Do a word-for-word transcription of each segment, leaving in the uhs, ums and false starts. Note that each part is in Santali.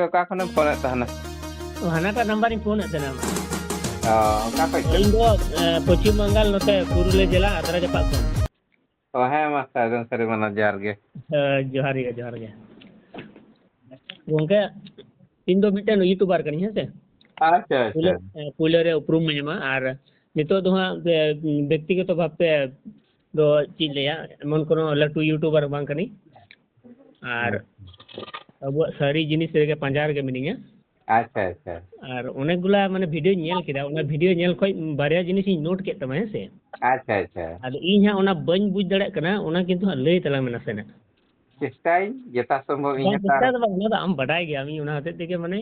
ᱚᱠᱟ ᱠᱷᱚᱱᱮᱢ ᱯᱷᱳᱱᱮᱫ ᱛᱟᱦᱮᱱᱟ? ᱚ, ᱦᱟᱱᱟᱴᱟᱜ ᱱᱟᱢᱵᱟᱨ ᱤᱧ ᱯᱷᱳᱱᱮᱫ ᱛᱟᱦᱮᱱᱟ᱾ ᱚ, ᱚᱠᱟ ᱠᱷᱚᱡ ᱪᱚ? ᱤᱧ ᱫᱚ ᱮ, ᱯᱚᱪᱷᱤᱢ ᱵᱟᱝᱜᱟᱞ, ᱱᱚᱛᱮ ᱯᱩᱨᱩᱞᱤᱭᱟᱹ ᱡᱮᱞᱟ ᱟᱫᱽᱨᱟ ᱡᱟᱯᱟᱜ ᱠᱷᱚᱱ᱾ ᱚ, ᱦᱮᱸ ᱢᱟ, ᱥᱟᱹᱜᱩᱱ ᱥᱟᱹᱨᱤ ᱢᱟᱱᱟ, ᱡᱚᱦᱟᱨ ᱜᱮ᱾ ᱦᱮᱸ, ᱡᱚᱦᱟᱨ ᱜᱮ, ᱡᱚᱦᱟᱨ ᱜᱮ᱾ ᱜᱚᱝᱠᱮ, ᱤᱧ ᱫᱚ ᱢᱤᱫᱴᱮᱱ ᱭᱩᱴᱩᱵᱟᱨ ᱠᱟᱹᱱᱟᱹᱧ, ᱦᱮᱸ ᱥᱮ? ᱟᱪᱪᱷᱟ, ᱯᱩᱭᱞᱳ ᱟᱪᱪᱷᱟ᱾ ᱮ, ᱯᱩᱭᱞᱳ ᱨᱮ ᱩᱯᱨᱩᱢ ᱢᱮ ᱧᱟᱢᱟ, ᱟᱨ ᱱᱤᱛᱚᱜ ᱫᱚ ᱦᱟᱸᱜ ᱵᱮ-, ᱵᱮᱠᱛᱤᱜᱚᱛᱚ ᱵᱷᱟᱵᱛᱮ ᱫᱚ ᱪᱮᱫ ᱞᱟᱹᱭᱟ, ᱮᱢᱚᱱ ᱠᱳᱱᱳ ᱞᱟᱹᱴᱩ ᱭᱩᱴᱩᱵᱟᱨ ᱵᱟᱝ ᱠᱟᱹᱱᱟᱹᱧ᱾ ᱟᱨ ᱟᱵᱚᱣᱟᱜ ᱥᱟᱹᱨᱤ ᱡᱤᱱᱤᱥ ᱨᱮᱜᱮ ᱯᱟᱸᱡᱟ ᱨᱮᱜᱮ ᱢᱤᱱᱟᱹᱧᱟ᱾ ᱟᱪᱪᱷᱟ, ᱟᱪᱪᱷᱟ᱾ ᱟᱨ ᱚᱱᱮᱠ ᱜᱩᱞᱟ ᱢᱟᱱᱮ ᱵᱷᱤᱰᱤᱭᱳᱧ ᱧᱮᱞ ᱠᱮᱫᱟ, ᱚᱱᱟ ᱵᱷᱤᱰᱤᱭᱳ ᱧᱮᱞ ᱠᱷᱚᱡ ᱵᱟᱨᱭᱟ ᱡᱤᱱᱤᱥᱤᱧ ᱱᱳᱴ ᱠᱮᱫ ᱛᱟᱢᱟ, ᱦᱮᱸ ᱥᱮ? ᱟᱪᱪᱷᱟ, ᱟᱪᱪᱷᱟ᱾ ᱟᱫᱚ ᱤᱧ ᱦᱟᱸᱜ ᱚᱱᱟ ᱵᱟᱹᱧ ᱵᱩᱡᱽ ᱫᱟᱲᱮᱭᱟᱜ ᱠᱟᱱᱟ, ᱚᱱᱟ ᱠᱤᱱᱛᱩ ᱦᱟᱸᱜ ᱞᱟᱹᱭ ᱛᱟᱞᱟᱝ ᱢᱮ ᱱᱟᱥᱮᱱᱟᱜ᱾ ᱪᱮᱥᱴᱟᱭᱟᱹᱧ ᱡᱚᱛᱷᱟᱥᱚᱢᱵᱷᱚᱵ ᱤᱧ ᱵᱟᱝ, ᱪᱮᱥᱴᱟ ᱦᱟᱛᱟᱣᱟ᱾ ᱫᱚ ᱵᱟᱝ, ᱚᱱᱟ ᱫᱚ ᱟᱢ ᱵᱟᱰᱟᱭ ᱜᱮᱭᱟᱢ, ᱤᱧ ᱚᱱᱟ ᱦᱚᱛᱮᱡ ᱛᱮᱜᱮ ᱢᱟᱱᱮ,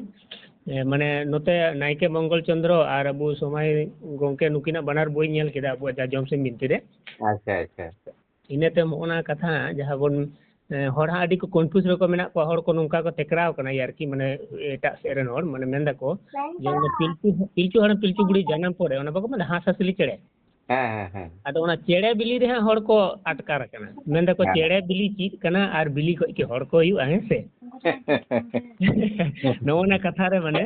ᱮ, ᱢᱟᱱᱮ ᱱᱚᱛᱮ ᱱᱟᱭᱠᱮ ᱢᱚᱝᱜᱚᱞ ᱪᱚᱸᱫᱽᱨᱚ ᱟᱨ ᱟᱵᱚ ᱥᱚᱢᱟᱭ ᱜᱚᱝᱠᱮ ᱱᱩᱠᱤᱱᱟᱜ ᱵᱟᱱᱟᱨ ᱵᱳᱭ ᱧᱮᱞ ᱠᱮᱫᱟ ᱟᱵᱚᱣᱟᱜ ᱡᱟ ᱡᱚᱢ ᱥᱤᱢ ᱵᱤᱱᱛᱤ ᱨᱮ᱾ ᱟᱪᱪᱷᱟ, ᱟᱪᱪᱷᱟ᱾ ᱤᱱᱟᱹ ᱛᱟᱭᱚᱢ ᱦᱚᱸᱜᱼᱚ ᱱᱟ ᱠᱟᱛᱷᱟ ᱡᱟᱦᱟᱸ ᱵᱚᱱ, ᱮ, ᱦᱚᱲ ᱦᱟᱸᱜ ᱟᱹᱰᱤ ᱠᱚ ᱠᱚᱱᱯᱷᱤᱭᱩᱡᱽ ᱨᱮᱠᱚ ᱢᱮᱱᱟᱜ ᱠᱚᱣᱟ, ᱦᱚᱲ ᱠᱚ ᱱᱚᱝᱠᱟ ᱠᱚ ᱴᱮᱠᱨᱟᱣ ᱠᱟᱱᱟ ᱟᱨᱠᱤ, ᱢᱟᱱᱮ ᱮᱴᱟᱜ ᱥᱮᱫ ᱨᱮᱱ ᱦᱚᱲ ᱢᱟᱱᱮ ᱢᱮᱱ ᱫᱟᱠᱚ ᱡᱮ ᱚᱱᱟ ᱯᱤᱞᱪᱩ, ᱯᱤᱞᱪᱩ ᱦᱟᱲᱟᱢ ᱯᱤᱞᱪᱩ ᱵᱩᱲᱦᱤ ᱡᱟᱱᱟᱢ ᱯᱚᱨᱮ ᱚᱱᱟ ᱵᱟᱠᱚ ᱢᱮᱱᱟ ᱦᱟᱸᱥ ᱦᱟᱸᱥᱞᱤ ᱪᱮᱬᱮ, ᱦᱮᱸ, ᱦᱮᱸ, ᱦᱮᱸ᱾ ᱟᱫᱚ ᱚᱱᱟ ᱪᱮᱬᱮ ᱵᱤᱞᱤ ᱨᱮ ᱦᱟᱸᱜ ᱦᱚᱲ ᱠᱚ ᱟᱴᱠᱟᱨ ᱟᱠᱟᱱᱟ, ᱢᱮᱱ ᱫᱟᱠᱚ ᱦᱮᱸ᱾ ᱪᱮᱬᱮ ᱵᱤᱞᱤ ᱪᱮᱫ ᱠᱟᱱᱟ ᱟᱨ ᱵᱤᱞᱤ ᱠᱷᱚᱡ ᱠᱤ ᱦᱚᱲ ᱠᱚ ᱦᱩᱭᱩᱜᱼᱟ, ᱦᱮᱸ ᱥᱮ? ᱱᱚᱜᱼᱚ ᱱᱟ ᱠᱟᱛᱷᱟ ᱨᱮ ᱢᱟᱱᱮ,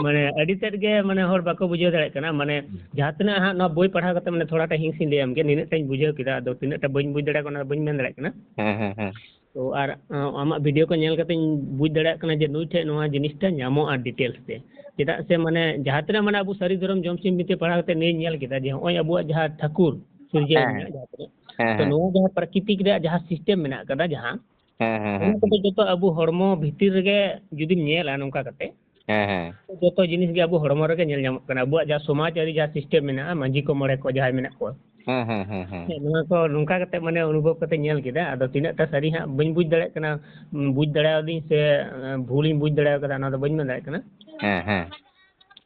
ᱢᱟᱱᱮ ᱟᱹᱰᱤ ᱛᱮᱫ ᱜᱮ ᱢᱟᱱᱮ ᱦᱚᱲ ᱵᱟᱠᱚ ᱵᱩᱡᱷᱟᱹᱣ ᱫᱟᱲᱮᱭᱟᱜ ᱠᱟᱱᱟ᱾ ᱢᱟᱱᱮ ᱡᱟᱦᱟᱸ ᱛᱤᱱᱟᱹᱜ ᱦᱟᱸᱜ ᱱᱚᱣᱟ ᱵᱳᱭ ᱯᱟᱲᱦᱟᱣ ᱠᱟᱛᱮ ᱢᱟᱱᱮ ᱛᱷᱚᱲᱟ ᱴᱟ ᱦᱤᱸᱥ ᱤᱧ ᱞᱟᱹᱭᱟᱢ ᱜᱮ, ᱱᱤᱱᱟᱹᱜ ᱴᱟᱧ ᱵᱩᱡᱷᱟᱹᱣ ᱠᱮᱫᱟ, ᱟᱫᱚ ᱛᱤᱱᱟᱹᱜ ᱴᱟ ᱵᱟᱹᱧ ᱵᱩᱡᱽ ᱫᱟᱲᱮᱭᱟᱜ ᱠᱟᱱᱟ ᱚᱱᱟ ᱫᱚ ᱵᱟᱹᱧ ᱢᱮᱱ ᱫᱟᱲᱮᱭᱟᱜ ᱠᱟᱱᱟ᱾ ᱦᱮᱸ, ᱦᱮᱸ, ᱦᱮᱸ᱾ ᱛᱚ ᱟᱨ, ᱟᱸ, ᱟᱢᱟᱜ ᱵᱷᱤᱰᱤᱭᱳ ᱠᱚ ᱧᱮᱞ ᱠᱟᱛᱮᱧ ᱵᱩᱡᱽ ᱫᱟᱲᱮᱭᱟᱜ ᱠᱟᱱᱟ ᱡᱮ ᱱᱩᱭ ᱴᱷᱮᱡ ᱱᱚᱣᱟ ᱡᱤᱱᱤᱥᱴᱟ ᱧᱟᱢᱚᱜᱼᱟ ᱰᱤᱴᱮᱞᱥ ᱛᱮ᱾ ᱪᱮᱫᱟᱜ ᱥᱮ ᱢᱟᱱᱮ ᱡᱟᱦᱟᱸ ᱛᱤᱱᱟᱹᱜ ᱢᱟᱱᱮ ᱟᱵᱚ ᱥᱟᱹᱨᱤ ᱫᱷᱚᱨᱚᱢ ᱡᱚᱢ ᱥᱤᱢ ᱵᱤᱱᱛᱤ ᱯᱟᱲᱦᱟᱣ ᱠᱟᱛᱮ ᱱᱤᱭᱟᱹᱧ ᱧᱮᱞ ᱠᱮᱫᱟ ᱡᱮ ᱱᱚᱜᱼᱚᱭ ᱟᱵᱚᱣᱟᱜ ᱡᱟᱦᱟᱸ ᱴᱷᱟᱹᱠᱩᱨ ᱥᱤᱨᱡᱟᱹᱣ ᱦᱮᱸ, ᱢᱮᱱᱟᱜᱼᱟ ᱡᱟᱦᱟᱸ ᱛᱤᱱᱟᱹᱜ, ᱦᱮᱸ, ᱛᱚ ᱦᱮᱸ᱾ ᱱᱚᱣᱟ ᱡᱟᱦᱟᱸ ᱯᱨᱟᱠᱨᱤᱛᱤᱠ ᱨᱮᱭᱟᱜ ᱡᱟᱦᱟᱸ ᱥᱤᱥᱴᱮᱢ ᱢᱮᱱᱟᱜ ᱟᱠᱟᱫᱟ, ᱡᱟᱦᱟᱸ ᱦᱮᱸ, ᱦᱮᱸ, ᱚᱱᱟ ᱦᱮᱸ, ᱠᱚᱫᱚ ᱦᱮᱸ᱾ ᱡᱚᱛᱚ ᱟᱵᱚ ᱦᱚᱲᱢᱚ ᱵᱷᱤᱛᱤᱨ ᱨᱮᱜᱮ ᱡᱩᱫᱤᱢ ᱧᱮᱞᱟ ᱱᱚᱝᱠᱟ ᱠᱟᱛᱮ, ᱦᱮᱸ, ᱦᱮᱸ᱾ ᱡᱚᱛᱚ ᱡᱤᱱᱤᱥ ᱜᱮ ᱟᱵᱚ ᱦᱚᱲᱢᱚ ᱨᱮᱜᱮ ᱧᱮᱞ ᱧᱟᱢᱚᱜ ᱠᱟᱱᱟ᱾ ᱟᱵᱚᱣᱟᱜ ᱡᱟᱦᱟᱸ ᱥᱚᱢᱟᱡᱽ ᱟᱹᱨᱤ ᱡᱟᱦᱟᱸ ᱥᱤᱥᱴᱮᱢ ᱢᱮᱱᱟᱜᱼᱟ, ᱢᱟᱹᱡᱷᱤ ᱠᱚ ᱢᱚᱬᱮ ᱠᱚ ᱡᱟᱦᱟᱸᱭ ᱢᱮᱱᱟᱜ ᱠᱚᱣᱟ, ᱦᱮᱸ, ᱦᱮᱸ, ᱦᱮᱸ, ᱦᱮᱸ᱾ ᱦᱮᱸ, ᱱᱚᱣᱟ ᱠᱚ ᱱᱚᱝᱠᱟ ᱠᱟᱛᱮ ᱢᱟᱱᱮ ᱚᱱᱩᱵᱷᱚᱵ ᱠᱟᱛᱮ ᱧᱮᱞ ᱠᱮᱫᱟ᱾ ᱟᱫᱚ ᱛᱤᱱᱟᱹᱜ ᱴᱟ ᱥᱟᱹᱨᱤ ᱦᱟᱸᱜ ᱵᱟᱹᱧ ᱵᱩᱡᱽ ᱫᱟᱲᱮᱭᱟᱜ ᱠᱟᱱᱟ, ᱩᱸ, ᱵᱩᱡᱽ ᱫᱟᱲᱮᱭᱟᱫᱤᱧ ᱥᱮ, ᱮᱸ, ᱵᱷᱩᱞᱤᱧ ᱵᱩᱡᱽ ᱫᱟᱲᱮ ᱠᱟᱫᱟ, ᱚᱱᱟ ᱫᱚ ᱵᱟᱹᱧ ᱢᱮᱱ ᱫᱟᱲᱮᱭᱟᱜ ᱠᱟᱱᱟ᱾ ᱦᱮᱸ, ᱦᱮᱸ᱾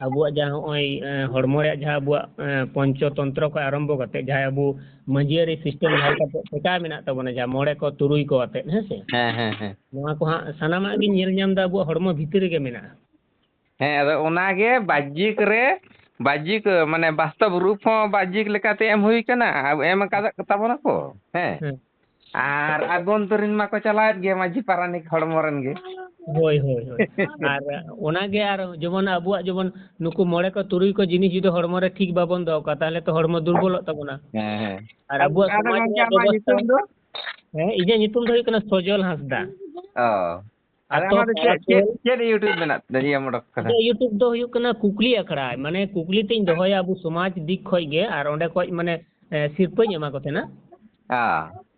ᱟᱵᱚᱣᱟᱜ ᱡᱟᱦᱟᱸ ᱱᱚᱜᱼᱚᱭ, ᱮᱸ, ᱦᱚᱲᱢᱚ ᱨᱮᱭᱟᱜ ᱡᱟᱦᱟᱸ ᱟᱵᱚᱣᱟᱜ, ᱮᱸ, ᱯᱚᱧᱪᱚ ᱛᱚᱱᱛᱨᱚ ᱠᱷᱚᱱ ᱟᱨᱟᱢᱵᱷᱚ ᱠᱟᱛᱮ ᱡᱟᱦᱟᱸᱭ ᱟᱵᱚ ᱢᱟᱹᱡᱷᱤ ᱟᱹᱨᱤ ᱥᱤᱥᱴᱮᱢ ᱡᱟᱦᱟᱸ ᱞᱮᱠᱟ ᱴᱮᱠᱟ ᱢᱮᱱᱟᱜ ᱛᱟᱵᱚᱱᱟ, ᱡᱟᱦᱟᱸ ᱢᱚᱬᱮ ᱠᱚ ᱛᱩᱨᱩᱭ ᱠᱚ ᱟᱛᱮᱫ, ᱦᱮᱸ ᱥᱮ? ᱦᱮᱸ, ᱦᱮᱸ, ᱦᱮᱸ᱾ ᱱᱚᱣᱟ ᱠᱚ ᱦᱟᱸᱜ ᱥᱟᱱᱟᱢᱟᱜ ᱜᱤᱧ ᱧᱮᱞ ᱧᱟᱢ ᱮᱫᱟ ᱟᱵᱚᱣᱟᱜ ᱦᱚᱲᱢᱚ ᱵᱷᱤᱛᱤᱨ ᱨᱮᱜᱮ ᱢᱮᱱᱟᱜᱼᱟ᱾ ᱦᱮᱸ, ᱟᱫᱚ ᱚᱱᱟᱜᱮ ᱵᱟᱦᱡᱤᱠ ᱨᱮ, ᱵᱟᱦᱡᱤᱠ ᱢᱟᱱᱮ ᱵᱟᱥᱛᱚᱵ ᱨᱩᱯ ᱦᱚᱸ ᱵᱟᱦᱡᱤᱠ ᱞᱮᱠᱟᱛᱮ ᱮᱢ ᱦᱩᱭ ᱠᱟᱱᱟ, ᱟᱨ ᱮᱢ ᱟᱠᱟᱫ ᱛᱟᱵᱚᱱᱟ ᱠᱚ᱾ ᱦᱮᱸ᱾ ᱦᱮᱸ᱾ ᱟᱨ ᱟᱵᱚᱱᱛᱚᱨᱤᱱ ᱢᱟᱠᱚ ᱪᱟᱞᱟᱣᱮᱫ ᱜᱮ ᱢᱟᱹᱡᱷᱤ ᱯᱟᱨᱟᱱᱤᱠ ᱦᱚᱲᱢᱚ ᱨᱮᱱ ᱜᱮ᱾ ᱦᱳᱭ, ᱦᱳᱭ, ᱦᱳᱭ᱾ ᱟᱨ ᱚᱱᱟᱜᱮ, ᱟᱨ ᱡᱮᱢᱚᱱ ᱟᱵᱚᱣᱟᱜ ᱡᱮᱢᱚᱱ ᱱᱩᱠᱩ ᱢᱚᱬᱮ ᱠᱚ ᱛᱩᱨᱩᱭ ᱠᱚ ᱡᱤᱱᱤᱥ ᱡᱩᱫᱤ ᱦᱚᱲᱢᱚ ᱨᱮ ᱴᱷᱤᱠ ᱵᱟᱵᱚᱱ ᱫᱚᱦᱚ ᱠᱟᱜᱼᱟ, ᱛᱟᱦᱚᱞᱮ ᱛᱚ ᱦᱚᱲᱢᱚ ᱫᱩᱨᱵᱚᱞᱚᱜ ᱛᱟᱵᱚᱱᱟ᱾ ᱦᱮᱸ, ᱦᱮᱸ᱾ ᱟᱨ ᱟᱵᱚᱣᱟᱜ ᱟᱫᱚ ᱥᱚᱢᱟᱡᱽ ᱜᱚᱝᱠᱮ, ᱨᱮᱭᱟᱜ ᱟᱢᱟᱜ ᱵᱮᱵᱚᱥᱛᱷᱟ, ᱧᱩᱛᱩᱢ ᱫᱚ? ᱦᱮᱸ, ᱤᱧᱟᱹᱜ ᱧᱩᱛᱩᱢ ᱫᱚ ᱦᱩᱭᱩᱜ ᱠᱟᱱᱟ ᱥᱚᱡᱚᱞ ᱦᱟᱸᱥᱫᱟ᱾ ᱚ᱾ ᱟᱫᱚ ᱟᱛᱳ ᱚᱱᱟ ᱫᱚ ᱪᱮᱫ, ᱛᱟᱨᱟᱯᱩᱨ᱾ ᱪᱮᱫ, ᱪᱮᱫ YouTube ᱢᱮᱱᱟᱜ ᱛᱟᱯᱮᱭᱟ, ᱤᱭᱟᱹ ᱢᱚᱰᱚᱠ ᱠᱟᱱᱟ? ᱤᱧᱟᱹᱜ YouTube ᱫᱚ ᱦᱩᱭᱩᱜ ᱠᱟᱱᱟ ᱠᱩᱠᱞᱤ ᱟᱠᱷᱲᱟ, ᱢᱟᱱᱮ ᱠᱩᱠᱞᱤ ᱛᱤᱧ ᱫᱚᱦᱚᱭᱟ ᱟᱵᱚ ᱥᱚᱢᱟᱡᱽ ᱫᱤᱠ ᱠᱷᱚᱡ ᱜᱮ, ᱟᱨ ᱚᱸᱰᱮ ᱠᱷᱚᱡ ᱢᱟᱱᱮ, ᱮ, ᱥᱤᱨᱯᱟᱹᱧ ᱮᱢᱟ ᱠᱚ ᱛᱟᱦᱮᱱᱟ᱾ ᱚ᱾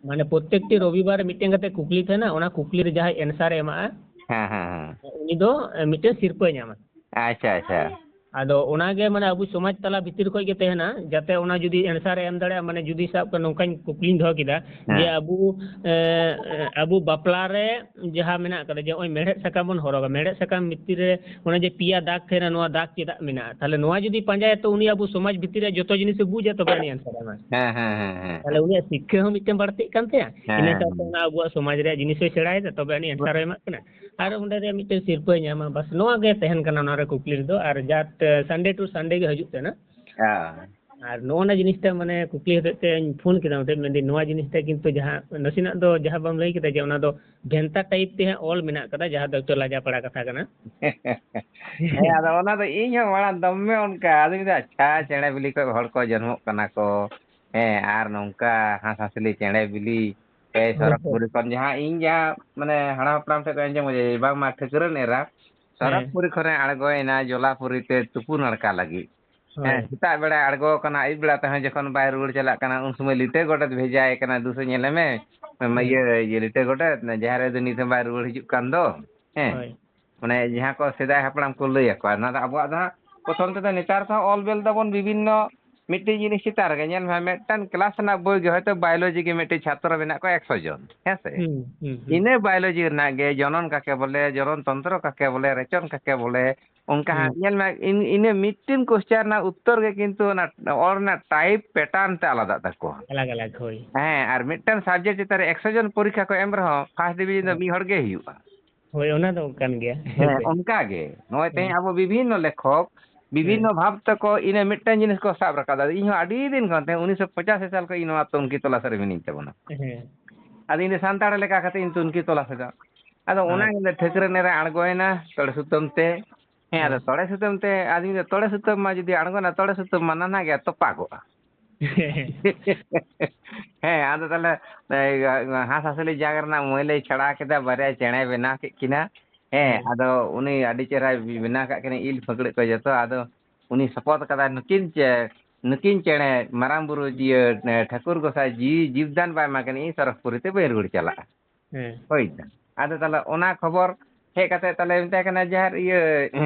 ᱢᱟᱱᱮ ᱯᱨᱚᱛᱮᱠᱴᱤ ᱨᱚᱵᱤᱵᱟᱨ ᱢᱤᱫᱴᱮᱱ ᱠᱟᱛᱮ ᱠᱩᱠᱞᱤ ᱛᱟᱦᱮᱱᱟ, ᱚᱱᱟ ᱠᱩᱠᱞᱤ ᱨᱮ ᱡᱟᱦᱟᱸᱭ answer ᱮ ᱮᱢᱟᱜᱼᱟ, ᱦᱮᱸ, ᱦᱮᱸ, ᱦᱮᱸ᱾ ᱩᱱᱤ ᱫᱚ, ᱮ, ᱢᱤᱫᱴᱮᱱ ᱥᱤᱨᱯᱟᱹᱭ ᱧᱟᱢᱟ᱾ ᱟᱪᱪᱷᱟ, ᱟᱪᱪᱷᱟ᱾ ᱟᱫᱚ ᱚᱱᱟᱜᱮ ᱢᱟᱱᱮ ᱟᱵᱚ ᱥᱚᱢᱟᱡᱽ ᱛᱟᱞᱟ ᱵᱷᱤᱛᱤᱨ ᱠᱷᱚᱡ ᱜᱮ ᱛᱟᱦᱮᱱᱟ, ᱡᱟᱛᱮ ᱚᱱᱟ ᱡᱩᱫᱤ answer ᱮ ᱮᱢ ᱫᱟᱲᱮᱭᱟᱜᱼᱟ, ᱢᱟᱱᱮ ᱡᱩᱫᱤ ᱥᱟᱵ ᱠᱟᱜ ᱱᱚᱝᱠᱟᱧ ᱠᱩᱠᱞᱤᱧ ᱫᱚᱦᱚ ᱠᱮᱫᱟ, ᱦᱮᱸ᱾ ᱡᱮ ᱟᱵᱚ, ᱮ, ᱮ, ᱟᱵᱚ ᱵᱟᱯᱞᱟ ᱨᱮ ᱡᱟᱦᱟᱸ ᱢᱮᱱᱟᱜ ᱠᱟᱫᱟ, ᱡᱮ ᱱᱚᱜᱼᱚᱭ ᱢᱮᱲᱦᱮᱫ ᱥᱟᱠᱟᱢ ᱵᱚᱱ ᱦᱚᱨᱚᱜᱟ, ᱢᱮᱲᱦᱮᱫ ᱥᱟᱠᱟᱢ ᱵᱷᱤᱛᱤᱨ ᱨᱮ ᱚᱱᱮ ᱡᱮ ᱯᱮᱭᱟ ᱫᱟᱜᱽ ᱛᱟᱦᱮᱱᱟ, ᱱᱚᱣᱟ ᱫᱟᱜᱽ ᱪᱮᱫᱟᱜ ᱢᱮᱱᱟᱜᱼᱟ? ᱛᱟᱦᱞᱮ ᱱᱚᱣᱟ ᱡᱩᱫᱤ ᱯᱟᱸᱡᱟᱭᱟ, ᱛᱚ ᱩᱱᱤ ᱟᱵᱚ ᱥᱚᱢᱟᱡᱽ ᱵᱷᱤᱛᱤᱨ ᱨᱮ ᱡᱚᱛᱚ ᱡᱤᱱᱤᱥᱮ ᱵᱩᱡᱟ, ᱛᱚᱵᱮ ᱟᱹᱱᱤᱡ answer ᱮ ᱮᱢᱟ᱾ ᱦᱮᱸ, ᱦᱮᱸ, ᱦᱮᱸ, ᱦᱮᱸ᱾ ᱛᱟᱦᱞᱮ ᱩᱱᱤᱭᱟᱜ ᱥᱤᱠᱠᱷᱟᱹ ᱦᱚᱸ ᱢᱤᱫᱴᱮᱱ ᱵᱟᱹᱲᱛᱤᱜ ᱠᱟᱱ ᱛᱟᱭᱟ, ᱦᱮᱸ, ᱤᱱᱟᱹ ᱦᱮᱸ, ᱥᱟᱶᱛᱮ ᱦᱮᱸ᱾ ᱚᱱᱟ ᱟᱵᱚᱣᱟᱜ ᱥᱚᱢᱟᱡᱽ ᱨᱮᱭᱟᱜ ᱡᱤᱱᱤᱥ ᱦᱚᱸᱭ ᱥᱮᱬᱟᱭᱮᱫᱟ, ᱛᱚᱵᱮ ᱟᱹᱱᱤᱡ answer ᱮ ᱮᱢᱟᱜ ᱠᱟᱱᱟ᱾ ᱟᱨ ᱚᱸᱰᱮ ᱨᱮ ᱢᱤᱫᱴᱮᱱ ᱥᱤᱨᱯᱟᱹᱭ ᱧᱟᱢᱟ, ᱵᱟᱥ ᱱᱚᱣᱟ ᱜᱮ ᱛᱟᱦᱮᱱ ᱠᱟᱱᱟ ᱚᱱᱟ ᱨᱮ ᱠᱩᱠᱞᱤ ᱨᱮᱫᱚ᱾ ᱟᱨ just Sunday to Sunday ᱜᱮ ᱦᱤᱡᱩᱜ ᱛᱟᱦᱮᱱᱟ᱾ ᱦᱮᱸ᱾ ᱟᱨ ᱱᱚᱜᱼᱚ ᱱᱟ ᱡᱤᱱᱤᱥᱴᱟ ᱢᱟᱱᱮ ᱠᱩᱠᱞᱤ ᱦᱚᱛᱮᱡ ᱛᱮᱧ ᱯᱷᱳᱱ ᱠᱮᱫᱟ, ᱢᱤᱫᱴᱮᱱ ᱢᱮᱱᱫᱟᱹᱧ ᱱᱚᱣᱟ ᱡᱤᱱᱤᱥᱴᱟ ᱠᱤᱱᱛᱩ ᱡᱟᱦᱟᱸ ᱱᱟᱥᱮᱱᱟᱜ ᱫᱚ ᱡᱟᱦᱟᱸ ᱵᱟᱢ ᱞᱟᱹᱭ ᱠᱮᱫᱟ ᱡᱮ ᱚᱱᱟ ᱫᱚ ᱵᱷᱮᱱᱛᱟ type ᱛᱮ ᱦᱟᱸᱜ ᱚᱞ ᱢᱮᱱᱟᱜ ᱠᱟᱫᱟ, ᱡᱟᱦᱟᱸ ᱫᱚ ᱮᱠᱴᱩ ᱞᱟᱡᱟ ᱯᱟᱲᱟ ᱠᱟᱛᱷᱟ ᱠᱟᱱᱟ᱾ ᱦᱮᱸ, ᱟᱫᱚ ᱚᱱᱟ ᱫᱚ ᱤᱧ ᱦᱚᱸ ᱢᱟᱲᱟᱝ ᱫᱚᱢᱮ ᱚᱱᱠᱟ, ᱟᱫᱚᱧ ᱢᱮᱱᱫᱟ, "ᱟᱪᱪᱷᱟ, ᱪᱮᱬᱮ ᱵᱤᱞᱤ ᱠᱷᱚᱡ ᱦᱚᱲ ᱠᱚ ᱡᱚᱱᱢᱚᱜ ᱠᱟᱱᱟ ᱠᱚ, ᱦᱮᱸ, ᱟᱨ ᱱᱚᱝᱠᱟ ᱦᱟᱸᱥ ᱦᱟᱸᱥᱞᱤ ᱪᱮᱬᱮ ᱵᱤᱞᱤ, ᱮᱭ ᱦᱳᱭ, ᱥᱚᱨᱚᱜᱽ ᱦᱳᱭ᱾ ᱯᱩᱨᱤ ᱠᱷᱚᱱ ᱡᱟᱦᱟᱸ ᱤᱧ ᱡᱟᱦᱟᱸ ᱢᱟᱱᱮ ᱦᱟᱲᱟᱢ ᱦᱟᱯᱲᱟᱢ ᱴᱷᱮᱱ ᱠᱷᱚᱱ ᱟᱸᱡᱚᱢ ᱠᱟᱫᱟ, ᱵᱟᱝᱢᱟ ᱴᱷᱟᱹᱠᱨᱟᱹᱱ ᱮᱨᱟ ᱥᱚᱨᱚᱜᱽ ᱦᱮᱸ᱾ ᱯᱩᱨᱤ ᱠᱷᱚᱱᱮ ᱟᱬᱜᱚᱭᱮᱱᱟ ᱡᱚᱞᱟᱯᱩᱨᱤ ᱛᱮ ᱛᱩᱯᱩ ᱱᱟᱲᱠᱟ ᱞᱟᱹᱜᱤᱫ᱾ ᱦᱮᱸ, ᱦᱳᱭ᱾ ᱥᱮᱛᱟᱜ ᱵᱮᱲᱟᱭ ᱟᱬᱜᱚ ᱟᱠᱟᱱᱟ, ᱟᱹᱭᱩᱵ ᱵᱮᱲᱟ ᱛᱮᱦᱚᱸ ᱡᱚᱠᱷᱚᱱ ᱵᱟᱭ ᱨᱩᱣᱟᱹᱲ ᱪᱟᱞᱟᱜ ᱠᱟᱱᱟ, ᱩᱱ ᱥᱚᱢᱚᱭ ᱞᱤᱴᱟᱹ ᱜᱚᱰᱮᱛ ᱵᱷᱮᱡᱟᱭᱮ ᱠᱟᱱᱟ, "ᱫᱩᱥᱮ ᱧᱮᱞᱮ ᱢᱮ, ᱦᱮᱸ᱾ ᱤᱭᱟᱹ, ᱤᱭᱟᱹ, ᱞᱤᱴᱟᱹ ᱜᱚᱰᱮᱛ, ᱡᱟᱦᱮᱨ ᱨᱮ ᱫᱚ ᱱᱤᱛ ᱦᱚᱸ ᱵᱟᱭ ᱨᱩᱣᱟᱹᱲ ᱦᱤᱡᱩᱜ ᱠᱟᱱ ᱫᱚ", ᱦᱮᱸ᱾ ᱦᱳᱭ᱾ ᱢᱟᱱᱮ ᱡᱟᱦᱟᱸ ᱠᱚ ᱥᱮᱫᱟᱭ ᱦᱟᱯᱲᱟᱢ ᱠᱚ ᱞᱟᱹᱭ ᱟᱠᱚᱣᱟ, ᱱᱚᱣᱟ ᱫᱚ ᱟᱵᱚᱣᱟᱜ ᱫᱚ ᱦᱟᱸᱜ ᱯᱨᱚᱛᱷᱚᱢ ᱛᱮᱫᱚ ᱱᱮᱛᱟᱨ ᱫᱚ ᱚᱞ ᱵᱮᱞ ᱫᱟᱵᱚᱱ ᱵᱤᱵᱷᱤᱱᱱᱚ ᱢᱤᱫᱴᱤᱡ ᱡᱤᱱᱤᱥ ᱪᱮᱛᱟᱱ ᱨᱮᱜᱮ᱾ ᱧᱮᱞ ᱢᱮ, ᱢᱤᱫᱴᱟᱝ class ᱨᱮᱱᱟᱜ ᱵᱳᱭ ᱜᱮ ᱦᱚᱭᱛᱳ biology ᱜᱮ ᱢᱤᱫᱴᱤᱡ ᱪᱷᱟᱛᱨᱚ ᱢᱮᱱᱟᱜ ᱠᱚᱣᱟ ᱮᱠᱥᱚ ᱡᱚᱱ, ᱦᱮᱸ ᱥᱮ? ᱦᱩᱸ, ᱦᱩᱸ, ᱦᱩᱸ᱾ ᱤᱱᱟᱹ biology ᱨᱮᱱᱟᱜ ᱜᱮ ᱡᱚᱱᱚᱱ ᱠᱟᱠᱮ ᱵᱚᱞᱮ, ᱡᱚᱱᱚᱱ ᱛᱚᱱᱛᱨᱚ ᱠᱟᱠᱮ ᱵᱚᱞᱮ, ᱨᱮᱪᱚᱱ ᱠᱟᱠᱮ ᱵᱚᱞᱮ, ᱚᱱᱠᱟ ᱦᱟᱸᱜ ᱦᱩᱸ᱾ ᱧᱮᱞ ᱢᱮ, ᱤᱱ-, ᱤᱱᱟᱹ ᱢᱤᱫᱴᱤᱱ question ᱨᱮᱱᱟᱜ ᱩᱛᱛᱚᱨ ᱜᱮ ᱠᱤᱱᱛᱩ ᱚᱱᱟ ᱚᱞ ᱨᱮᱱᱟᱜ type pattern ᱛᱮ ᱟᱞᱟᱫᱟᱜ ᱛᱟᱠᱚᱣᱟ᱾ ᱟᱞᱟᱜᱽ ᱟᱞᱟᱜᱽ, ᱦᱳᱭ᱾ ᱦᱮᱸ, ᱟᱨ ᱢᱤᱫᱴᱟᱝ subject ᱪᱮᱛᱟᱱ ᱨᱮ ᱮᱠᱥᱚ ᱡᱚᱱ ᱯᱚᱨᱤᱠᱠᱷᱟ ᱠᱚ ᱮᱢ ᱨᱮᱦᱚᱸ first division ᱫᱚ ᱦᱳᱭ᱾ ᱢᱤᱫ ᱦᱚᱲ ᱜᱮᱭ ᱦᱩᱭᱩᱜᱼᱟ᱾ ᱦᱳᱭ, ᱚᱱᱟ ᱫᱚ ᱠᱟᱱ ᱜᱮᱭᱟ᱾ ᱦᱮᱸ, ᱦᱳᱭ᱾ ᱚᱱᱠᱟ ᱜᱮ᱾ ᱱᱚᱜᱼᱚᱭ ᱛᱮᱦᱮᱧ ᱦᱮᱸ᱾ ᱟᱵᱚ ᱵᱤᱵᱷᱤᱱᱱᱚ ᱞᱮᱠᱷᱚᱠ, ᱦᱮᱸ᱾ ᱵᱤᱵᱷᱤᱱᱱᱚ ᱵᱷᱟᱵᱽ ᱛᱮᱠᱚ ᱤᱱᱟᱹ ᱢᱤᱫᱴᱟᱝ ᱡᱤᱱᱤᱥ ᱠᱚ ᱥᱟᱵ ᱨᱟᱠᱟᱵ ᱫᱟ᱾ ᱤᱧ ᱦᱚᱸ ᱟᱹᱰᱤ ᱫᱤᱱ ᱠᱷᱚᱱ, ᱛᱮᱦᱮᱧ ᱩᱱᱤᱥᱥᱚ ᱯᱚᱸᱪᱟᱥᱤ ᱥᱟᱞ ᱠᱷᱚᱱ ᱤᱧ ᱱᱚᱣᱟ ᱛᱩᱱᱠᱷᱤ ᱛᱚᱞᱟᱥ ᱨᱮ ᱢᱤᱱᱟᱹᱧ ᱛᱟᱵᱚᱱᱟ᱾ ᱦᱮᱸ᱾ ᱟᱫᱚ ᱤᱧ ᱫᱚ ᱥᱟᱱᱛᱟᱲ ᱞᱮᱠᱟ ᱠᱟᱛᱮ ᱤᱧ ᱛᱩᱱᱠᱷᱤ ᱛᱚᱞᱟᱥ ᱮᱫᱟ᱾ ᱟᱫᱚ ᱚᱱᱟ ᱜᱮ ᱴᱷᱟᱹᱠᱨᱟᱹᱱ ᱮᱨᱟ ᱟᱬᱜᱚᱭᱮᱱᱟ ᱛᱚᱲᱮ ᱥᱩᱛᱟᱹᱢ ᱛᱮ᱾ ᱦᱮᱸ, ᱟᱫᱚ ᱛᱚᱲᱮ ᱥᱩᱛᱟᱹᱢ ᱛᱮ, ᱟᱫᱚᱧ ᱢᱮᱱᱫᱟ, ᱛᱚᱲᱮ ᱥᱩᱛᱟᱹᱢ ᱢᱟ ᱡᱩᱫᱤ ᱟᱬᱜᱚᱱᱟ, ᱛᱚᱲᱮ ᱥᱩᱛᱟᱹᱢ ᱢᱟ ᱱᱟᱱᱟ ᱜᱮ ᱛᱚᱯᱟᱜᱚᱜᱼᱟ᱾ ᱦᱮᱸ, ᱟᱫᱚ ᱛᱟᱦᱞᱮ, ᱮ, ᱦᱟᱸᱥ ᱦᱟᱸᱥᱞᱤ ᱡᱟᱝ ᱨᱮᱱᱟᱜ ᱢᱟᱹᱭᱞᱟᱹᱭ ᱪᱷᱟᱲᱟᱣ ᱠᱮᱫᱟ, ᱵᱟᱨᱭᱟ ᱪᱮᱬᱮᱭ ᱵᱮᱱᱟᱣ ᱠᱮᱫ ᱠᱤᱱᱟ᱾ ᱦᱮᱸ, ᱟᱫᱚ ᱩᱱᱤ ᱟᱹᱰᱤ ᱪᱮᱦᱨᱟᱭ ᱵᱮᱱᱟᱣ ᱠᱟᱜ ᱠᱤᱱᱟ, ᱤᱞ ᱯᱷᱟᱹᱠᱲᱟᱹᱜ ᱠᱚ ᱡᱚᱛᱚ᱾ ᱟᱫᱚ ᱩᱱᱤ ᱥᱚᱯᱚᱛ ᱠᱟᱫᱟᱭ, ᱱᱩᱠᱤᱱ ᱪᱮ-, ᱱᱩᱠᱤᱱ ᱪᱮᱬᱮ ᱢᱟᱨᱟᱝ ᱵᱩᱨᱩ ᱤᱭᱟᱹ, ᱮ, ᱴᱷᱟᱹᱠᱩᱨ ᱜᱚᱸᱥᱟᱭ ᱡᱤᱣᱤ ᱡᱤᱵᱽᱫᱟᱱ ᱵᱟᱭ ᱮᱢᱟ ᱠᱤᱱᱟ, ᱤᱧ ᱥᱚᱨᱚᱜᱽᱯᱩᱨᱤ ᱛᱮ ᱵᱟᱹᱧ ᱨᱩᱣᱟᱹᱲ ᱪᱟᱞᱟᱜᱼᱟ᱾ ᱦᱮᱸ᱾ ᱦᱳᱭ ᱥᱮ᱾ ᱟᱫᱚ ᱛᱟᱦᱞᱮ ᱚᱱᱟ ᱠᱷᱚᱵᱚᱨ ᱦᱮᱡ ᱠᱟᱛᱮ ᱛᱟᱦᱞᱮ ᱢᱮᱛᱟᱭ ᱠᱟᱱᱟ, ᱡᱟᱦᱮᱨ ᱤᱭᱟᱹ,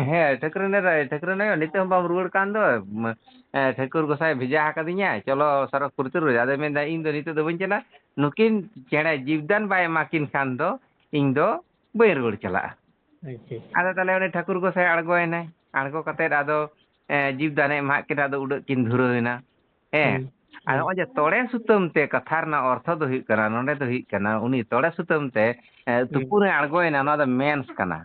ᱦᱮᱸ, ᱴᱷᱟᱹᱠᱨᱟᱹᱱ ᱮᱨᱟ, ᱴᱷᱟᱹᱠᱨᱟᱹᱱ ᱟᱭᱳ, ᱱᱤᱛᱚᱜ ᱦᱚᱸ ᱵᱟᱢ ᱨᱩᱣᱟᱹᱲ ᱠᱟᱱ ᱫᱚ? ᱢ-, ᱮ, ᱴᱷᱟᱹᱠᱩᱨ ᱜᱚᱸᱥᱟᱭ ᱵᱷᱮᱡᱟ ᱟᱠᱟᱫᱤᱧᱟ, ᱪᱚᱞᱚ ᱥᱚᱨᱚᱜᱽᱯᱩᱨᱤ ᱛᱮ ᱨᱩᱣᱟᱹᱲ᱾ ᱟᱫᱚᱭ ᱢᱮᱱᱫᱟ, ᱤᱧ ᱫᱚ ᱱᱤᱛᱚᱜ ᱫᱚ ᱵᱟᱹᱧ ᱪᱟᱞᱟᱜᱼᱟ, ᱱᱩᱠᱤᱱ ᱪᱮᱬᱮ ᱡᱤᱵᱽᱫᱟᱱ ᱵᱟᱭ ᱮᱢᱟ ᱠᱤᱱ ᱠᱷᱟᱱ ᱫᱚ ᱤᱧ ᱫᱚ ᱵᱟᱹᱧ ᱨᱩᱣᱟᱹᱲ ᱪᱟᱞᱟᱜᱼᱟ᱾ ᱟᱪᱪᱷᱟ, ᱟᱪᱪᱷᱟ᱾ ᱟᱫᱚ ᱛᱟᱦᱞᱮ ᱩᱱᱤ ᱴᱷᱟᱹᱠᱩᱨ ᱜᱚᱸᱥᱟᱭ ᱟᱬᱜᱚᱭᱮᱱᱟᱭ, ᱟᱬᱜᱚ ᱠᱟᱛᱮ ᱟᱫᱚ, ᱮ, ᱡᱤᱵᱽᱫᱟᱱᱮ ᱮᱢᱟᱜ ᱠᱤᱱᱟ, ᱟᱫᱚ ᱩᱰᱟᱹᱜ ᱠᱤᱱ ᱫᱷᱩᱨᱟᱹᱣ ᱮᱱᱟ᱾ ᱦᱮᱸ᱾ ᱦᱩᱸ, ᱟᱨ ᱦᱩᱸ᱾ ᱱᱚᱜᱼᱚᱭ ᱡᱮ ᱛᱚᱲᱮ ᱥᱩᱛᱟᱹᱢ ᱛᱮ ᱠᱟᱛᱷᱟ ᱨᱮᱱᱟᱜ ᱚᱨᱛᱷᱚ ᱫᱚ ᱦᱩᱭᱩᱜ ᱠᱟᱱᱟ, ᱱᱚᱰᱮ ᱫᱚ ᱦᱩᱭᱩᱜ ᱠᱟᱱᱟ, ᱩᱱᱤ ᱛᱚᱲᱮ ᱥᱩᱛᱟᱹᱢ ᱛᱮ, ᱮ, ᱦᱩᱸ᱾ ᱛᱩᱯᱩᱱᱮ ᱟᱬᱜᱚᱭᱮᱱᱟ, ᱱᱚᱣᱟ ᱫᱚ ᱢᱮᱱᱥ ᱠᱟᱱᱟ᱾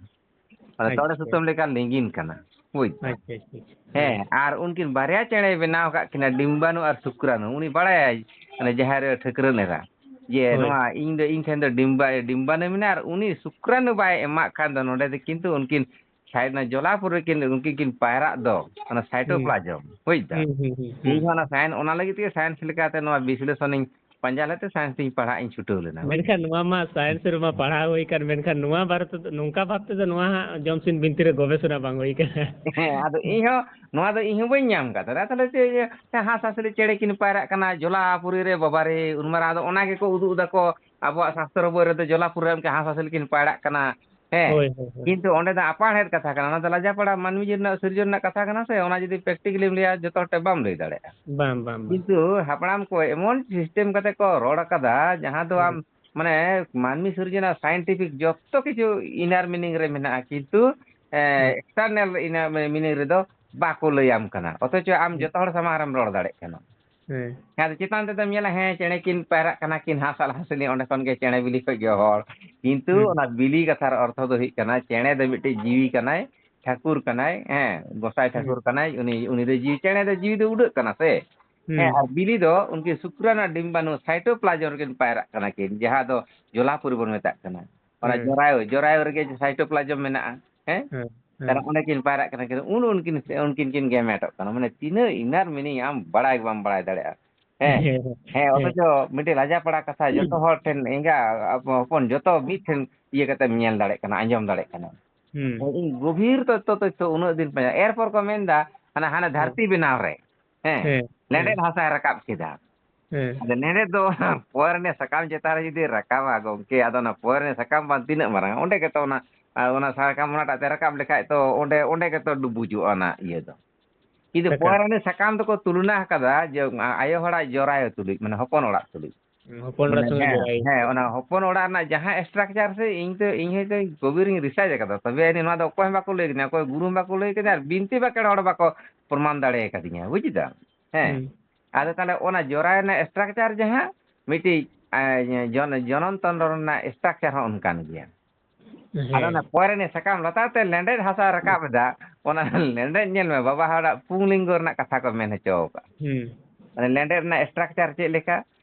ᱢᱟᱱᱮ ᱛᱚᱲᱮ ᱟᱪᱪᱷᱟ᱾ ᱥᱩᱛᱟᱹᱢ ᱞᱮᱠᱟ ᱞᱤᱸᱜᱤᱱ ᱠᱟᱱᱟ, ᱵᱩᱡᱽ ᱫᱟᱢ? ᱟᱪᱪᱷᱟ, ᱟᱪᱪᱷᱟ, ᱟᱪᱪᱷᱟ᱾ ᱦᱮᱸ, ᱦᱮᱸ᱾ ᱟᱨ ᱩᱱᱠᱤᱱ ᱵᱟᱨᱭᱟ ᱪᱮᱬᱮᱭ ᱵᱮᱱᱟᱣ ᱟᱠᱟᱫ ᱠᱤᱱᱟ, ᱰᱤᱢᱵᱟᱱᱩ ᱟᱨ ᱥᱩᱠᱨᱟᱱᱩ᱾ ᱩᱱᱤ ᱵᱟᱲᱟᱭᱟᱭ, ᱢᱟᱱᱮ ᱡᱟᱦᱮᱨ ᱟᱭᱳ ᱴᱷᱟᱹᱠᱨᱟᱹᱱ ᱮᱨᱟ, ᱡᱮ ᱦᱳᱭ᱾ ᱱᱚᱣᱟ ᱤᱧ ᱫᱚ, ᱤᱧ ᱴᱷᱮᱱ ᱫᱚ ᱰᱤᱢᱵᱟ-, ᱰᱤᱢᱵᱟᱱᱩ ᱢᱮᱱᱟᱭᱟ, ᱟᱨ ᱩᱱᱤ ᱥᱩᱠᱨᱟᱱᱩ ᱵᱟᱭ ᱮᱢᱟᱜ ᱠᱷᱟᱱ ᱫᱚ ᱱᱚᱰᱮ ᱫᱚ ᱠᱤᱱᱛᱩ ᱩᱱᱠᱤᱱ ᱥᱟᱭᱤᱰ ᱨᱮᱱᱟᱜ ᱡᱚᱞᱟᱯᱩᱨ ᱨᱮ ᱠᱤᱱ, ᱩᱱᱠᱤᱱ ᱠᱤᱱ ᱯᱟᱭᱨᱟᱜ ᱫᱚ, ᱚᱱᱟ ᱦᱩᱸ᱾ ᱥᱟᱭᱴᱳᱯᱞᱟᱡᱚᱢ, ᱵᱩᱡᱽ ᱫᱟᱢ? ᱦᱩᱸ, ᱦᱩᱸ, ᱦᱩᱸ, ᱦᱩᱸ᱾ ᱤᱧ ᱦᱚᱸ ᱚᱱᱟ ᱥᱟᱭᱮᱱᱥ, ᱚᱱᱟ ᱞᱟᱹᱜᱤᱫ ᱛᱮᱜᱮ ᱥᱟᱭᱮᱱᱥ ᱞᱮᱠᱟᱛᱮ ᱱᱚᱣᱟ ᱵᱤᱥᱞᱮᱥᱚᱱᱤᱧ ᱯᱟᱸᱡᱟ ᱞᱮᱫ ᱛᱮ ᱥᱟᱭᱮᱱᱥ ᱛᱤᱧ ᱯᱟᱲᱦᱟᱜ ᱤᱧ ᱪᱷᱩᱴᱟᱹᱣ ᱞᱮᱱᱟ᱾ ᱢᱮᱱᱠᱷᱟᱱ ᱱᱚᱣᱟ ᱢᱟ ᱥᱟᱭᱮᱱᱥ ᱨᱮᱢᱟ ᱯᱟᱲᱦᱟᱣ ᱦᱩᱭ ᱠᱟᱱ, ᱢᱮᱱᱠᱷᱟᱱ ᱱᱚᱣᱟ ᱵᱟᱨᱮ ᱛᱮᱫᱚ, ᱱᱚᱝᱠᱟ ᱵᱷᱟᱵ ᱛᱮᱫᱚ ᱱᱚᱣᱟ ᱦᱟᱸᱜ ᱡᱚᱢᱥᱤᱢ ᱵᱤᱱᱛᱤ ᱨᱮ ᱜᱚᱵᱮᱥᱚᱱᱟ ᱵᱟᱝ ᱦᱩᱭ ᱠᱟᱱᱟ᱾ ᱦᱮᱸ, ᱟᱫᱚ ᱤᱧ ᱦᱚᱸ, ᱱᱚᱣᱟ ᱫᱚ ᱤᱧ ᱦᱚᱸ ᱵᱟᱹᱧ ᱧᱟᱢ ᱠᱟᱫᱟ᱾ ᱛᱟᱦᱞᱮ ᱪᱮᱫ ᱤᱭᱟᱹ, ᱦᱟᱸᱥ ᱦᱟᱸᱥᱞᱤ ᱪᱮᱬᱮ ᱠᱤᱱ ᱯᱟᱭᱨᱟᱜ ᱠᱟᱱᱟ ᱡᱚᱞᱟᱯᱩᱨᱤ ᱨᱮ, ᱵᱟᱵᱟ ᱨᱮ, ᱩᱱ ᱢᱟᱨᱟᱝ, ᱟᱫᱚ ᱚᱱᱟ ᱜᱮᱠᱚ ᱩᱫᱩᱜ ᱮᱫᱟ ᱠᱚ, ᱟᱵᱚᱣᱟᱜ ᱥᱟᱥᱛᱨᱚ ᱵᱳᱭ ᱨᱮᱫᱚ ᱡᱚᱞᱟᱯᱩᱨᱤ ᱨᱮ ᱚᱱᱠᱟ ᱦᱟᱸᱥ ᱦᱟᱸᱥᱞᱤ ᱠᱤᱱ ᱯᱟᱭᱨᱟᱜ ᱠᱟᱱᱟ᱾ ᱦᱮᱸ, ᱦᱳᱭ, ᱦᱳᱭ, ᱦᱳᱭ᱾ ᱠᱤᱱᱛᱩ ᱚᱸᱰᱮ ᱫᱚ ᱟᱯᱟᱬ ᱦᱮᱫ ᱠᱟᱛᱷᱟ ᱠᱟᱱᱟ, ᱚᱱᱟ ᱫᱚ ᱞᱟᱡᱟᱯᱟᱲᱟ ᱢᱟᱹᱱᱢᱤ ᱡᱤᱭᱚᱱ ᱨᱮᱱᱟᱜ ᱥᱤᱨᱡᱚᱱ ᱨᱮᱱᱟᱜ ᱠᱟᱛᱷᱟ ᱠᱟᱱᱟ ᱥᱮ, ᱚᱱᱟ ᱡᱩᱫᱤ practically ᱮᱢ ᱞᱟᱹᱭᱟ, ᱡᱚᱛᱚ ᱦᱚᱲ ᱴᱷᱮᱱ ᱵᱟᱢ ᱞᱟᱹᱭ ᱫᱟᱲᱮᱭᱟᱜᱼᱟ᱾ ᱵᱟᱝ, ᱵᱟᱝ, ᱵᱟᱝ᱾ ᱠᱤᱱᱛᱩ ᱦᱟᱯᱲᱟᱢ ᱠᱚ ᱮᱢᱚᱱ system ᱠᱟᱛᱮ ᱠᱚ ᱨᱚᱲ ᱟᱠᱟᱫᱟ, ᱡᱟᱦᱟᱸ ᱫᱚ ᱦᱩᱸ᱾ ᱟᱢ, ᱢᱟᱱᱮ, ᱢᱟᱹᱱᱢᱤ ᱥᱤᱨᱡᱚᱱᱟᱜ scientific ᱡᱚᱛᱚ ᱠᱤᱪᱷᱩ inner meaning ᱨᱮ ᱢᱮᱱᱟᱜᱼᱟ, ᱠᱤᱱᱛᱩ, ᱮ, ᱦᱩᱸ᱾ External inner meaning ᱨᱮᱫᱚ ᱵᱟᱠᱚ ᱞᱟᱹᱭᱟᱢ ᱠᱟᱱᱟ, ᱚᱛᱷᱚᱪᱚ ᱟᱢ ᱦᱩᱸ᱾ ᱡᱚᱛᱚ ᱦᱚᱲ ᱥᱟᱢᱟᱝ ᱨᱮᱢ ᱨᱚᱲ ᱫᱟᱲᱮᱭᱟᱜ ᱠᱟᱱᱟ᱾ ᱦᱮᱸ᱾ ᱦᱮᱸ, ᱟᱫᱚ ᱪᱮᱛᱟᱱ ᱛᱮᱫᱚᱢ ᱧᱮᱞᱟ, ᱦᱮᱸ, ᱪᱮᱬᱮ ᱠᱤᱱ ᱯᱟᱭᱨᱟᱜ ᱠᱟᱱᱟ ᱠᱤᱱ, ᱦᱟᱸᱥ ᱟᱨ ᱦᱟᱸᱥᱞᱤ, ᱚᱸᱰᱮ ᱠᱷᱚᱱ ᱜᱮ ᱪᱮᱬᱮ ᱵᱤᱞᱤ ᱠᱷᱚᱡ ᱜᱮ ᱦᱚᱲ᱾ ᱠᱤᱱᱛᱩ ᱦᱩᱸ᱾ ᱚᱱᱟ ᱵᱤᱞᱤ ᱠᱟᱛᱷᱟ ᱨᱮ ᱚᱨᱛᱷᱚ ᱫᱚ ᱦᱩᱭᱩᱜ ᱠᱟᱱᱟ, ᱪᱮᱬᱮ ᱫᱚ ᱢᱤᱫᱴᱤᱡ ᱡᱤᱣᱤ ᱠᱟᱱᱟᱭ, ᱴᱷᱟᱹᱠᱩᱨ ᱠᱟᱱᱟᱭ, ᱦᱮᱸ, ᱜᱚᱸᱥᱟᱭ ᱦᱩᱸ᱾ ᱴᱷᱟᱹᱠᱩᱨ ᱠᱟᱱᱟᱭ, ᱩᱱᱤ, ᱩᱱᱤ ᱫᱚ ᱡᱤᱣᱤ, ᱪᱮᱬᱮ ᱫᱚ ᱡᱤᱣᱤ ᱫᱚ ᱩᱰᱟᱹᱜ ᱠᱟᱱᱟ ᱥᱮ? ᱦᱩᱸ᱾ ᱦᱮᱸ, ᱟᱨ ᱵᱤᱞᱤ ᱫᱚ ᱩᱱᱠᱤᱱ ᱥᱩᱠᱨᱟᱱᱩ ᱟᱨ ᱰᱤᱢᱵᱟᱱᱩ cytoplasm ᱨᱮᱠᱤᱱ ᱯᱟᱭᱨᱟᱜ ᱠᱟᱱᱟ ᱠᱤᱱ, ᱡᱟᱦᱟᱸ ᱫᱚ ᱡᱚᱞᱟᱯᱩᱨᱤ ᱵᱚᱱ ᱢᱮᱛᱟᱜ ᱠᱟᱱᱟ᱾ ᱚᱱᱟ ᱦᱮᱸ᱾ ᱡᱚᱨᱟᱭᱩ, ᱡᱚᱨᱟᱭᱩ ᱨᱮᱜᱮ ᱥᱟᱭᱴᱳᱯᱞᱟᱡᱚᱢ ᱢᱮᱱᱟᱜᱼᱟ᱾ ᱦᱮᱸ? ᱦᱮᱸ, ᱦᱮᱸ᱾ ᱛᱟᱦᱞᱮ ᱚᱸᱰᱮ ᱠᱤᱱ ᱯᱟᱭᱨᱟᱜ ᱠᱟᱱᱟ, ᱠᱤᱱ ᱩᱱ ᱩᱱᱠᱤᱱ, ᱩᱱᱠᱤᱱ ᱠᱤᱱ ᱜᱮᱢᱮᱴᱚᱜ ᱠᱟᱱᱟ᱾ ᱢᱟᱱᱮ ᱛᱤᱱᱟᱹᱜ inner meaning ᱟᱢ ᱵᱟᱲᱟᱭ ᱜᱮ ᱵᱟᱢ ᱵᱟᱲᱟᱭ ᱫᱟᱲᱮᱭᱟᱜᱼᱟ᱾ ᱦᱮᱸ? ᱦᱮᱸ, ᱦᱮᱸ, ᱦᱮᱸ, ᱦᱮᱸ᱾ ᱚᱛᱷᱚᱪᱚ ᱢᱤᱫᱴᱮᱡ ᱞᱟᱡᱟ ᱯᱟᱲᱟ ᱠᱟᱛᱷᱟ, ᱡᱚᱛᱚ ᱦᱚᱲ ᱴᱷᱮᱱ, ᱮᱸᱜᱟ, ᱟᱯ-, ᱦᱚᱯᱚᱱ ᱡᱚᱛᱚ ᱢᱤᱫ ᱴᱷᱮᱱ ᱤᱭᱟᱹ ᱠᱟᱛᱮᱢ ᱧᱮᱞ ᱫᱟᱲᱮᱭᱟᱜ ᱠᱟᱱᱟ, ᱟᱸᱡᱚᱢ ᱫᱟᱲᱮᱭᱟᱜ ᱠᱟᱱᱟ᱾ ᱦᱩᱸ᱾ ᱤᱧ ᱜᱚᱵᱷᱤᱨ ᱛᱚᱛᱛᱚ, ᱛᱚᱛᱛᱷᱚ ᱩᱱᱟᱹᱜ ᱫᱤᱱ ᱯᱟᱸᱡᱟ᱾ ᱮᱨᱯᱚᱨ ᱠᱚ ᱢᱮᱱᱫᱟ, ᱦᱟᱱᱟ, ᱦᱟᱱᱟ ᱦᱮᱸ᱾ ᱫᱷᱟᱹᱨᱛᱤ ᱵᱮᱱᱟᱣ ᱨᱮ, ᱦᱮᱸ, ᱦᱮᱸ, ᱞᱮᱸᱰᱮᱫ ᱦᱮᱸ᱾ ᱦᱟᱥᱟᱭ ᱨᱟᱠᱟᱵ ᱠᱮᱫᱟ᱾ ᱦᱮᱸ᱾ ᱟᱫᱚ ᱞᱮᱸᱰᱮᱫ ᱫᱚ ᱚᱱᱟ ᱯᱚᱭᱮᱱ ᱨᱮᱱᱟᱜ ᱥᱟᱠᱟᱢ ᱪᱮᱛᱟᱱ ᱨᱮ ᱡᱩᱫᱤ ᱨᱟᱠᱟᱵᱟ ᱜᱚᱢᱠᱮ, ᱟᱫᱚ ᱚᱱᱟ ᱯᱚᱭᱮᱱ ᱨᱮᱱᱟᱜ ᱥᱟᱠᱟᱢ ᱵᱟᱝ ᱛᱤᱱᱟᱹᱜ ᱢᱟᱨᱟᱝ, ᱚᱸᱰᱮ ᱜᱮᱛᱚ ᱚᱱᱟ, ᱟᱨ ᱚᱱᱟ ᱥᱟᱠᱟᱢ ᱚᱱᱟᱴᱟᱜ ᱛᱮ ᱨᱟᱠᱟᱵ ᱞᱮᱠᱷᱟᱡ ᱛᱚ ᱚᱸᱰᱮ, ᱚᱸᱰᱮ ᱜᱮᱛᱚ ᱰᱩᱵᱩᱡᱚᱜᱼᱟ ᱚᱱᱟ ᱤᱭᱟᱹ ᱫᱚ᱾ ᱠᱤᱱᱛᱩ ᱥᱟᱠᱟᱢ᱾ ᱯᱚᱭᱮᱱ ᱨᱮᱱᱟᱜ ᱥᱟᱠᱟᱢ ᱫᱚᱠᱚ ᱛᱩᱞᱚᱱᱟ ᱟᱠᱟᱫᱟ ᱡᱮ ᱟᱭᱳ ᱦᱚᱲᱟᱜ ᱡᱚᱨᱟᱭᱳ ᱛᱩᱞᱩᱡ, ᱢᱟᱱᱮ ᱦᱚᱯᱚᱱ ᱚᱲᱟᱜ ᱛᱩᱞᱩᱡ᱾ ᱦᱚᱯᱚᱱ ᱚᱲᱟᱜ ᱢᱟᱱᱮ ᱥᱚᱸᱜᱮ ᱦᱮᱸ, ᱡᱚᱲᱟᱭ᱾ ᱦᱮᱸ, ᱚᱱᱟ ᱦᱚᱯᱚᱱ ᱚᱲᱟᱜ ᱨᱮᱱᱟᱜ ᱡᱟᱦᱟᱸ structure ᱥᱮ ᱤᱧ ᱫᱚ, ᱤᱧ ᱦᱚᱭᱛᱳ ᱠᱚᱵᱤᱨᱤᱧ research ᱟᱠᱟᱫᱟ, ᱛᱚᱵᱮ ᱟᱹᱱᱤᱡ ᱱᱚᱣᱟ ᱫᱚ ᱚᱠᱚᱭ ᱦᱚᱸ ᱵᱟᱠᱚ ᱞᱟᱹᱭ ᱠᱟᱫᱤᱧᱟ, ᱚᱠᱚᱭ ᱜᱩᱨᱩ ᱦᱚᱸ ᱵᱟᱠᱚ ᱞᱟᱹᱭ ᱠᱟᱫᱤᱧᱟ, ᱟᱨ ᱵᱤᱱᱛᱤ ᱵᱟᱠᱷᱮᱲ ᱦᱚᱲ ᱵᱟᱠᱚ ᱯᱨᱚᱢᱟᱱ ᱫᱟᱲᱮ ᱟᱠᱟᱫᱤᱧᱟ, ᱵᱩᱡ ᱫᱟᱢ? ᱦᱮᱸ᱾ ᱦᱩᱸ᱾ ᱟᱫᱚ ᱛᱟᱦᱞᱮ ᱚᱱᱟ ᱡᱚᱨᱟᱭᱳ ᱨᱮᱱᱟᱜ structure ᱡᱟᱦᱟᱸ ᱢᱤᱫᱴᱤᱡ, ᱮ, ᱡᱚᱱ-, ᱡᱚᱱᱚᱱ ᱛᱚᱱᱛᱨᱚ ᱨᱮᱱᱟᱜ structure ᱦᱚᱸ ᱚᱱᱠᱟᱱ ᱜᱮᱭᱟ᱾ ᱟᱫᱚ ᱦᱮᱸ᱾ ᱚᱱᱟ ᱯᱚᱭᱮᱱ ᱨᱮᱱᱟᱜ ᱥᱟᱠᱟᱢ ᱞᱟᱛᱟᱨ ᱛᱮ ᱞᱮᱸᱰᱮᱫ ᱦᱟᱥᱟ ᱨᱟᱠᱟᱵ ᱮᱫᱟ, ᱚᱱᱟ ᱞᱮᱸᱰᱮᱫ ᱧᱮᱞ ᱢᱮ, ᱵᱟᱵᱟ ᱦᱚᱲᱟᱜ ᱯᱩᱝᱞᱤᱝᱜᱚ ᱨᱮᱱᱟᱜ ᱠᱟᱛᱷᱟ ᱠᱚ ᱢᱮᱱ ᱦᱚᱪᱚ ᱟᱠᱟᱫᱼᱟ᱾ ᱦᱩᱸ᱾ ᱢᱟᱱᱮ ᱞᱮᱸᱰᱮᱫ ᱨᱮᱱᱟᱜ structure ᱪᱮᱫ ᱞᱮᱠᱟ,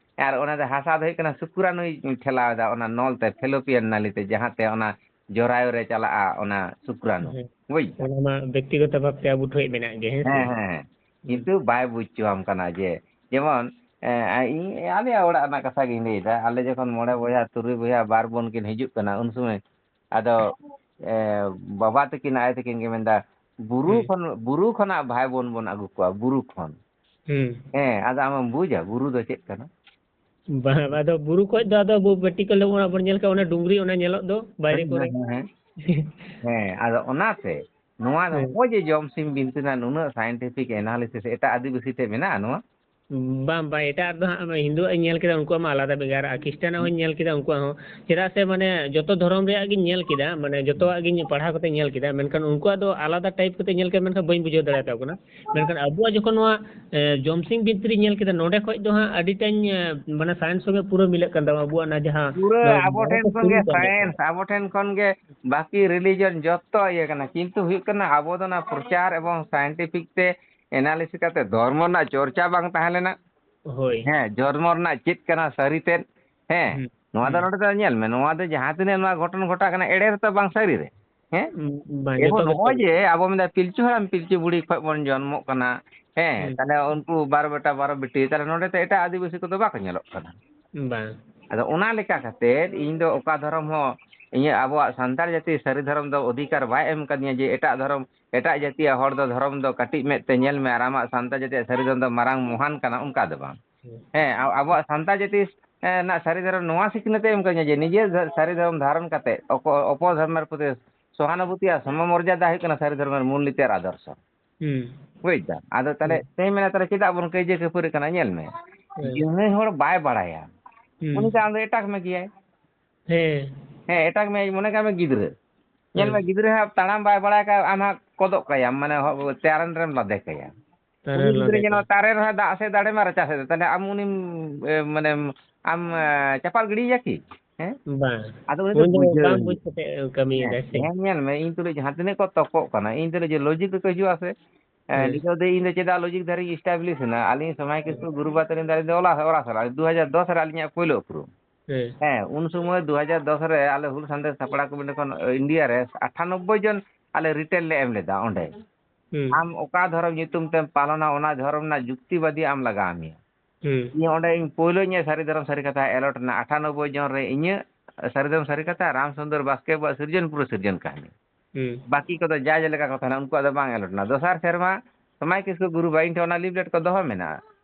ᱟᱨ ᱚᱱᱟ ᱫᱚ ᱦᱟᱥᱟ ᱫᱚ ᱦᱩᱭᱩᱜ ᱠᱟᱱᱟ ᱥᱩᱠᱨᱟᱱᱩᱭ ᱴᱷᱮᱞᱟᱣ ᱮᱫᱟ ᱚᱱᱟ ᱱᱚᱞ ᱛᱮ, fallopian ᱱᱟᱞᱤ ᱛᱮ, ᱡᱟᱦᱟᱸ ᱛᱮ ᱚᱱᱟ ᱡᱚᱨᱟᱭᱩ ᱨᱮ ᱪᱟᱞᱟᱜᱼᱟ ᱚᱱᱟ ᱥᱩᱠᱨᱟᱱᱩ᱾ ᱦᱮᱸ᱾ ᱵᱩᱡ ᱫᱟᱢ? ᱚᱱᱟ ᱢᱟ ᱵᱮᱠᱛᱤᱜᱚᱛᱚ ᱵᱷᱟᱵᱛᱮ ᱟᱵᱚ ᱴᱷᱮᱱ ᱢᱮᱱᱟᱜ ᱜᱮᱭᱟ, ᱦᱮᱸ ᱥᱮ? ᱦᱮᱸ, ᱦᱮᱸ, ᱦᱮᱸ᱾ ᱦᱩᱸ᱾ ᱠᱤᱱᱛᱩ ᱵᱟᱭ ᱵᱩᱡ ᱦᱚᱪᱚᱣᱟᱢ ᱠᱟᱱᱟ ᱡᱮ, ᱡᱮᱢᱚᱱ, ᱮ, ᱤᱧ ᱟᱞᱮᱭᱟᱜ ᱚᱲᱟᱜ ᱨᱮᱱᱟᱜ ᱠᱟᱛᱷᱟ ᱜᱤᱧ ᱞᱟᱹᱭᱫᱟ, ᱟᱞᱮ ᱡᱚᱠᱷᱚᱱ ᱢᱚᱬᱮ ᱵᱚᱭᱦᱟ, ᱛᱩᱨᱩᱭ ᱵᱚᱭᱦᱟ, ᱵᱟᱨ ᱵᱚᱱ ᱠᱤᱱ ᱦᱤᱡᱩᱜ ᱠᱟᱱᱟ, ᱩᱱ ᱥᱚᱢᱚᱭ ᱟᱫᱚ, ᱮ, ᱵᱟᱵᱟ ᱛᱟᱹᱠᱤᱱ, ᱟᱭᱳ ᱛᱟᱹᱠᱤᱱ ᱠᱤᱱ ᱢᱮᱱᱫᱟ, "ᱵᱩᱨᱩ ᱦᱩᱸ᱾ ᱠᱷᱚᱱ, ᱵᱩᱨᱩ ᱠᱷᱚᱱᱟᱜ ᱵᱷᱟᱭ ᱵᱳᱱ ᱵᱚᱱ ᱟᱹᱜᱩ ᱠᱚᱣᱟ, ᱵᱩᱨᱩ ᱠᱷᱚᱱ᱾" ᱦᱩᱸ᱾ ᱦᱮᱸ, ᱟᱫᱚ ᱟᱢᱮᱢ ᱵᱩᱡᱟ ᱵᱩᱨᱩ ᱫᱚ ᱪᱮᱫ ᱠᱟᱱᱟ? ᱵᱟᱝ, ᱟᱫᱚ ᱵᱩᱨᱩ ᱠᱷᱚᱡ ᱫᱚ ᱟᱫᱚ ᱟᱵᱚ practical ᱫᱚ ᱚᱱᱟ ᱵᱚᱱ ᱧᱮᱞ ᱠᱟᱜ, ᱚᱱᱟ ᱰᱩᱝᱨᱤ, ᱚᱱᱟ ᱧᱮᱞᱚᱜ ᱫᱚ ᱵᱟᱭᱨᱮ ᱦᱮᱸ, ᱠᱚᱨᱮ᱾ ᱦᱮᱸ, ᱦᱮᱸ᱾ ᱦᱮᱸ, ᱟᱫᱚ ᱚᱱᱟᱛᱮ ᱱᱚᱣᱟ ᱫᱚ ᱦᱮᱸ᱾ ᱱᱚᱜᱼᱚᱭ ᱡᱮ ᱡᱚᱢ ᱥᱤᱢ ᱵᱤᱱᱛᱤ ᱨᱮᱱᱟᱜ ᱱᱩᱱᱟᱹᱜ scientific analysis ᱮᱴᱟᱜ ᱟᱹᱫᱤᱵᱟᱹᱥᱤ ᱴᱷᱮᱡ ᱢᱮᱱᱟᱜᱼᱟ ᱱᱚᱣᱟ? ᱵᱟᱝ, ᱵᱟᱝ, ᱮᱴᱟᱜ ᱨᱮᱫᱚ ᱦᱟᱸᱜ ᱦᱤᱱᱫᱩᱣᱟᱜ ᱤᱧ ᱧᱮᱞ ᱠᱮᱫᱟ, ᱩᱱᱠᱩᱣᱟᱜ ᱢᱟ ᱟᱞᱟᱫᱟ ᱵᱷᱮᱜᱟᱨ, ᱟᱨ ᱠᱷᱨᱤᱥᱴᱟᱱᱟᱜ ᱦᱚᱸᱧ ᱧᱮᱞ ᱠᱮᱫᱟ, ᱩᱱᱠᱩᱣᱟᱜ ᱦᱚᱸ᱾ ᱪᱮᱫᱟᱜ ᱥᱮ, ᱢᱟᱱᱮ, ᱡᱚᱛᱚ ᱫᱷᱚᱨᱚᱢ ᱨᱮᱭᱟᱜ ᱜᱤᱧ ᱧᱮᱞ ᱠᱮᱫᱟ, ᱢᱟᱱᱮ, ᱡᱚᱛᱚᱣᱟᱜ ᱜᱤᱧ ᱯᱟᱲᱦᱟᱣ ᱠᱟᱛᱮ ᱧᱮᱞ ᱠᱮᱫᱟ, ᱢᱮᱱᱠᱷᱟᱱ ᱩᱱᱠᱩᱣᱟᱜ ᱫᱚ ᱟᱞᱟᱫᱟ type ᱠᱟᱛᱮ ᱧᱮᱞ ᱠᱮᱫᱟ, ᱢᱮᱱᱠᱷᱟᱱ ᱵᱟᱹᱧ ᱵᱩᱡᱷᱟᱹᱣ ᱫᱟᱲᱮᱭᱟᱛᱟ ᱠᱚ ᱠᱟᱱᱟ᱾ ᱢᱮᱱᱠᱷᱟᱱ ᱟᱵᱚᱣᱟᱜ ᱡᱚᱠᱷᱚᱱ ᱱᱚᱣᱟ, ᱮ, ᱡᱚᱢᱥᱤᱢ ᱵᱤᱱᱛᱤ ᱨᱤᱧ ᱧᱮᱞ ᱠᱮᱫᱟ, ᱱᱚᱸᱰᱮ ᱠᱷᱚᱡ ᱫᱚ ᱦᱟᱸᱜ ᱟᱹᱰᱤᱴᱟᱧ, ᱮ, ᱢᱟᱱᱮ, science ᱥᱚᱸᱜᱮ ᱯᱩᱨᱟᱹ ᱢᱤᱞᱟᱹᱜ ᱠᱟᱱ ᱛᱟᱢᱟ ᱟᱵᱚᱣᱟᱜ ᱚᱱᱟ ᱡᱟᱦᱟᱸ ᱯᱩᱨᱟᱹ ᱱᱚᱣᱟ ᱟᱵᱚ ᱢᱚᱬᱮ ᱴᱷᱮᱱ ᱠᱚ ᱠᱷᱚᱱ ᱜᱮ ᱛᱩᱨᱩᱭ ᱠᱚ ᱟᱞᱮ ᱠᱟᱱᱟ᱾ Science, ᱟᱵᱚ ᱴᱷᱮᱱ ᱠᱷᱚᱱ ᱜᱮ ᱵᱟᱹᱠᱤ religion ᱡᱚᱛᱚ ᱤᱭᱟᱹ ᱠᱟᱱᱟ, ᱠᱤᱱᱛᱩ ᱦᱩᱭᱩᱜ ᱠᱟᱱᱟ ᱟᱵᱚ ᱫᱚ ᱚᱱᱟ ᱯᱨᱚᱪᱟᱨ ᱮᱵᱚᱝ scientific ᱛᱮ analysis ᱠᱟᱛᱮ ᱫᱷᱚᱨᱢᱚ ᱨᱮᱱᱟᱜ ᱪᱚᱨᱪᱟ ᱵᱟᱝ ᱛᱟᱦᱮᱸ ᱞᱮᱱᱟ᱾ ᱦᱳᱭ᱾ ᱦᱮᱸ, ᱫᱷᱚᱨᱢᱚ ᱨᱮᱱᱟᱜ ᱪᱮᱫ ᱠᱟᱱᱟ ᱥᱟᱹᱨᱤ ᱛᱮᱫ, ᱦᱮᱸ, ᱦᱩᱸ᱾ ᱱᱚᱣᱟ ᱫᱚ ᱦᱩᱸ᱾ ᱱᱚᱰᱮ ᱫᱚ ᱧᱮᱞ ᱢᱮ, ᱱᱚᱣᱟ ᱫᱚ ᱡᱟᱦᱟᱸ ᱛᱤᱱᱟᱹᱜ ᱱᱚᱣᱟ ᱜᱷᱚᱴᱚᱱ ᱜᱷᱚᱴᱟᱜ ᱠᱟᱱᱟ, ᱮᱲᱮ ᱨᱮᱛᱚ ᱵᱟᱝ ᱥᱟᱹᱨᱤ ᱨᱮ᱾ ᱦᱮᱸ? ᱩᱸ, ᱵᱟᱝ, ᱮᱵᱚᱝ ᱡᱚᱛᱚ ᱜᱮ ᱱᱚᱜᱼᱚᱭ ᱥᱟᱹᱨᱤ᱾ ᱡᱮ ᱟᱵᱚ ᱢᱮᱱᱫᱟ ᱯᱤᱞᱪᱩ ᱦᱟᱲᱟᱢ ᱯᱤᱞᱪᱩ ᱵᱩᱲᱦᱤ ᱠᱷᱚᱱ ᱵᱚᱱ ᱡᱚᱱᱢᱚᱜ ᱠᱟᱱᱟ, ᱦᱮᱸ, ᱦᱩᱸ᱾ ᱛᱟᱦᱞᱮ ᱩᱱᱠᱩ ᱵᱟᱨᱚ ᱵᱮᱴᱟ ᱵᱟᱨᱚ ᱵᱤᱴᱤ, ᱛᱟᱦᱞᱮ ᱱᱚᱰᱮ ᱛᱚ ᱮᱴᱟᱜ ᱟᱹᱫᱤᱵᱟᱹᱥᱤ ᱠᱚᱫᱚ ᱵᱟᱠᱚ ᱧᱮᱞᱚᱜ ᱠᱟᱱᱟ᱾ ᱵᱟᱝ᱾ ᱟᱫᱚ ᱚᱱᱟ ᱞᱮᱠᱟ ᱠᱟᱛᱮ ᱤᱧ ᱫᱚ ᱚᱠᱟ ᱫᱷᱚᱨᱚᱢ ᱦᱚᱸ, ᱤᱧᱟᱹᱜ ᱟᱵᱚᱣᱟᱜ ᱥᱟᱱᱛᱟᱲ ᱡᱟᱹᱛᱤ ᱥᱟᱹᱨᱤ ᱫᱷᱚᱨᱚᱢ ᱫᱚ ᱚᱫᱷᱤᱠᱟᱨ ᱵᱟᱭ ᱮᱢ ᱠᱟᱫᱤᱧᱟ ᱡᱮ ᱮᱴᱟᱜ ᱫᱷᱚᱨᱚᱢ, ᱮᱴᱟᱜ ᱡᱟᱹᱛᱤᱭᱟᱜ ᱦᱚᱲ ᱫᱚ ᱫᱷᱚᱨᱚᱢ ᱫᱚ ᱠᱟᱹᱴᱤᱡ ᱢᱮᱫ ᱛᱮ ᱧᱮᱞ ᱢᱮ ᱟᱨ ᱟᱢᱟᱜ ᱥᱟᱱᱛᱟᱲ ᱡᱟᱹᱛᱤᱭᱟᱜ ᱥᱟᱹᱨᱤ ᱫᱷᱚᱨᱚᱢ ᱫᱚ ᱢᱟᱨᱟᱝ ᱢᱚᱦᱟᱱ ᱠᱟᱱᱟ, ᱚᱱᱠᱟ ᱫᱚ ᱵᱟᱝ᱾ ᱦᱩᱸ᱾ ᱦᱮᱸ, ᱟ-, ᱟᱵᱚᱣᱟᱜ ᱥᱟᱱᱛᱟᱲ ᱡᱟᱹᱛᱤ, ᱮ, ᱨᱮᱱᱟᱜ ᱥᱟᱹᱨᱤ ᱫᱷᱚᱨᱚᱢ ᱱᱚᱣᱟ ᱥᱤᱠᱷᱱᱟᱹᱛ ᱮ ᱮᱢ ᱠᱟᱫᱤᱧᱟ ᱡᱮ ᱱᱤᱡᱮᱨ ᱫᱷᱚ-, ᱥᱟᱹᱨᱤ ᱫᱷᱚᱨᱚᱢ ᱫᱷᱟᱨᱚᱱ ᱠᱟᱛᱮ ᱚᱠᱚ-, ᱚᱯᱚᱨ ᱫᱷᱚᱨᱢᱮᱨ ᱯᱨᱚᱛᱤ ᱥᱚᱦᱟᱱᱩᱵᱷᱩᱛᱤ ᱟᱨ ᱥᱚᱢᱚᱢᱚᱨᱡᱟᱫᱟ ᱦᱩᱭᱩᱜ ᱠᱟᱱᱟ ᱥᱟᱹᱨᱤ ᱫᱷᱚᱨᱢᱮᱨ ᱢᱩᱞ ᱱᱤᱛᱤ ᱟᱨ ᱟᱫᱚᱨᱥᱚ᱾ ᱦᱩᱸ᱾ ᱵᱩᱡᱽ ᱫᱟᱢ? ᱟᱫᱚ ᱛᱟᱦᱞᱮ ᱦᱩᱸ᱾ ᱛᱮᱦᱮᱧ ᱢᱮᱱᱟ ᱛᱟᱦᱞᱮ ᱪᱮᱫᱟᱜ ᱵᱚᱱ ᱠᱟᱹᱭᱡᱟᱹ ᱠᱷᱟᱹᱯᱟᱹᱨᱤ ᱠᱟᱱᱟ? ᱧᱮᱞ ᱢᱮ, ᱦᱩᱸ᱾ ᱡᱟᱦᱟᱸᱭ ᱦᱚᱲ ᱵᱟᱭ ᱵᱟᱲᱟᱭᱟ, ᱦᱩᱸ᱾ ᱩᱱᱤ ᱫᱚ ᱟᱢ ᱫᱚ ᱮᱴᱟᱜ ᱢᱮ ᱜᱮᱭᱟᱭ᱾ ᱦᱮᱸ᱾ ᱦᱮᱸ, ᱮᱴᱟᱜ ᱢᱮ, ᱢᱚᱱᱮ ᱠᱟᱜ ᱢᱮ ᱜᱤᱫᱽᱨᱟᱹ᱾ ᱧᱮᱞ ᱦᱩᱸ᱾ ᱢᱮ, ᱜᱤᱫᱽᱨᱟᱹ ᱦᱟᱸᱜ ᱛᱟᱲᱟᱢ ᱵᱟᱭ ᱵᱟᱲᱟᱭ ᱠᱷᱟᱡ, ᱟᱢ ᱦᱟᱸᱜ ᱠᱚᱫᱚᱜ ᱠᱟᱭᱟᱢ, ᱢᱟᱱᱮ, ᱦᱚ-, ᱪᱮᱛᱟᱱ ᱨᱮᱢ ᱞᱟᱫᱮ ᱠᱟᱭᱟ᱾ ᱛᱟᱨᱮ ᱩᱱᱤ ᱜᱤᱫᱽᱨᱟᱹ ᱞᱟᱫᱮ ᱧᱮᱞ ᱢᱮ, ᱠᱟᱭᱟ᱾ ᱛᱟᱨᱮ ᱨᱮᱦᱚᱸ ᱫᱟᱜ ᱥᱮᱫ ᱫᱟᱲᱮ ᱢᱟ ᱨᱟᱪᱟ ᱥᱮᱫ, ᱛᱟᱦᱞᱮ ᱟᱢ ᱩᱱᱤᱢ, ᱮ, ᱢᱟᱱᱮᱢ, ᱟᱢ, ᱮ, ᱪᱟᱯᱟᱫ ᱜᱤᱰᱤᱭᱮᱭᱟ ᱠᱤ? ᱦᱮᱸ? ᱵᱟᱝ᱾ ᱟᱫᱚ ᱩᱱᱤ ᱫᱚ ᱩᱱᱤ ᱫᱚ ᱵᱩᱡᱷᱟᱹᱣ ᱵᱟᱝ ᱦᱩᱭᱩᱜ ᱵᱩᱡᱽ ᱠᱟᱛᱮ ᱠᱟᱹᱢᱤᱭᱮᱫᱟᱭ ᱥᱮ᱾ ᱦᱮᱸ, ᱧᱮᱞ ᱢᱮ, ᱤᱧ ᱛᱩᱞᱩᱡ ᱡᱟᱦᱟᱸ ᱛᱤᱱᱟᱹᱜ ᱠᱚ ᱛᱚᱠᱚᱜ ᱠᱟᱱᱟ, ᱤᱧ ᱛᱩᱞᱩᱡ ᱡᱮ logic ᱨᱮᱠᱚ ᱦᱤᱡᱩᱜᱼᱟ ᱥᱮ, ᱮ, ᱦᱮᱸ᱾ ᱱᱤᱛᱚᱜ ᱫᱚ ᱤᱧ ᱫᱚ ᱪᱮᱫᱟᱜ logic ᱫᱷᱟᱨᱮᱧ establish ᱮᱱᱟ? ᱟᱹᱞᱤᱧ ᱥᱚᱢᱟᱭ ᱦᱮᱸ᱾ ᱠᱤᱥᱠᱩ ᱜᱩᱨᱩ ᱵᱟᱵᱟ ᱛᱟᱹᱞᱤᱧ ᱫᱚ ᱟᱹᱞᱤᱧ ᱫᱚ ᱚᱞᱟ-, ᱚᱲᱟᱜ ᱥᱟᱞᱟᱜ, ᱫᱩ ᱦᱟᱡᱟᱨ ᱫᱚᱥ ᱨᱮ ᱟᱹᱞᱤᱧᱟᱜ ᱯᱳᱭᱞᱳ ᱩᱯᱨᱩᱢ᱾ ᱦᱮᱸ᱾ ᱦᱮᱸ, ᱩᱱ ᱥᱚᱢᱚᱭ ᱫᱩ ᱦᱟᱡᱟᱨ ᱫᱚᱥ ᱨᱮ ᱟᱞᱮ ᱦᱩᱞ ᱥᱟᱱᱛᱮ ᱥᱟᱯᱲᱟᱣ ᱠᱚᱢᱤᱴᱤ ᱠᱷᱚᱱ ᱤᱱᱰᱤᱭᱟ ᱨᱮ ᱟᱴᱷᱟᱱᱚᱵᱵᱳᱭ ᱡᱚᱱ ᱟᱞᱮ retail ᱞᱮ ᱮᱢ ᱞᱮᱫᱟ ᱚᱸᱰᱮ᱾ ᱦᱩᱸ᱾ ᱟᱢ ᱚᱠᱟ ᱫᱷᱚᱨᱚᱢ ᱧᱩᱛᱩᱢ ᱛᱮᱢ ᱯᱟᱞᱚᱱᱟ, ᱚᱱᱟ ᱫᱷᱚᱨᱚᱢ ᱨᱮᱱᱟᱜ ᱡᱩᱠᱛᱤᱵᱟᱫᱤ ᱟᱢ ᱞᱟᱜᱟᱣ ᱢᱮᱭᱟ᱾ ᱦᱩᱸ᱾ ᱤᱧ ᱚᱸᱰᱮ ᱤᱧ ᱯᱳᱭᱞᱳ ᱤᱧᱟᱹᱜ ᱥᱟᱹᱨᱤ ᱫᱷᱚᱨᱚᱢ ᱥᱟᱹᱨᱤ ᱠᱟᱛᱷᱟ allot ᱨᱮᱱᱟᱜ ᱟᱴᱷᱟᱱᱚᱵᱵᱳᱭ ᱡᱚᱱ ᱨᱮ ᱤᱧᱟᱹᱜ ᱥᱟᱹᱨᱤ ᱫᱷᱚᱨᱚᱢ ᱥᱟᱹᱨᱤ ᱠᱟᱛᱷᱟ, ᱨᱟᱢ ᱥᱩᱱᱫᱚᱨ ᱵᱟᱥᱠᱮ ᱵᱟᱵᱩᱣᱟᱜ ᱥᱤᱨᱡᱚᱱ ᱯᱩᱨᱟᱹ ᱥᱤᱨᱡᱚᱱ ᱠᱟᱹᱦᱱᱤ᱾ ᱦᱩᱸ᱾ ᱵᱟᱹᱠᱤ ᱠᱚᱫᱚ ᱡᱟ ᱡᱮᱞᱮᱠᱟ ᱠᱚ ᱛᱟᱦᱮᱱᱟ, ᱩᱱᱠᱩᱣᱟᱜ ᱫᱚ ᱵᱟᱝ allot ᱮᱱᱟ᱾ ᱫᱚᱥᱟᱨ ᱥᱮᱨᱢᱟ ᱥᱚᱢᱟᱭ ᱠᱤᱥᱠᱩ ᱜᱩᱨᱩ ᱵᱟᱵᱟ ᱤᱧ ᱴᱷᱮᱱ ᱚᱱᱟ leaflet ᱠᱚ ᱫᱚᱦᱚ ᱢᱮᱱᱟᱜᱼᱟ᱾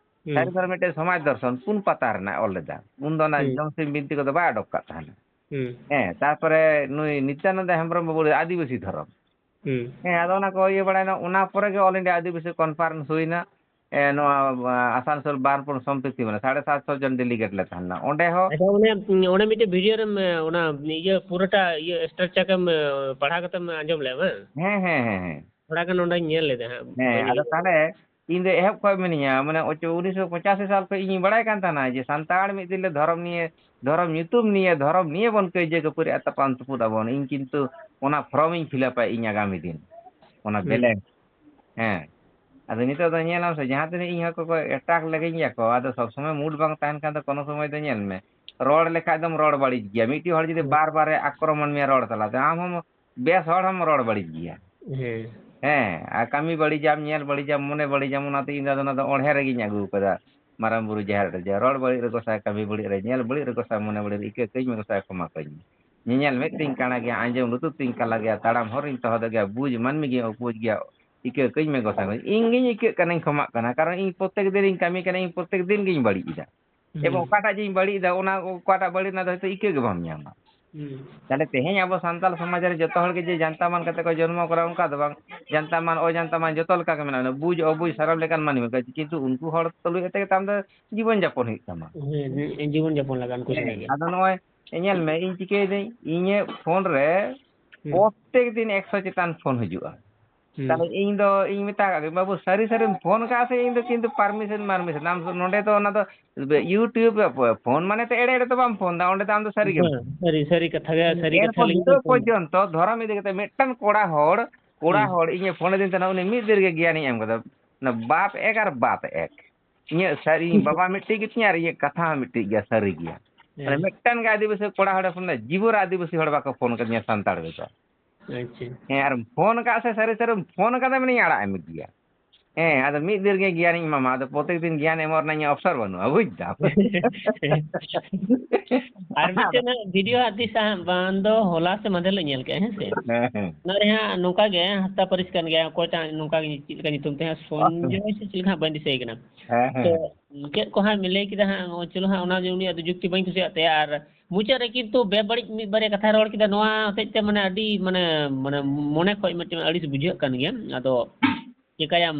ᱦᱩᱸ᱾ ᱥᱟᱹᱨᱤ ᱫᱷᱚᱨᱚᱢ ᱢᱤᱫᱴᱮᱱ ᱥᱚᱢᱟᱡᱽ ᱫᱚᱨᱥᱚᱱ ᱯᱩᱱ ᱯᱟᱛᱟ ᱨᱮᱱᱟᱜ ᱚᱞ ᱞᱮᱫᱟ᱾ ᱩᱱ ᱫᱚ ᱚᱱᱟ ᱦᱩᱸ᱾ ᱡᱚᱢ ᱥᱤᱢ ᱵᱤᱱᱛᱤ ᱠᱚᱫᱚ ᱵᱟᱭ ᱚᱰᱚᱠ ᱠᱟᱜ ᱛᱟᱦᱮᱱᱟ᱾ ᱦᱩᱸ᱾ ᱦᱮᱸ, ᱛᱟᱨᱯᱚᱨᱮ ᱱᱩᱭ ᱱᱤᱛᱭᱟᱱᱚᱱᱫ ᱦᱮᱢᱵᱨᱚᱢ ᱵᱟᱵᱩ ᱞᱟᱹᱭ ᱟᱹᱫᱤᱵᱟᱹᱥᱤ ᱫᱷᱚᱨᱚᱢ᱾ ᱦᱩᱸ᱾ ᱦᱮᱸ, ᱟᱫᱚ ᱚᱱᱟ ᱠᱚ ᱤᱭᱟᱹ ᱵᱟᱲᱟᱭᱮᱱᱟ, ᱚᱱᱟ ᱯᱚᱨᱮ ᱜᱮ All India ᱟᱹᱫᱤᱵᱟᱹᱥᱤ conference ᱦᱩᱭᱱᱟ᱾ ᱮ, ᱱᱚᱣᱟ, ᱟ, ᱟᱥᱟᱱᱥᱳᱞ ᱵᱟᱨᱱᱯᱩᱨ ᱥᱚᱢᱯᱤᱛᱤ, ᱢᱟᱱᱮ, ᱥᱟᱲᱮ ᱥᱟᱛᱥᱚ ᱡᱚᱱ delegate ᱞᱮ ᱛᱟᱦᱮᱸ ᱞᱮᱱᱟ᱾ ᱚᱸᱰᱮ ᱦᱚᱸ ᱟᱪᱪᱷᱟ, ᱚᱱᱮ, ᱚᱱᱮ ᱢᱤᱫᱴᱮᱡ video ᱨᱮᱢ, ᱚᱱᱟ ᱤᱭᱟᱹ ᱯᱩᱨᱟᱹᱴᱟ ᱤᱭᱟᱹ structure ᱮᱢ ᱯᱟᱲᱦᱟᱣ ᱠᱟᱛᱮᱢ ᱟᱸᱡᱚᱢ ᱞᱮᱜᱼᱟ, ᱵᱟᱝ? ᱦᱮᱸ, ᱦᱮᱸ, ᱦᱮᱸ, ᱦᱮᱸ᱾ ᱛᱷᱚᱲᱟ ᱜᱟᱱ ᱚᱸᱰᱮᱧ ᱧᱮᱞ ᱞᱮᱫᱟ ᱦᱟᱸᱜ, ᱦᱮᱸ, ᱵᱟᱹᱧ ᱟᱫᱚ ᱤᱭᱟᱹ ᱛᱟᱦᱞᱮ ᱤᱧ ᱫᱚ ᱮᱦᱚᱵ ᱠᱷᱚᱡ ᱢᱤᱱᱟᱹᱧᱟ, ᱢᱟᱱᱮ, ᱚᱪᱚ-, ᱩᱱᱤᱥᱥᱚ ᱯᱚᱸᱪᱟᱥᱤ ᱥᱟᱞ ᱠᱷᱚᱡ ᱤᱧᱤᱧ ᱵᱟᱲᱟᱭ ᱠᱟᱱ ᱛᱟᱦᱮᱱᱟ ᱡᱮ ᱥᱟᱱᱛᱟᱲ ᱢᱤᱫ ᱫᱤᱱ ᱞᱮ ᱫᱷᱚᱨᱚᱢ ᱱᱤᱭᱮ, ᱫᱷᱚᱨᱚᱢ ᱧᱩᱛᱩᱢ ᱱᱤᱭᱮ, ᱫᱷᱚᱨᱚᱢ ᱱᱤᱭᱮ ᱵᱚᱱ ᱠᱟᱹᱭᱡᱟᱹ ᱠᱷᱟᱹᱯᱟᱹᱨᱤᱜᱼᱟ, ᱛᱟᱯᱟᱢ ᱛᱩᱯᱩᱫ ᱟᱵᱚᱱ᱾ ᱤᱧ ᱠᱤᱱᱛᱩ ᱚᱱᱟ form ᱤᱧ fill upᱟ ᱤᱧ ᱟᱜᱟᱢᱤ ᱫᱤᱱ, ᱚᱱᱟ ᱦᱩᱸ᱾ balance᱾ ᱦᱮᱸ᱾ ᱟᱫᱚ ᱱᱤᱛᱚᱜ ᱫᱚ ᱧᱮᱞᱟᱢ ᱥᱮ, ᱡᱟᱦᱟᱸ ᱛᱤᱱᱟᱹᱜ ᱤᱧ ᱦᱚᱸ ᱠᱚ attack ᱞᱮᱜᱤᱧ ᱜᱮᱭᱟ ᱠᱚ, ᱟᱫᱚ ᱥᱚᱵ ᱥᱚᱢᱚᱭ mood ᱵᱟᱝ ᱛᱟᱦᱮᱱ ᱠᱷᱟᱱ ᱫᱚ ᱠᱳᱱᱳ ᱥᱚᱢᱚᱭ ᱫᱚ ᱧᱮᱞ ᱢᱮ, ᱨᱚᱲ ᱞᱮᱠᱷᱟᱡ ᱫᱚᱢ ᱨᱚᱲ ᱵᱟᱹᱲᱤᱡ ᱜᱮᱭᱟ᱾ ᱢᱤᱫᱴᱤᱡ ᱦᱚᱲ ᱡᱩᱫᱤ ᱦᱩᱸ᱾ ᱵᱟᱨ ᱵᱟᱨᱮ ᱟᱠᱨᱚᱢᱚᱱ ᱢᱮᱭᱟ ᱨᱚᱲ ᱛᱟᱞᱟᱛᱮ, ᱟᱢ ᱦᱚᱸ ᱵᱮᱥ ᱦᱚᱲ ᱦᱚᱸᱢ ᱨᱚᱲ ᱵᱟᱹᱲᱤᱡ ᱜᱮᱭᱟ᱾ ᱦᱮᱸ᱾ ᱦᱮᱸ, ᱟᱨ ᱠᱟᱹᱢᱤ ᱵᱟᱹᱲᱤᱡᱟᱢ, ᱧᱮᱞ ᱵᱟᱹᱲᱤᱡᱟᱢ, ᱢᱚᱱᱮ ᱵᱟᱹᱲᱤᱡᱟᱢ, ᱚᱱᱟᱛᱮ ᱤᱧ ᱫᱚ ᱟᱫᱚ ᱚᱱᱟ ᱫᱚ ᱚᱬᱦᱮ ᱨᱮᱜᱮᱧ ᱟᱹᱜᱩ ᱠᱟᱫᱟ᱾ ᱢᱟᱨᱟᱝ ᱵᱩᱨᱩ ᱡᱟᱦᱮᱨ ᱨᱮ ᱡᱮ, "ᱨᱚᱲ ᱵᱟᱹᱲᱤᱡ ᱨᱮ ᱜᱚᱸᱥᱟᱭ ᱠᱟᱹᱢᱤ ᱵᱟᱹᱲᱤᱡ ᱨᱮ, ᱧᱮᱞ ᱵᱟᱹᱲᱤᱡ ᱨᱮ ᱜᱚᱸᱥᱟᱭ ᱢᱚᱱᱮ ᱵᱟᱹᱲᱤᱡ ᱨᱮ, ᱤᱠᱟᱹ ᱠᱟᱹᱧ ᱢᱮ ᱜᱚᱸᱥᱟᱭ ᱠᱷᱚᱢᱟ ᱠᱟᱹᱧ ᱢᱮ᱾ ᱧᱮᱧᱮᱞ ᱢᱮᱫ ᱛᱤᱧ ᱠᱟᱬᱟ ᱜᱮᱭᱟ, ᱟᱸᱡᱚᱢ ᱞᱩᱛᱩᱨ ᱛᱤᱧ ᱠᱟᱞᱟ ᱜᱮᱭᱟ, ᱛᱟᱲᱟᱢ ᱦᱚᱨ ᱨᱤᱧ ᱛᱚᱦᱚᱫᱚᱜ ᱜᱮᱭᱟ, ᱵᱩᱡᱽ ᱢᱟᱹᱱᱢᱤ ᱜᱤᱧ ᱩᱯᱩᱡᱽ ᱜᱮᱭᱟ, ᱤᱠᱟᱹ ᱠᱟᱹᱧ ᱢᱮ ᱜᱚᱸᱥᱟᱭ ᱠᱷᱚᱢᱟ ᱠᱟᱹᱧ ᱢᱮ᱾" ᱤᱧ ᱜᱤᱧ ᱤᱠᱟᱹᱜ ᱠᱟᱱᱟᱧ ᱠᱷᱚᱢᱟᱜ ᱠᱟᱱᱟ, ᱠᱟᱨᱚᱱ ᱤᱧ ᱯᱨᱚᱛᱮᱠ ᱫᱤᱱ ᱤᱧ ᱠᱟᱹᱢᱤ ᱠᱟᱱᱟ, ᱤᱧ ᱯᱨᱚᱛᱮᱠ ᱫᱤᱱ ᱜᱤᱧ ᱵᱟᱹᱲᱤᱡ ᱮᱫᱟ᱾ ᱮᱵᱚᱝ ᱦᱩᱸ᱾ ᱚᱠᱟᱴᱟᱜ ᱡᱮᱧ ᱵᱟᱹᱲᱤᱡ ᱮᱫᱟ, ᱚᱱᱟ ᱚᱠᱟᱴᱟᱜ ᱵᱟᱹᱲᱤᱡ ᱨᱮᱱᱟᱜ ᱫᱚ ᱦᱚᱭᱛᱳ ᱤᱠᱟᱹ ᱜᱮ ᱵᱟᱢ ᱧᱟᱢᱟ᱾ ᱦᱩᱸ᱾ ᱛᱟᱦᱞᱮ ᱛᱮᱦᱮᱧ ᱟᱵᱚ ᱥᱟᱱᱛᱟᱲ ᱥᱚᱢᱟᱡᱽ ᱨᱮ ᱡᱚᱛᱚ ᱦᱚᱲ ᱜᱮ ᱡᱮ ᱡᱟᱱᱛᱟ ᱢᱟᱱ ᱠᱟᱛᱮ ᱠᱚ ᱡᱚᱱᱢᱚ ᱠᱟᱱᱟ, ᱚᱱᱠᱟ ᱫᱚ ᱵᱟᱝ᱾ ᱡᱟᱱᱛᱟ ᱢᱟᱱ, ᱚᱡᱟᱱᱛᱟ ᱢᱟᱱ ᱡᱚᱛᱚ ᱞᱮᱠᱟ ᱜᱮ ᱢᱮᱱᱟᱜᱼᱟ᱾ ᱵᱩᱡᱽ ᱚᱵᱩᱡᱽ ᱥᱟᱱᱟᱢ ᱞᱮᱠᱟᱱ ᱢᱟᱹᱱᱢᱤ ᱢᱮᱱᱟᱜ ᱠᱚᱣᱟ, ᱠᱤᱱᱛᱩ ᱩᱱᱠᱩ ᱦᱚᱲ ᱛᱩᱞᱩᱡ ᱠᱟᱛᱮ ᱜᱮ ᱛᱟᱢ ᱫᱚ ᱡᱤᱵᱚᱱ ᱡᱟᱯᱚᱱ ᱦᱩᱭᱩᱜ ᱛᱟᱢᱟ᱾ ᱦᱮᱸ, ᱦᱮᱸ, ᱡᱤᱵᱚᱱ ᱡᱟᱯᱚᱱ ᱞᱟᱜᱟᱜᱼᱟ ᱩᱱᱠᱩ ᱦᱮᱸ, ᱥᱚᱸᱜᱮ ᱜᱮ᱾ ᱟᱫᱚ ᱱᱚᱜᱼᱚᱭ ᱧᱮᱞ ᱢᱮ, ᱤᱧ ᱪᱤᱠᱟᱹᱭᱮᱫᱟᱹᱧ, ᱤᱧᱟᱹᱜ ᱯᱷᱳᱱ ᱨᱮ ᱦᱩᱸ᱾ ᱯᱨᱚᱛᱮᱠ ᱫᱤᱱ ᱮᱠᱥᱚ ᱪᱮᱛᱟᱱ ᱯᱷᱳᱱ ᱦᱤᱡᱩᱜᱼᱟ᱾ ᱦᱩᱸ᱾ ᱛᱟᱦᱞᱮ ᱤᱧ ᱫᱚ, ᱤᱧ ᱢᱮᱛᱟ ᱠᱟᱜ ᱜᱮ, "ᱵᱟᱹᱵᱩ, ᱥᱟᱹᱨᱤ ᱥᱟᱹᱨᱤᱢ ᱯᱷᱳᱱ ᱠᱟᱜᱼᱟ ᱥᱮ ᱤᱧ ᱫᱚ ᱠᱤᱱᱛᱩ ᱯᱟᱨᱢᱤᱥᱚᱱ ᱢᱟᱨᱢᱤᱥᱚᱱ?" ᱟᱢ ᱫᱚ ᱱᱚᱰᱮ ᱫᱚ ᱚᱱᱟ ᱫᱚ YouTube ᱯᱷᱳᱱ ᱢᱟᱱᱮ ᱛᱚ ᱮᱲᱮ ᱮᱲᱮ ᱫᱚ ᱵᱟᱢ ᱯᱷᱳᱱ ᱫᱟ, ᱚᱸᱰᱮ ᱫᱚ ᱟᱢ ᱫᱚ ᱥᱟᱹᱨᱤ ᱜᱮᱢ ᱦᱮᱸ, ᱯᱷᱳᱱ ᱫᱟ᱾ ᱥᱟᱹᱨᱤ, ᱥᱟᱹᱨᱤ ᱠᱟᱛᱷᱟ ᱜᱮ ᱮᱨᱯᱚᱨ ᱞᱟᱹᱭ ᱱᱤᱛᱚᱜ ᱠᱟᱱᱟ ᱯᱷᱳᱱ ᱫᱟ᱾ ᱯᱚᱨᱡᱚᱱᱛᱚ ᱫᱷᱚᱨᱚᱢ ᱤᱫᱤ ᱠᱟᱛᱮ ᱢᱤᱫᱴᱟᱝ ᱠᱚᱲᱟ ᱦᱚᱲ, ᱠᱚᱲᱟ ᱦᱩᱸ᱾ ᱦᱚᱲ ᱤᱧᱮ ᱯᱷᱳᱱ ᱟᱹᱫᱤᱧ ᱛᱟᱦᱮᱱᱟ, ᱩᱱᱤ ᱢᱤᱫ ᱫᱤᱱ ᱨᱮᱜᱮ ᱜᱮᱭᱟᱱᱤᱧ ᱮᱢ ᱠᱟᱫᱟ᱾ ᱚᱱᱟ ᱵᱟᱯ ᱮᱠ ᱟᱨ ᱵᱟᱯ ᱮᱠ᱾ ᱤᱧᱟᱹᱜ ᱥᱟᱹᱨᱤ, ᱤᱧ ᱵᱟᱵᱟ ᱢᱤᱫᱴᱤᱡ ᱜᱮᱛᱤᱧᱟ ᱟᱨ ᱤᱧᱟᱹᱜ ᱠᱟᱛᱷᱟ ᱦᱚᱸ ᱢᱤᱫᱴᱤᱡ ᱜᱮᱭᱟ, ᱥᱟᱹᱨᱤ ᱜᱮᱭᱟ᱾ ᱢᱟᱱᱮ ᱦᱮᱸ᱾ ᱢᱤᱫᱴᱟᱝ ᱜᱮ ᱟᱹᱫᱤᱵᱟᱹᱥᱤ ᱠᱚᱲᱟ ᱦᱚᱲᱮ ᱯᱷᱳᱱ ᱫᱟ, ᱡᱤᱵᱚᱱ ᱨᱮ ᱟᱹᱫᱤᱵᱟᱹᱥᱤ ᱦᱚᱲ ᱵᱟᱠᱚ ᱯᱷᱳᱱ ᱠᱟᱫᱤᱧᱟ ᱥᱟᱱᱛᱟᱲ ᱨᱮᱫᱚ᱾ ᱟᱪᱪᱷᱟ᱾ ᱦᱮᱸ, ᱟᱨ ᱯᱷᱳᱱ ᱠᱟᱜ ᱥᱮ ᱥᱟᱹᱨᱤ ᱥᱟᱹᱨᱤᱢ ᱯᱷᱳᱱ ᱠᱟᱫᱟ, ᱢᱟᱱᱮᱧ ᱟᱲᱟᱜ ᱮᱢ ᱜᱮᱭᱟ᱾ ᱦᱮᱸ, ᱟᱫᱚ ᱢᱤᱫ ᱫᱤᱱ ᱨᱮᱜᱮ ᱜᱮᱭᱟᱱᱤᱧ ᱮᱢᱟᱢᱟ, ᱟᱫᱚ ᱯᱨᱚᱛᱮᱠ ᱫᱤᱱ ᱜᱮᱭᱟᱱ ᱮᱢᱚᱜ ᱨᱮᱱᱟᱜ ᱤᱧᱟᱹᱜ ᱚᱯᱥᱚᱨ ᱵᱟᱹᱱᱩᱜᱼᱟ, ᱵᱩᱡᱽ ᱫᱟᱢ᱾ ᱟᱨ ᱢᱤᱫᱴᱮᱱ ᱦᱟᱸᱜ ᱵᱷᱤᱰᱤᱭᱳ ᱦᱟᱸᱜ ᱛᱤᱥ ᱦᱟᱸᱜ ᱵᱟᱝ ᱫᱚ ᱦᱚᱞᱟ ᱥᱮ ᱢᱟᱫᱷᱮᱨ ᱞᱮ ᱧᱮᱞ ᱠᱮᱜᱼᱟ, ᱦᱮᱸ ᱥᱮ? ᱦᱮᱸ, ᱦᱮᱸ᱾ ᱚᱱᱟ ᱨᱮ ᱦᱟᱸᱜ ᱱᱚᱝᱠᱟ ᱜᱮ ᱦᱟᱯᱛᱟ ᱯᱟᱹᱨᱤᱥ ᱠᱟᱱ ᱜᱮᱭᱟ, ᱚᱠᱚᱭᱴᱟᱜ ᱱᱚᱝᱠᱟ ᱜᱮ ᱪᱮᱫ ᱞᱮᱠᱟ ᱧᱩᱛᱩᱢ ᱛᱟᱭ ᱦᱟᱸᱜ, ᱥᱚᱧᱡᱚᱭ ᱥᱮ ᱪᱮᱫ ᱞᱮᱠᱟ ᱦᱟᱸᱜ, ᱵᱟᱹᱧ ᱫᱤᱥᱟᱹᱭᱮ ᱠᱟᱱᱟ᱾ ᱦᱮᱸ, ᱦᱮᱸ, ᱛᱚ, ᱦᱮᱸ᱾ ᱪᱮᱫ ᱠᱚ ᱦᱟᱸᱜ ᱞᱟᱹᱭ ᱠᱮᱫᱟ ᱦᱟᱸᱜ, ᱪᱚᱞᱚ ᱦᱟᱸᱜ, ᱚᱱᱟ ᱡᱮ ᱩᱱᱤᱭᱟᱜ ᱫᱚ ᱡᱩᱠᱛᱤ ᱵᱟᱹᱧ ᱠᱩᱥᱤᱭᱟᱜ ᱛᱟᱭᱟ, ᱟᱨ ᱢᱩᱪᱟᱹᱫ ᱨᱮ ᱠᱤᱱᱛᱩ ᱵᱮᱵᱟᱹᱲᱤᱡ ᱢᱤᱫ ᱵᱟᱨᱭᱟ ᱠᱟᱛᱷᱟ ᱨᱚᱲ ᱠᱮᱫᱟ, ᱱᱚᱣᱟ ᱦᱚᱛᱮᱡ ᱛᱮ ᱢᱟᱱᱮ ᱟᱹᱰᱤ ᱢᱟᱱᱮ, ᱢᱟᱱᱮ ᱢᱚᱱᱮ ᱠᱷᱚᱡ ᱢᱤᱫᱴᱮᱱ ᱟᱹᱲᱤᱥ ᱵᱩᱡᱷᱟᱹᱜ ᱠᱟᱱ ᱜᱮᱭᱟ᱾ ᱟᱫᱚ ᱪᱤᱠᱟᱹᱭᱟᱢ,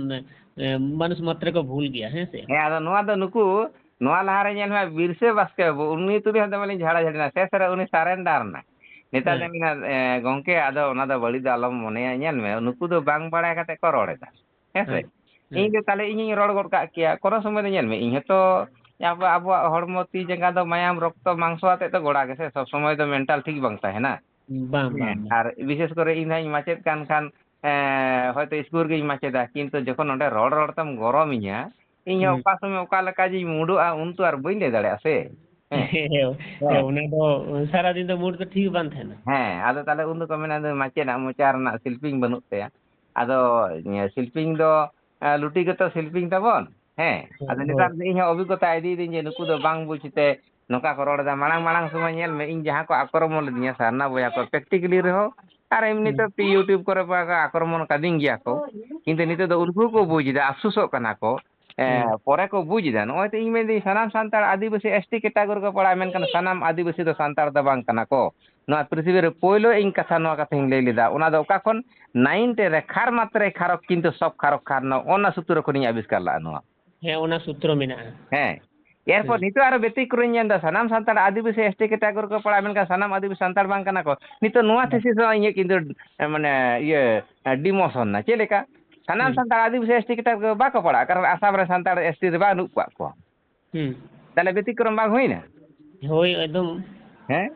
ᱮ, ᱢᱟᱱᱩᱥ ᱢᱟᱛᱨᱮ ᱠᱚ ᱵᱷᱩᱞ ᱜᱮᱭᱟ, ᱦᱮᱸ ᱥᱮ? ᱦᱮᱸ, ᱟᱫᱚ ᱱᱚᱣᱟ ᱫᱚ ᱱᱩᱠᱩ, ᱱᱚᱣᱟ ᱞᱟᱦᱟᱨᱮ ᱧᱮᱞ ᱢᱮ, ᱵᱤᱨᱥᱟᱹ ᱵᱟᱥᱠᱮ ᱵᱟᱹᱵᱩ, ᱩᱱᱤ ᱛᱩᱞᱩᱡ ᱦᱚᱸ ᱫᱚᱢᱮ ᱞᱤᱧ ᱡᱷᱟᱲᱟ ᱡᱷᱟᱹᱲᱤ ᱮᱱᱟ, ᱥᱮᱥ ᱨᱮ ᱩᱱᱤ surrender ᱮᱱᱟ᱾ ᱱᱮᱛᱟᱨ ᱫᱚ ᱦᱮᱸ᱾ ᱢᱮᱱᱟ, ᱮ, "ᱜᱚᱝᱠᱮ, ᱟᱫᱚ ᱚᱱᱟ ᱫᱚ ᱵᱟᱹᱲᱤᱡ ᱫᱚ ᱟᱞᱚᱢ ᱢᱚᱱᱮᱭᱟ, ᱧᱮᱞ ᱢᱮ, ᱱᱩᱠᱩ ᱫᱚ ᱵᱟᱝ ᱵᱟᱲᱟᱭ ᱠᱟᱛᱮ ᱠᱚ ᱨᱚᱲ ᱮᱫᱟ, ᱦᱮᱸ ᱥᱮ? ᱦᱮᱸ, ᱤᱧ ᱦᱮᱸ᱾ ᱫᱚ ᱛᱟᱦᱞᱮ ᱤᱧᱤᱧ ᱨᱚᱲ ᱜᱚᱫ ᱠᱟᱜ ᱠᱮᱭᱟ, ᱠᱳᱱᱳ ᱥᱚᱢᱚᱭ ᱫᱚ ᱧᱮᱞ ᱢᱮ, ᱤᱧ ᱦᱚᱸᱛᱚ ᱟᱵᱚ-, ᱟᱵᱚᱣᱟᱜ ᱦᱚᱲᱢᱚ ᱛᱤ ᱡᱟᱸᱜᱟ ᱫᱚ ᱢᱟᱭᱟᱢ ᱨᱚᱠᱛᱚ ᱢᱟᱝᱥᱚ ᱟᱛᱮᱫ ᱫᱚ ᱜᱚᱲᱟ ᱜᱮᱥᱮ, ᱥᱚᱵ ᱥᱚᱢᱚᱭ ᱫᱚ mental ᱴᱷᱤᱠ ᱵᱟᱝ ᱛᱟᱦᱮᱱᱟ᱾ ᱵᱟᱝ, ᱦᱮᱸ, ᱵᱟᱝ, ᱵᱟᱝ᱾ ᱟᱨ ᱵᱤᱥᱮᱥ ᱠᱚᱨᱮ ᱤᱧ ᱫᱚ ᱦᱟᱸᱜ ᱤᱧ ᱢᱟᱪᱮᱫ ᱠᱟᱱ ᱠᱷᱟᱱ, ᱮᱸ, ᱦᱚᱭᱛᱳ ᱤᱥᱠᱩᱞ ᱨᱮᱜᱤᱧ ᱢᱟᱪᱮᱫᱟ, ᱠᱤᱱᱛᱩ ᱡᱚᱠᱷᱚᱱ ᱱᱚᱰᱮ ᱨᱚᱲ ᱨᱚᱲ ᱛᱮᱢ ᱜᱚᱨᱚᱢᱤᱧᱟ, ᱤᱧ ᱦᱚᱸ ᱦᱩᱸ᱾ ᱚᱠᱟ ᱥᱚᱢᱚᱭ ᱚᱠᱟ ᱞᱮᱠᱟ ᱡᱤᱧ ᱢᱩᱰᱚᱜᱼᱟ, ᱩᱱ ᱛᱚ ᱟᱨ ᱵᱟᱹᱧ ᱞᱟᱹᱭ ᱫᱟᱲᱮᱭᱟᱜᱼᱟ ᱥᱮ᱾ ᱦᱮᱸ᱾ ᱦᱮᱸ, ᱦᱮᱸ, ᱦᱮᱸ᱾ ᱚᱱᱟ ᱫᱚ ᱥᱟᱨᱟᱫᱤᱱ ᱫᱚ mood ᱫᱚ ᱴᱷᱤᱠ ᱵᱟᱝ ᱛᱟᱦᱮᱱᱟ᱾ ᱦᱮᱸ, ᱟᱫᱚ ᱛᱟᱦᱞᱮ ᱩᱱ ᱫᱚᱠᱚ ᱢᱮᱱᱟ, "ᱱᱩᱭ ᱢᱟᱪᱮᱫᱟᱜ ᱢᱚᱪᱟ ᱨᱮᱱᱟᱜ ᱥᱤᱞᱯᱤᱧ ᱵᱟᱹᱱᱩᱜ ᱛᱟᱭᱟ᱾" ᱟᱫᱚ, ᱤᱭᱟᱹ, ᱥᱤᱞᱯᱤᱧ ᱫᱚ, ᱮ, ᱞᱩᱴᱤ ᱜᱮᱛᱚ ᱥᱤᱞᱯᱤᱧ ᱛᱟᱵᱚᱱ᱾ ᱦᱮᱸ, ᱦᱳᱭ, ᱟᱫᱚ ᱦᱳᱭ᱾ ᱱᱮᱛᱟᱨ ᱫᱚ ᱤᱧ ᱦᱚᱸ ᱚᱵᱷᱤᱜᱽᱜᱚᱛᱟ ᱤᱫᱤᱭᱮᱫᱟᱹᱧ ᱡᱮ ᱱᱩᱠᱩ ᱫᱚ ᱵᱟᱝ ᱵᱩᱡᱽ ᱛᱮ ᱱᱚᱝᱠᱟ ᱠᱚ ᱨᱚᱲ ᱮᱫᱟ᱾ ᱢᱟᱲᱟᱝ, ᱢᱟᱲᱟᱝ ᱥᱚᱢᱚᱭ ᱧᱮᱞ ᱢᱮ, ᱤᱧ ᱡᱟᱦᱟᱸ ᱠᱚ ᱟᱠᱨᱚᱢᱚᱱ ᱞᱤᱫᱤᱧᱟ ᱥᱟᱨᱱᱟ ᱵᱚᱭᱦᱟ ᱠᱚ, practically ᱨᱮᱦᱚᱸ, ᱟᱨ ᱮᱢᱱᱤ ᱦᱩᱸ᱾ ᱛᱮ YouTube ᱠᱚᱨᱮ ᱠᱚ ᱟᱠᱨᱚᱢᱚᱱ ᱠᱟᱫᱤᱧ ᱜᱮᱭᱟ ᱠᱚ, ᱠᱤᱱᱛᱩ ᱱᱤᱛᱚᱜ ᱫᱚ ᱩᱱᱠᱩ ᱠᱚ ᱵᱩᱡᱽ ᱮᱫᱟ, ᱟᱯᱥᱳᱥᱚᱜ ᱠᱟᱱᱟ ᱠᱚ᱾ ᱮ, ᱦᱩᱸ᱾ ᱯᱚᱨᱮ ᱠᱚ ᱵᱩᱡᱽ ᱮᱫᱟ᱾ ᱱᱚᱜᱼᱚᱭ ᱛᱚ ᱤᱧ ᱢᱮᱱᱫᱟᱹᱧ ᱥᱟᱱᱟᱢ ᱥᱟᱱᱛᱟᱲ ᱟᱹᱫᱤᱵᱟᱹᱥᱤ ST category ᱠᱚ ᱯᱟᱲᱟᱜᱼᱟ, ᱢᱮᱱᱠᱷᱟᱱ ᱥᱟᱱᱟᱢ ᱟᱹᱫᱤᱵᱟᱹᱥᱤ ᱫᱚ ᱥᱟᱱᱛᱟᱲ ᱫᱚ ᱵᱟᱝ ᱠᱟᱱᱟ ᱠᱚ᱾ ᱱᱚᱣᱟ ᱯᱨᱤᱛᱷᱤᱵᱤ ᱨᱮ ᱯᱳᱭᱞᱳ ᱤᱧ ᱠᱟᱛᱷᱟ ᱱᱚᱣᱟ ᱠᱟᱛᱷᱟᱧ ᱞᱟᱹᱭ ᱞᱮᱫᱟ᱾ ᱚᱱᱟ ᱫᱚ ᱚᱠᱟ ᱠᱷᱚᱱ? "ᱱᱟᱭᱤᱱ ᱴᱮ ᱨᱮᱠᱷᱟᱨ ᱢᱟᱛᱨᱮ ᱠᱷᱟᱨᱚᱠ ᱠᱤᱱᱛᱩ ᱥᱚᱵ ᱠᱷᱟᱨᱚᱠ ᱠᱷᱟᱨ", ᱱᱚᱜᱼᱚ ᱱᱟ ᱥᱩᱛᱨᱚ ᱠᱷᱚᱱᱤᱧ ᱟᱵᱤᱥᱠᱟᱨ ᱞᱟᱜᱼᱟ ᱱᱚᱣᱟ᱾ ᱦᱮᱸ, ᱚᱱᱟ ᱥᱩᱛᱨᱚ ᱢᱮᱱᱟᱜᱼᱟ᱾ ᱦᱮᱸ᱾ ᱮᱨᱯᱚᱨ ᱦᱩᱸ᱾ ᱱᱤᱛᱚᱜ ᱟᱨᱚ ᱵᱮᱛᱤᱠᱨᱚᱢ ᱤᱧ ᱧᱮᱞ ᱮᱫᱟ, ᱥᱟᱱᱟᱢ ᱥᱟᱱᱛᱟᱲ ᱟᱹᱫᱤᱵᱟᱹᱥᱤ ST category ᱠᱚ ᱯᱟᱲᱟᱜᱼᱟ, ᱢᱮᱱᱠᱷᱟᱱ ᱥᱟᱱᱟᱢ ᱟᱹᱫᱤᱵᱟᱹᱥᱤ ᱥᱟᱱᱛᱟᱲ ᱵᱟᱝ ᱠᱟᱱᱟ ᱠᱚ᱾ ᱱᱤᱛᱚᱜ ᱱᱚᱣᱟ ᱦᱩᱸ᱾ thesis ᱦᱚᱸ ᱤᱧᱟᱹᱜ ᱠᱤᱱᱛᱩ, ᱮ, ᱢᱟᱱᱮ, ᱤᱭᱟᱹ, ᱮ, demotion ᱱᱟ᱾ ᱪᱮᱫ ᱞᱮᱠᱟ? ᱥᱟᱱᱟᱢ ᱦᱩᱸ᱾ ᱥᱟᱱᱛᱟᱲ ᱟᱹᱫᱤᱵᱟᱹᱥᱤ ST category ᱠᱚ ᱵᱟᱠᱚ ᱯᱟᱲᱟᱜᱼᱟ, ᱠᱟᱨᱚᱱ ᱟᱥᱟᱢ ᱨᱮ ᱥᱟᱱᱛᱟᱲ ST ᱨᱮ ᱵᱟᱹᱱᱩᱜ ᱠᱟᱜ ᱠᱚᱣᱟ᱾ ᱦᱩᱸ᱾ ᱛᱟᱦᱞᱮ ᱵᱮᱛᱤᱠᱨᱚᱢ ᱵᱟᱝ ᱦᱩᱭᱱᱟ? ᱦᱳᱭ, ᱮᱠᱫᱚᱢ᱾ ᱦᱮᱸ?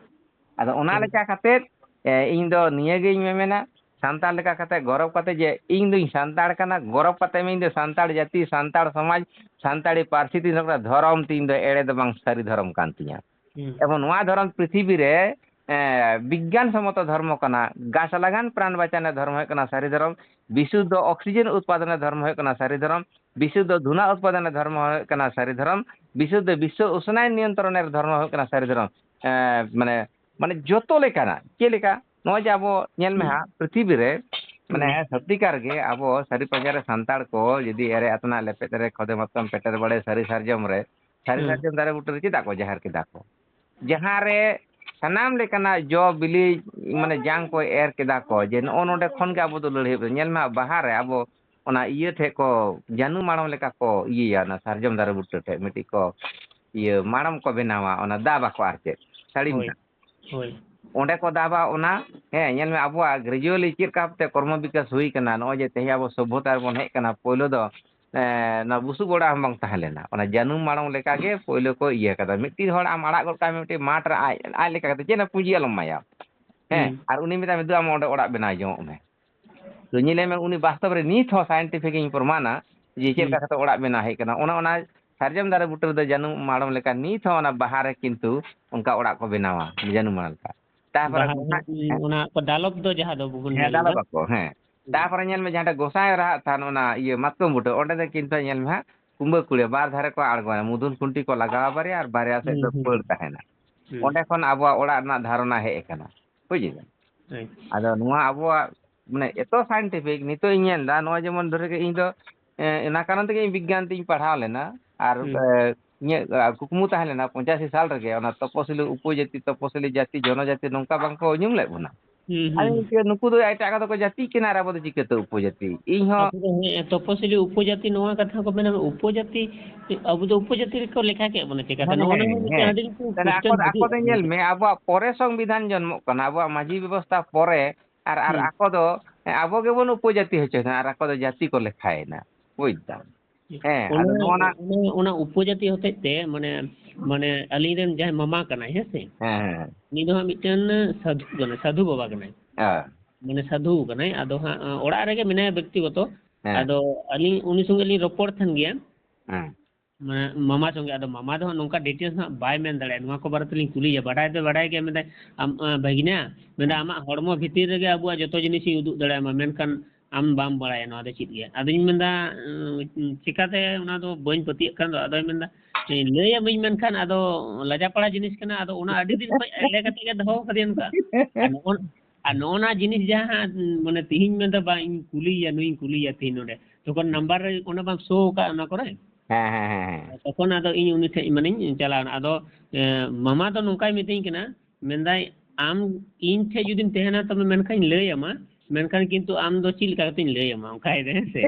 ᱟᱫᱚ ᱚᱱᱟ ᱦᱩᱸ᱾ ᱞᱮᱠᱟ ᱠᱟᱛᱮᱫ, ᱮ, ᱤᱧ ᱫᱚ ᱱᱤᱭᱟᱹᱜᱤᱧ ᱢᱮᱢᱮᱱᱟ, ᱥᱟᱱᱛᱟᱲ ᱞᱮᱠᱟ ᱠᱟᱛᱮ ᱜᱚᱨᱚᱵᱽ ᱠᱟᱛᱮ ᱡᱮ ᱤᱧ ᱫᱩᱧ ᱥᱟᱱᱛᱟᱲ ᱠᱟᱱᱟ, ᱜᱚᱨᱚᱵᱽ ᱠᱟᱛᱮ ᱤᱧ ᱫᱚ ᱥᱟᱱᱛᱟᱲ ᱡᱟᱹᱛᱤ, ᱥᱟᱱᱛᱟᱲ ᱥᱚᱢᱟᱡᱽ, ᱥᱟᱱᱛᱟᱲᱤ ᱯᱟᱹᱨᱥᱤ ᱛᱤᱧ ᱫᱚ ᱫᱷᱚᱨᱚᱢ ᱛᱤᱧ ᱫᱚ ᱮᱲᱮ ᱫᱚ ᱵᱟᱝ, ᱥᱟᱹᱨᱤ ᱫᱷᱚᱨᱚᱢ ᱠᱟᱱ ᱛᱤᱧᱟ᱾ ᱦᱩᱸ᱾ ᱮᱵᱚᱝ ᱱᱚᱣᱟ ᱫᱷᱚᱨᱚᱢ ᱯᱨᱤᱛᱷᱤᱵᱤ ᱨᱮ, ᱮ, ᱵᱤᱜᱽᱜᱟᱱ ᱥᱚᱢᱢᱚᱛᱚ ᱫᱷᱚᱨᱢᱚ ᱠᱟᱱᱟ᱾ ᱜᱟᱪᱷ ᱞᱟᱜᱟᱱ ᱯᱨᱟᱱ ᱵᱟᱪᱟᱱᱮ ᱫᱷᱚᱨᱢᱚ ᱦᱩᱭᱩᱜ ᱠᱟᱱᱟ ᱥᱟᱹᱨᱤ ᱫᱷᱚᱨᱚᱢ᱾ ᱵᱤᱥᱩᱫᱽᱫᱷᱚ oxygen ᱩᱛᱯᱟᱫᱚᱱᱮ ᱫᱷᱚᱨᱢᱚ ᱦᱩᱭᱩᱜ ᱠᱟᱱᱟ ᱥᱟᱹᱨᱤ ᱫᱷᱚᱨᱚᱢ᱾ ᱵᱤᱥᱩᱫᱽᱫᱷᱚ ᱫᱷᱩᱱᱟ ᱩᱛᱯᱟᱫᱚᱱᱮ ᱫᱷᱚᱨᱢᱚ ᱦᱩᱭᱩᱜ ᱠᱟᱱᱟ ᱥᱟᱹᱨᱤ ᱫᱷᱚᱨᱚᱢ᱾ ᱵᱤᱥᱩᱫᱽᱫᱷᱚ ᱵᱤᱥᱥᱚ ᱩᱥᱱᱟᱭᱚᱱ ᱱᱤᱭᱚᱱᱛᱨᱚᱱᱮᱨ ᱫᱷᱚᱨᱢᱚ ᱦᱩᱭᱩᱜ ᱠᱟᱱᱟ ᱥᱟᱹᱨᱤ ᱫᱷᱚᱨᱚᱢ᱾ ᱮ, ᱢᱟᱱᱮ, ᱢᱟᱱᱮ ᱡᱚᱛᱚ ᱞᱮᱠᱟᱱᱟᱜ, ᱪᱮᱫ ᱞᱮᱠᱟ? ᱱᱚᱜᱼᱚᱭ ᱡᱮ ᱟᱵᱚ ᱧᱮᱞ ᱢᱮ ᱦᱩᱸ᱾ ᱦᱟᱸᱜ, ᱯᱨᱤᱛᱷᱤᱵᱤ ᱨᱮ, ᱢᱟᱱᱮ, ᱦᱩᱸ᱾ ᱥᱚᱛᱤᱠᱟᱨ ᱜᱮ ᱟᱵᱚ ᱥᱟᱹᱨᱤ ᱯᱟᱸᱡᱟ ᱨᱮ ᱥᱟᱱᱛᱟᱲ ᱠᱚ ᱡᱩᱫᱤ ᱮᱨᱮ ᱟᱛᱱᱟᱜ ᱞᱮᱯᱮᱫ ᱨᱮ ᱠᱷᱚᱫᱮ ᱢᱟᱛᱠᱚᱢ ᱯᱮᱴᱮᱨ ᱵᱟᱲᱮ ᱥᱟᱹᱨᱤ ᱥᱟᱨᱡᱚᱢ ᱨᱮ, ᱥᱟᱹᱨᱤ ᱦᱩᱸ᱾ ᱥᱟᱨᱡᱚᱢ ᱫᱟᱨᱮ ᱵᱩᱴᱟᱹ ᱨᱮ ᱪᱮᱫᱟᱜ ᱠᱚ ᱡᱟᱦᱮᱨ ᱠᱮᱫᱟ ᱠᱚ? ᱡᱟᱦᱟᱸ ᱨᱮ ᱥᱟᱱᱟᱢ ᱞᱮᱠᱟᱱᱟᱜ ᱡᱚ ᱵᱤᱞᱤ, ᱢᱟᱱᱮ, ᱡᱟᱝ ᱠᱚ ᱮᱨ ᱠᱮᱫᱟ ᱠᱚ, ᱡᱮ ᱱᱚᱜᱼᱚ ᱱᱚᱰᱮ ᱠᱷᱚᱱ ᱜᱮ ᱟᱵᱚ ᱫᱚ ᱞᱟᱹᱲᱦᱟᱹᱭ ᱵᱚᱱ ᱧᱮᱞ ᱢᱟ᱾ ᱵᱟᱦᱟ ᱨᱮ ᱟᱵᱚ ᱚᱱᱟ ᱤᱭᱟᱹ ᱴᱷᱮᱡ ᱠᱚ, ᱡᱟᱹᱱᱩ ᱢᱟᱲᱚᱢ ᱞᱮᱠᱟ ᱠᱚ ᱤᱭᱟᱹᱭᱟ, ᱚᱱᱟ ᱥᱟᱨᱡᱚᱢ ᱫᱟᱨᱮ ᱵᱩᱴᱟᱹ ᱴᱷᱮᱡ ᱢᱤᱫᱴᱤᱡ ᱠᱚ, ᱤᱭᱟᱹ, ᱢᱟᱲᱚᱢ ᱠᱚ ᱵᱮᱱᱟᱣᱟ, ᱚᱱᱟ ᱫᱟᱵ ᱟᱠᱚ ᱟᱨ ᱪᱮᱫ, ᱥᱟᱹᱲᱤᱢ ᱦᱳᱭ, ᱨᱮᱱᱟᱜ᱾ ᱦᱳᱭ᱾ ᱚᱸᱰᱮ ᱠᱚ ᱫᱟᱵᱟ ᱚᱱᱟ, ᱦᱮᱸ, ᱧᱮᱞ ᱢᱮ, ᱟᱵᱚᱣᱟᱜ gradually ᱪᱮᱫ ᱞᱮᱠᱟ ᱠᱟᱛᱮ ᱠᱚᱨᱢᱚ ᱵᱤᱠᱟᱥ ᱦᱩᱭ ᱠᱟᱱᱟ, ᱱᱚᱜᱼᱚᱭ ᱡᱮ ᱛᱮᱦᱮᱧ ᱟᱵᱚ ᱥᱚᱵᱷᱚᱛᱟ ᱨᱮᱵᱚᱱ ᱦᱮᱡ ᱠᱟᱱᱟ, ᱯᱳᱭᱞᱳ ᱫᱚ, ᱮ, ᱱᱚᱣᱟ ᱵᱩᱥᱩᱵ ᱚᱲᱟᱜ ᱦᱚᱸ ᱵᱟᱝ ᱛᱟᱦᱮᱸ ᱞᱮᱱᱟ, ᱚᱱᱟ ᱡᱟᱹᱱᱩᱢ ᱢᱟᱲᱚᱢ ᱞᱮᱠᱟ ᱜᱮ ᱯᱳᱭᱞᱳ ᱠᱚ ᱤᱭᱟᱹ ᱠᱟᱫᱟ᱾ ᱢᱤᱫᱴᱤᱡ ᱦᱚᱲ ᱟᱢ ᱟᱲᱟᱜ ᱜᱚᱫ ᱠᱟᱭ ᱢᱮ ᱢᱤᱫᱴᱤᱡ ᱢᱟᱴᱷ ᱨᱮ, ᱟᱡ, ᱟᱡ ᱞᱮᱠᱟ ᱠᱟᱛᱮ ᱪᱮᱫ ᱦᱚᱸ ᱯᱩᱸᱡᱤ ᱟᱞᱚᱢ ᱮᱢᱟᱭᱟ, ᱦᱮᱸ, ᱦᱩᱸ᱾ ᱟᱨ ᱩᱱᱤ ᱢᱮᱛᱟᱭ ᱢᱮ, "ᱫᱩ, ᱟᱢ ᱚᱸᱰᱮ ᱚᱲᱟᱜ ᱵᱮᱱᱟᱣ ᱡᱚᱝᱚᱜ ᱢᱮ᱾" ᱛᱚ ᱧᱮᱞᱮ ᱢᱮ, ᱩᱱᱤ ᱵᱟᱥᱛᱚᱵ ᱨᱮ ᱱᱤᱛ ᱦᱚᱸ scientific ᱤᱧ ᱯᱨᱚᱢᱟᱱᱟ ᱡᱮ ᱪᱮᱫ ᱞᱮᱠᱟ ᱦᱩᱸ᱾ ᱠᱟᱛᱮ ᱚᱲᱟᱜ ᱵᱮᱱᱟᱣ ᱦᱮᱡ ᱠᱟᱱᱟ᱾ ᱚᱱᱟ, ᱚᱱᱟ ᱥᱟᱨᱡᱚᱢ ᱫᱟᱨᱮ ᱵᱩᱴᱟᱹ ᱨᱮᱫᱚ ᱡᱟᱹᱱᱩᱢ ᱢᱟᱲᱚᱢ ᱞᱮᱠᱟ ᱱᱤᱛ ᱦᱚᱸ ᱚᱱᱟ ᱵᱟᱦᱟ ᱨᱮ ᱠᱤᱱᱛᱩ ᱚᱱᱠᱟ ᱚᱲᱟᱜ ᱠᱚ ᱵᱮᱱᱟᱣᱟ, ᱡᱟᱹᱱᱩᱢ ᱢᱟᱲᱚᱢ ᱞᱮᱠᱟ᱾ ᱛᱟᱨᱯᱚᱨᱮ ᱵᱟᱦᱟ ᱜᱚᱸᱥᱟᱭ, ᱫᱚ, ᱚᱱᱟ ᱠᱚ ᱫᱟᱞᱚᱵ ᱫᱚ ᱡᱟᱦᱟᱸ ᱫᱚ ᱵᱚᱱ ᱦᱮᱸ, ᱢᱮᱱ ᱫᱟᱞᱚᱵ ᱮᱫᱟ᱾ ᱟᱠᱚ, ᱦᱮᱸ᱾ ᱦᱩᱸ᱾ ᱛᱟᱨᱯᱚᱨᱮ ᱧᱮᱞ ᱢᱮ, ᱡᱟᱦᱟᱸᱴᱷᱮᱱ ᱜᱚᱸᱥᱟᱭ ᱨᱟᱦᱟᱜ ᱛᱟᱦᱮᱱ, ᱚᱱᱟ ᱤᱭᱟᱹ ᱢᱟᱛᱠᱚᱢ ᱵᱩᱴᱟᱹ, ᱚᱸᱰᱮ ᱫᱚ ᱠᱤᱱᱛᱩ ᱧᱮᱞ ᱢᱮ ᱦᱟᱸᱜ, ᱠᱩᱢᱵᱟᱹ ᱠᱩᱲᱤᱭᱟᱹ ᱵᱟᱨ ᱫᱷᱟᱨᱮ ᱠᱚ ᱟᱬᱜᱚᱭᱟ, ᱢᱩᱫᱷᱩᱱ ᱠᱷᱩᱱᱴᱤ ᱠᱚ ᱞᱟᱜᱟᱣᱟ ᱵᱟᱨᱭᱟ ᱟᱨ ᱵᱟᱨᱭᱟ ᱥᱮᱫ ᱦᱩᱸ, ᱫᱚ ᱦᱩᱸ᱾ ᱯᱟᱹᱲ ᱛᱟᱦᱮᱱᱟ᱾ ᱦᱩᱸ᱾ ᱚᱸᱰᱮ ᱠᱷᱚᱱ ᱟᱵᱚᱣᱟᱜ ᱚᱲᱟᱜ ᱨᱮᱱᱟᱜ ᱫᱷᱟᱨᱚᱱᱟ ᱦᱮᱡ ᱟᱠᱟᱱᱟ, ᱵᱩᱡ ᱮᱫᱟ? ᱦᱳᱭ᱾ ᱟᱫᱚ ᱱᱚᱣᱟ ᱟᱵᱚᱣᱟᱜ, ᱢᱟᱱᱮ, ᱮᱛᱚ scientific, ᱱᱤᱛᱚᱜ ᱤᱧ ᱧᱮᱞ ᱮᱫᱟ, ᱱᱚᱣᱟ ᱡᱮᱢᱚᱱ ᱫᱷᱚᱨᱮ ᱜᱮ ᱤᱧ ᱫᱚ, ᱮ, ᱚᱱᱟ ᱠᱟᱨᱚᱱ ᱛᱮᱜᱮ ᱤᱧ ᱵᱤᱜᱽᱜᱟᱱ ᱛᱤᱧ ᱯᱟᱲᱦᱟᱣ ᱞᱮᱱᱟ᱾ ᱟᱨ, ᱦᱩᱸ᱾ ᱮ, ᱤᱧᱟᱹᱜ, ᱟ, ᱠᱩᱠᱢᱩ ᱛᱟᱦᱮᱸ ᱞᱮᱱᱟ ᱯᱚᱸᱪᱟᱥᱤ ᱥᱟᱞ ᱨᱮᱜᱮ ᱚᱱᱟ ᱛᱚᱯᱚᱥᱤᱞᱤ, ᱩᱯᱚᱡᱟᱹᱛᱤ, ᱛᱚᱯᱚᱥᱤᱞᱤ ᱡᱟᱹᱛᱤ, ᱡᱚᱱᱚᱡᱟᱹᱛᱤ ᱱᱚᱝᱠᱟ ᱵᱟᱝᱠᱚ ᱧᱩᱢ ᱞᱮᱫ ᱵᱚᱱᱟ᱾ ᱦᱩᱸ, ᱦᱩᱸ, ᱟᱫᱚ ᱦᱩᱸ᱾ ᱱᱩᱠᱩ ᱫᱚ ᱮᱴᱟᱜ ᱠᱟᱛᱷᱟ ᱠᱚ ᱡᱟᱹᱛᱤᱜ ᱠᱟᱱᱟ ᱟᱨ ᱟᱵᱚ ᱫᱚ ᱪᱤᱠᱟᱹᱛᱮ ᱩᱯᱚᱡᱟᱹᱛᱤ? ᱤᱧ ᱦᱚᱸ ᱟᱵᱚ ᱫᱚ, ᱦᱮᱸ, ᱛᱚᱯᱚᱥᱤᱞᱤ ᱩᱯᱚᱡᱟᱹᱛᱤ ᱱᱚᱣᱟ ᱠᱟᱛᱷᱟ ᱠᱚ ᱢᱮᱱᱟ, ᱩᱯᱚᱡᱟᱹᱛᱤ, ᱟᱵᱚ ᱫᱚ ᱩᱯᱚᱡᱟᱹᱛᱤ ᱨᱮᱠᱚ ᱞᱮᱠᱷᱟ ᱠᱮᱫ ᱵᱚᱱᱟ ᱪᱮᱠᱟᱛᱮ? ᱦᱮᱸ, ᱱᱚᱜᱼᱚ ᱱᱚᱣᱟ ᱦᱮᱸ, ᱦᱚᱸ ᱢᱤᱫᱴᱮᱱ ᱦᱮᱸ᱾ ᱟᱹᱰᱤ ᱞᱟᱹᱴᱩ ᱛᱟᱦᱞᱮ ᱟᱠᱚ question ᱫᱚ, ᱟᱠᱚ ᱫᱚ ᱦᱤᱡᱩᱜ ᱧᱮᱞ ᱠᱟᱱᱟ᱾ ᱢᱮ, ᱟᱵᱚᱣᱟᱜ ᱯᱚᱨᱮ ᱥᱚᱝᱵᱤᱫᱷᱟᱱ ᱡᱚᱱᱢᱚᱜ ᱠᱟᱱᱟ, ᱟᱵᱚᱣᱟᱜ ᱢᱟᱹᱡᱷᱤ ᱵᱮᱵᱚᱥᱛᱷᱟ ᱯᱚᱨᱮ, ᱟᱨ, ᱟᱨ ᱦᱩᱸ᱾ ᱟᱠᱚ ᱫᱚ, ᱦᱮᱸ, ᱟᱵᱚ ᱜᱮᱵᱚᱱ ᱩᱯᱚᱡᱟᱹᱛᱤ ᱦᱚᱪᱚᱭᱮᱱᱟ ᱟᱨ ᱟᱠᱚ ᱫᱚ ᱡᱟᱹᱛᱤ ᱠᱚ ᱞᱮᱠᱷᱟᱭᱮᱱᱟ, ᱵᱩᱡᱽ ᱫᱟᱢ? ᱦᱮᱸ, ᱟᱫᱚ ᱚᱱᱟ, ᱱᱚᱜᱼᱚ ᱱᱟ ᱚᱱᱟ, ᱚᱱᱟ ᱩᱯᱚᱡᱟᱹᱛᱤ ᱦᱚᱛᱮᱡ ᱛᱮ, ᱢᱟᱱᱮ, ᱢᱟᱱᱮ, ᱟᱹᱞᱤᱧ ᱨᱮᱱ ᱡᱟᱦᱟᱸᱭ ᱢᱟᱢᱟ ᱠᱟᱱᱟᱭ, ᱦᱮᱸ ᱥᱮ? ᱦᱮᱸ, ᱦᱮᱸ, ᱦᱮᱸ᱾ ᱩᱱᱤ ᱫᱚ ᱦᱟᱸᱜ ᱢᱤᱫᱴᱮᱱ ᱥᱟᱫᱷᱩ ᱠᱟᱱᱟᱭ, ᱥᱟᱫᱷᱩ ᱵᱟᱵᱟ ᱠᱟᱱᱟᱭ᱾ ᱦᱮᱸ᱾ ᱢᱟᱱᱮ, ᱥᱟᱫᱷᱩ ᱠᱟᱱᱟᱭ᱾ ᱟᱫᱚ ᱦᱟᱸᱜ, ᱚᱲᱟᱜ ᱨᱮᱜᱮ ᱢᱮᱱᱟᱭᱟ ᱵᱮᱠᱛᱤᱜᱚᱛᱚ᱾ ᱦᱮᱸ᱾ ᱟᱫᱚ ᱟᱹᱞᱤᱧ ᱩᱱᱤ ᱥᱚᱸᱜᱮ ᱞᱤᱧ ᱨᱚᱯᱚᱲ ᱛᱟᱦᱮᱱ ᱜᱮᱭᱟ᱾ ᱦᱮᱸ᱾ ᱢᱟᱱᱮ, ᱢᱟᱢᱟ ᱥᱚᱸᱜᱮ᱾ ᱟᱫᱚ ᱢᱟᱢᱟ ᱫᱚ ᱦᱟᱸᱜ ᱱᱚᱝᱠᱟ details ᱦᱟᱸᱜ ᱵᱟᱭ ᱢᱮᱱ ᱫᱟᱲᱮᱭᱟᱜᱼᱟ᱾ ᱱᱚᱣᱟ ᱠᱚ ᱵᱟᱨᱮ ᱛᱮᱞᱤᱧ ᱠᱩᱞᱤᱭᱮᱭᱟ, ᱵᱟᱰᱟᱭ ᱫᱚᱭ ᱵᱟᱰᱟᱭ ᱜᱮᱭᱟ᱾ ᱢᱮᱱᱫᱟᱭ, "ᱟᱢ, ᱟ, ᱵᱷᱟᱹᱜᱽᱱᱟ", ᱢᱮᱱᱫᱟ, ᱦᱮᱸ᱾ "ᱟᱢᱟᱜ ᱦᱚᱲᱢᱚ ᱵᱷᱤᱛᱤᱨ ᱨᱮᱜᱮ ᱟᱵᱚᱣᱟᱜ ᱡᱚᱛᱚ ᱡᱤᱱᱤᱥᱤᱧ ᱩᱫᱩᱜ ᱫᱟᱲᱮᱭᱟᱢᱟ, ᱢᱮᱱᱠᱷᱟᱱ ᱟᱢ ᱵᱟᱢ ᱵᱟᱲᱟᱭᱟ ᱱᱚᱣᱟ ᱫᱚ ᱪᱮᱫ ᱜᱮ᱾" ᱟᱫᱚᱧ ᱢᱮᱱᱫᱟ, ᱩᱸ, ᱪᱤᱠᱟᱛᱮ ᱚᱱᱟ ᱫᱚ ᱵᱟᱹᱧ ᱯᱟᱹᱛᱭᱟᱹᱜ ᱠᱟᱱ ᱫᱚ᱾ ᱟᱫᱚᱭ ᱢᱮᱱᱫᱟ, ᱞᱟᱹᱭᱟᱢᱟᱹᱧ, ᱢᱮᱱᱠᱷᱟᱱ ᱟᱫᱚ ᱞᱟᱡᱟᱯᱟᱲᱟ ᱡᱤᱱᱤᱥ ᱠᱟᱱᱟ, ᱟᱫᱚ ᱚᱱᱟ ᱟᱹᱰᱤ ᱫᱤᱱ ᱠᱷᱚᱱ ᱮᱲᱮ ᱠᱟᱛᱮ ᱜᱮ ᱫᱚᱦᱚ ᱠᱟᱫᱮᱭᱟ ᱱᱚᱝᱠᱟ᱾ ᱟᱨ ᱱᱚᱜᱼᱚ, ᱟᱨ ᱱᱚᱜᱼᱚ ᱱᱟ ᱡᱤᱱᱤᱥ ᱡᱟᱦᱟᱸ, ᱢᱟᱱᱮ, ᱛᱤᱦᱤᱧ ᱢᱮᱱᱫᱟ, "ᱵᱟᱝ, ᱤᱧ ᱠᱩᱞᱤᱭᱮᱭᱟ, ᱱᱩᱭᱤᱧ ᱠᱩᱞᱤᱭᱮᱭᱟ ᱛᱤᱦᱤᱧ ᱱᱚᱰᱮ", ᱡᱚᱠᱷᱚᱱ ᱱᱟᱢᱵᱟᱨ ᱨᱮ ᱚᱱᱟ ᱵᱟᱝ ᱥᱳ ᱟᱠᱟᱫ ᱚᱱᱟ ᱠᱚᱨᱮ, ᱦᱮᱸ, ᱦᱮᱸ, ᱦᱮᱸ, ᱦᱮᱸ᱾ ᱛᱚᱠᱷᱚᱱ ᱟᱫᱚ ᱤᱧ ᱩᱱᱤ ᱴᱷᱮᱡ, ᱢᱟᱱᱮᱧ ᱪᱟᱞᱟᱣᱱᱟ᱾ ᱟᱫᱚ, ᱮ, ᱢᱟᱢᱟ ᱫᱚ ᱱᱚᱝᱠᱟᱭ ᱢᱤᱛᱟᱹᱧ ᱠᱟᱱᱟ, ᱢᱮᱱᱫᱟᱭ, "ᱟᱢ ᱤᱧ ᱴᱷᱮᱡ ᱡᱩᱫᱤᱢ ᱛᱟᱦᱮᱱᱟ, ᱛᱚᱵᱮ ᱢᱮᱱᱠᱷᱟᱱ ᱤᱧ ᱞᱟᱹᱭ ᱟᱢᱟ, ᱢᱮᱱᱠᱷᱟᱱ ᱠᱤᱱᱛᱩ ᱟᱢ ᱫᱚ ᱪᱮᱫ ᱞᱮᱠᱟ ᱠᱟᱛᱮᱧ ᱞᱟᱹᱭ ᱟᱢᱟ?" ᱚᱱᱠᱟᱭ ᱫᱟᱭ, ᱦᱮᱸ ᱥᱮ?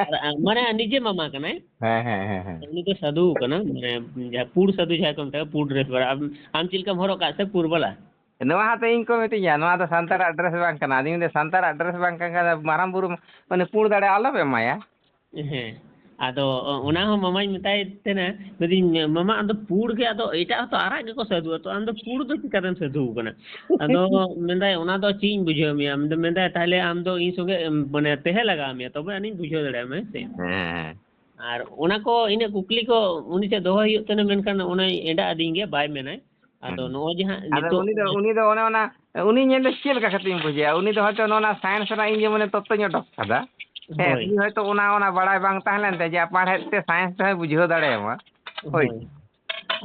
ᱟᱨ, ᱟ, ᱢᱟᱱᱮ, ᱱᱤᱡᱮ ᱢᱟᱢᱟ ᱠᱟᱱᱟᱭ᱾ ᱦᱮᱸ, ᱦᱮᱸ, ᱦᱮᱸ, ᱦᱮᱸ᱾ ᱩᱱᱤ ᱫᱚ ᱥᱟᱫᱷᱩ ᱠᱟᱱᱟ, ᱢᱟᱱᱮ, ᱡᱟᱦᱟᱸ ᱯᱩᱲ ᱥᱟᱫᱷᱩ ᱡᱟᱦᱟᱸᱭ ᱠᱚ ᱢᱮᱛᱟᱭᱟ, ᱯᱩᱲ dress ᱵᱟᱞᱟ᱾ ᱟᱢ, ᱟᱢ ᱪᱮᱫ ᱞᱮᱠᱟᱢ ᱦᱚᱨᱚᱜ ᱠᱟᱜ ᱥᱮ ᱯᱩᱲ ᱵᱟᱞᱟ? ᱱᱚᱣᱟ ᱦᱚᱸᱛᱚ ᱤᱧ ᱠᱚ ᱢᱤᱛᱟᱹᱧᱟ, "ᱱᱚᱣᱟ ᱫᱚ ᱥᱟᱱᱛᱟᱲᱟᱜ dress ᱵᱟᱝ ᱠᱟᱱᱟ?" ᱟᱫᱚᱧ ᱢᱮᱱᱫᱟ, "ᱥᱟᱱᱛᱟᱲᱟᱜ dress ᱵᱟᱝ ᱠᱟᱱ ᱠᱷᱟᱱ ᱫᱚ ᱢᱟᱨᱟᱝ ᱵᱩᱨᱩ ᱢᱟᱱᱮ ᱯᱩᱲ ᱫᱟᱲᱮ ᱟᱞᱚᱢ ᱮᱢᱟᱭᱟ?" ᱦᱮᱸ᱾ ᱟᱫᱚ ᱚᱱᱟ ᱦᱚᱸ ᱢᱟᱢᱟᱧ ᱢᱮᱛᱟᱭ ᱛᱟᱦᱮᱱᱟ, ᱢᱮᱱᱫᱟᱹᱧ, "ᱢᱟᱢᱟ, ᱟᱢ ᱫᱚ ᱯᱩᱲ ᱜᱮ, ᱟᱫᱚ ᱮᱴᱟᱜ ᱦᱚᱸᱛᱚ ᱟᱨᱟᱜ ᱜᱮᱠᱚ ᱥᱟᱹᱫᱷᱩᱜᱼᱟ, ᱛᱚ ᱟᱢ ᱫᱚ ᱯᱩᱲ ᱫᱚ ᱪᱤᱠᱟᱹᱛᱮᱢ ᱥᱟᱹᱫᱷᱩ ᱠᱟᱱᱟ?" ᱟᱫᱚ ᱢᱮᱱᱫᱟᱭ, "ᱚᱱᱟ ᱫᱚ ᱪᱮᱫ ᱤᱧ ᱵᱩᱡᱷᱟᱹᱣ ᱢᱮᱭᱟ?" ᱟᱫᱚ ᱢᱮᱱᱫᱟᱭ, "ᱛᱟᱦᱞᱮ ᱟᱢ ᱫᱚ ᱤᱧ ᱥᱚᱸᱜᱮ, ᱮᱢ, ᱢᱟᱱᱮ, ᱛᱟᱦᱮᱸ ᱞᱟᱜᱟᱣ ᱢᱮᱭᱟ, ᱛᱚᱵᱮ ᱟᱹᱱᱤᱡ ᱵᱩᱡᱷᱟᱹᱣ ᱫᱟᱲᱮᱭᱟᱢᱟ, ᱦᱮᱸ ᱥᱮ?" ᱦᱮᱸ, ᱦᱮᱸ᱾ ᱟᱨ ᱚᱱᱟ ᱠᱚ ᱤᱱᱟᱹᱜ ᱠᱩᱠᱞᱤ ᱠᱚ ᱩᱱᱤ ᱴᱷᱮᱱ ᱫᱚᱦᱚᱭ ᱦᱩᱭᱩᱜ ᱛᱟᱦᱮᱸᱱᱟ, ᱢᱮᱱᱠᱷᱟᱱ ᱚᱱᱟᱭ ᱮᱸᱰᱟ ᱟᱹᱫᱤᱧ ᱜᱮᱭᱟ, ᱵᱟᱭ ᱢᱮᱱᱟᱭ᱾ ᱟᱫᱚ ᱦᱮᱸ᱾ ᱱᱚᱜᱼᱚᱭ ᱡᱮ ᱦᱟᱸᱜ ᱟᱫᱚ ᱱᱤᱛᱚᱜ ᱩᱱᱤ ᱫᱚ, ᱩᱱᱤ ᱫᱚ ᱚᱱᱮ ᱚᱱᱟ, ᱩᱱᱤ ᱧᱮᱞ ᱫᱚ ᱪᱮᱫ ᱞᱮᱠᱟ ᱠᱟᱛᱮᱧ ᱵᱩᱡᱷᱟᱹᱣᱟ? ᱩᱱᱤ ᱫᱚ ᱦᱚᱭᱛᱳ ᱱᱚᱜᱼᱚ ᱱᱟ ᱥᱟᱭᱮᱱᱥ ᱨᱮᱱᱟᱜ ᱤᱧ ᱡᱮᱢᱚᱱᱮ ᱛᱚᱛᱛᱚᱧ ᱚᱰᱚᱠ ᱠᱟᱫᱟ᱾ ᱦᱮᱸ, ᱦᱳᱭ᱾ ᱩᱱᱤ ᱦᱚᱭᱛᱳ ᱚᱱᱟ, ᱚᱱᱟ ᱵᱟᱲᱟᱭ ᱵᱟᱝ ᱛᱟᱦᱮᱸ ᱞᱮᱱ ᱛᱟᱭᱟ ᱡᱮ ᱟᱯᱟᱬᱦᱮᱫ ᱛᱮ ᱥᱟᱭᱮᱱᱥ ᱛᱮᱦᱚᱸᱭ ᱵᱩᱡᱷᱟᱹᱣ ᱫᱟᱲᱮᱭᱟᱢᱟ᱾ ᱦᱳᱭ᱾ ᱦᱳᱭ᱾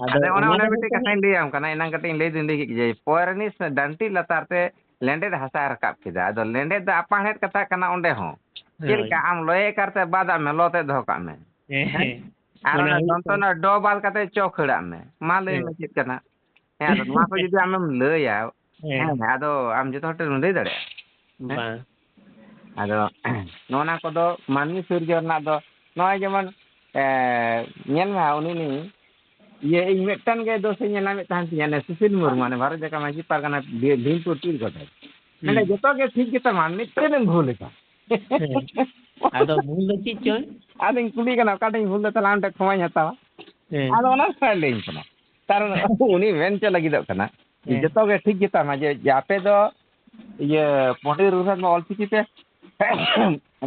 ᱟᱫᱚ ᱟᱫᱚ ᱚᱱᱟ, ᱚᱱᱟ ᱚᱱᱟ ᱠᱷᱟᱹᱛᱤᱨ ᱢᱤᱫᱴᱮᱡ ᱛᱮ ᱦᱟᱸᱜ ᱠᱟᱛᱷᱟᱧ ᱞᱟᱹᱭᱟᱢ ᱠᱟᱱᱟ, ᱮᱱᱟᱝ ᱠᱟᱹᱴᱤᱡ ᱤᱧ ᱞᱟᱹᱭ ᱫᱩᱧ ᱞᱟᱹᱭ ᱠᱮᱫ ᱜᱮ, ᱯᱚᱭᱨᱟᱱᱤ ᱥᱮ ᱰᱟᱱᱴᱤ ᱞᱟᱛᱟᱨ ᱛᱮ ᱞᱮᱸᱰᱮᱫ ᱦᱟᱥᱟᱭ ᱨᱟᱠᱟᱵ ᱠᱮᱫᱟ᱾ ᱟᱫᱚ ᱞᱮᱸᱰᱮᱫ ᱫᱚ ᱟᱯᱟᱬᱦᱮᱫ ᱠᱟᱛᱷᱟ ᱠᱟᱱᱟ ᱚᱸᱰᱮ ᱦᱚᱸ᱾ ᱪᱮᱫ ᱦᱳᱭ᱾ ᱞᱮᱠᱟ ᱟᱢ ᱞᱚᱭᱮ ᱠᱟᱨᱛᱮ ᱵᱟᱫᱟᱜ ᱢᱮ, ᱞᱚ ᱛᱮ ᱫᱚᱦᱚ ᱠᱟᱜ ᱢᱮ᱾ ᱦᱮᱸ, ᱦᱮᱸ? ᱦᱮᱸ᱾ ᱟᱨ ᱚᱱᱟ ᱚᱱᱟ ᱦᱩᱭᱩᱜ ᱫᱚᱱᱛᱚ ᱠᱟᱱᱟ᱾ ᱨᱮᱱᱟᱜ ᱰᱚ ᱵᱟᱫ ᱠᱟᱛᱮ ᱪᱚ ᱠᱷᱟᱹᱲᱟᱜ ᱢᱮ᱾ ᱢᱟ ᱞᱟᱹᱭ ᱦᱮᱸ᱾ ᱢᱮ ᱪᱮᱫ ᱠᱟᱱᱟ? ᱦᱮᱸ, ᱟᱫᱚ ᱱᱚᱣᱟ ᱠᱚ ᱡᱩᱫᱤ ᱟᱢᱮᱢ ᱞᱟᱹᱭᱟ, ᱦᱮᱸ᱾ ᱦᱮᱸ, ᱟᱫᱚ ᱟᱢ ᱡᱚᱛᱚ ᱦᱚᱲ ᱴᱷᱮᱱ ᱞᱟᱹᱭ ᱫᱟᱲᱮᱭᱟᱜᱼᱟ? ᱦᱮᱸ? ᱵᱟᱝ᱾ ᱟᱫᱚ ᱱᱚᱜᱼᱚ ᱱᱟ ᱠᱚᱫᱚ ᱢᱟᱹᱱᱢᱤ ᱥᱤᱨᱡᱚᱱ ᱨᱮᱱᱟᱜ ᱫᱚ ᱱᱚᱜᱼᱚᱭ ᱡᱮᱢᱚᱱ, ᱮ, ᱧᱮᱞ ᱢᱮ ᱦᱟᱸᱜ, ᱩᱱᱤ, ᱩᱱᱤ, ᱤᱭᱟᱹ, ᱤᱧ ᱢᱤᱫᱴᱟᱝ ᱜᱮ ᱫᱳᱥ ᱤᱧ ᱧᱮᱞ ᱧᱟᱢᱮᱫ ᱛᱟᱦᱮᱱ ᱛᱤᱧᱟᱹ, ᱩᱱᱤ ᱥᱩᱥᱤᱞ ᱢᱩᱨᱢᱩ, ᱩᱱᱤ ᱵᱷᱟᱨᱚᱛ ᱡᱟᱠᱟᱛ ᱢᱟᱹᱡᱷᱤ ᱯᱟᱨᱜᱟᱱᱟ ᱵᱷᱤ-, ᱵᱷᱤᱢᱯᱩᱨ ᱯᱤᱲ ᱠᱚᱴᱷᱮᱱ᱾ ᱢᱮᱱᱫᱟ, ᱦᱩᱸ᱾ ᱡᱚᱛᱚ ᱜᱮ ᱴᱷᱤᱠ ᱜᱮᱛᱟᱢᱟ, ᱢᱤᱫᱴᱮᱱ ᱮᱢ ᱵᱷᱩᱞ ᱟᱠᱟᱫ᱾ ᱦᱮᱸ᱾ ᱟᱫᱚ ᱵᱷᱩᱞ ᱫᱚ ᱪᱮᱫ ᱪᱚᱭ? ᱟᱫᱚᱧ ᱠᱩᱞᱤᱭᱮ ᱠᱟᱱᱟ, "ᱚᱠᱟᱴᱟᱜ ᱤᱧ ᱵᱷᱩᱞ ᱞᱮᱫ ᱛᱟᱦᱞᱮ ᱟᱢ ᱴᱷᱮᱱ ᱠᱷᱚᱢᱟᱧ ᱦᱟᱛᱟᱣᱟ?" ᱦᱮᱸ᱾ ᱟᱫᱚ ᱚᱱᱟ ᱠᱚᱭ ᱞᱟᱹᱭᱟᱹᱧ ᱠᱟᱱᱟ᱾ ᱛᱟᱨ ᱩᱱᱤ ᱢᱮᱱ ᱪᱚ ᱞᱟᱹᱜᱤᱫᱚᱜ ᱠᱟᱱᱟ ᱡᱮ, ᱦᱮᱸ᱾ ᱡᱚᱛᱚ ᱜᱮ ᱴᱷᱤᱠ ᱜᱮᱛᱟᱢᱟ, ᱡᱮ, ᱡᱮ ᱟᱯᱮ ᱫᱚ ᱤᱭᱟᱹ ᱯᱚᱱᱰᱤᱛ ᱨᱚᱜᱷᱩᱱᱟᱛᱷ ᱢᱩᱨᱢᱩ ᱚᱞᱪᱤᱠᱤ ᱯᱮ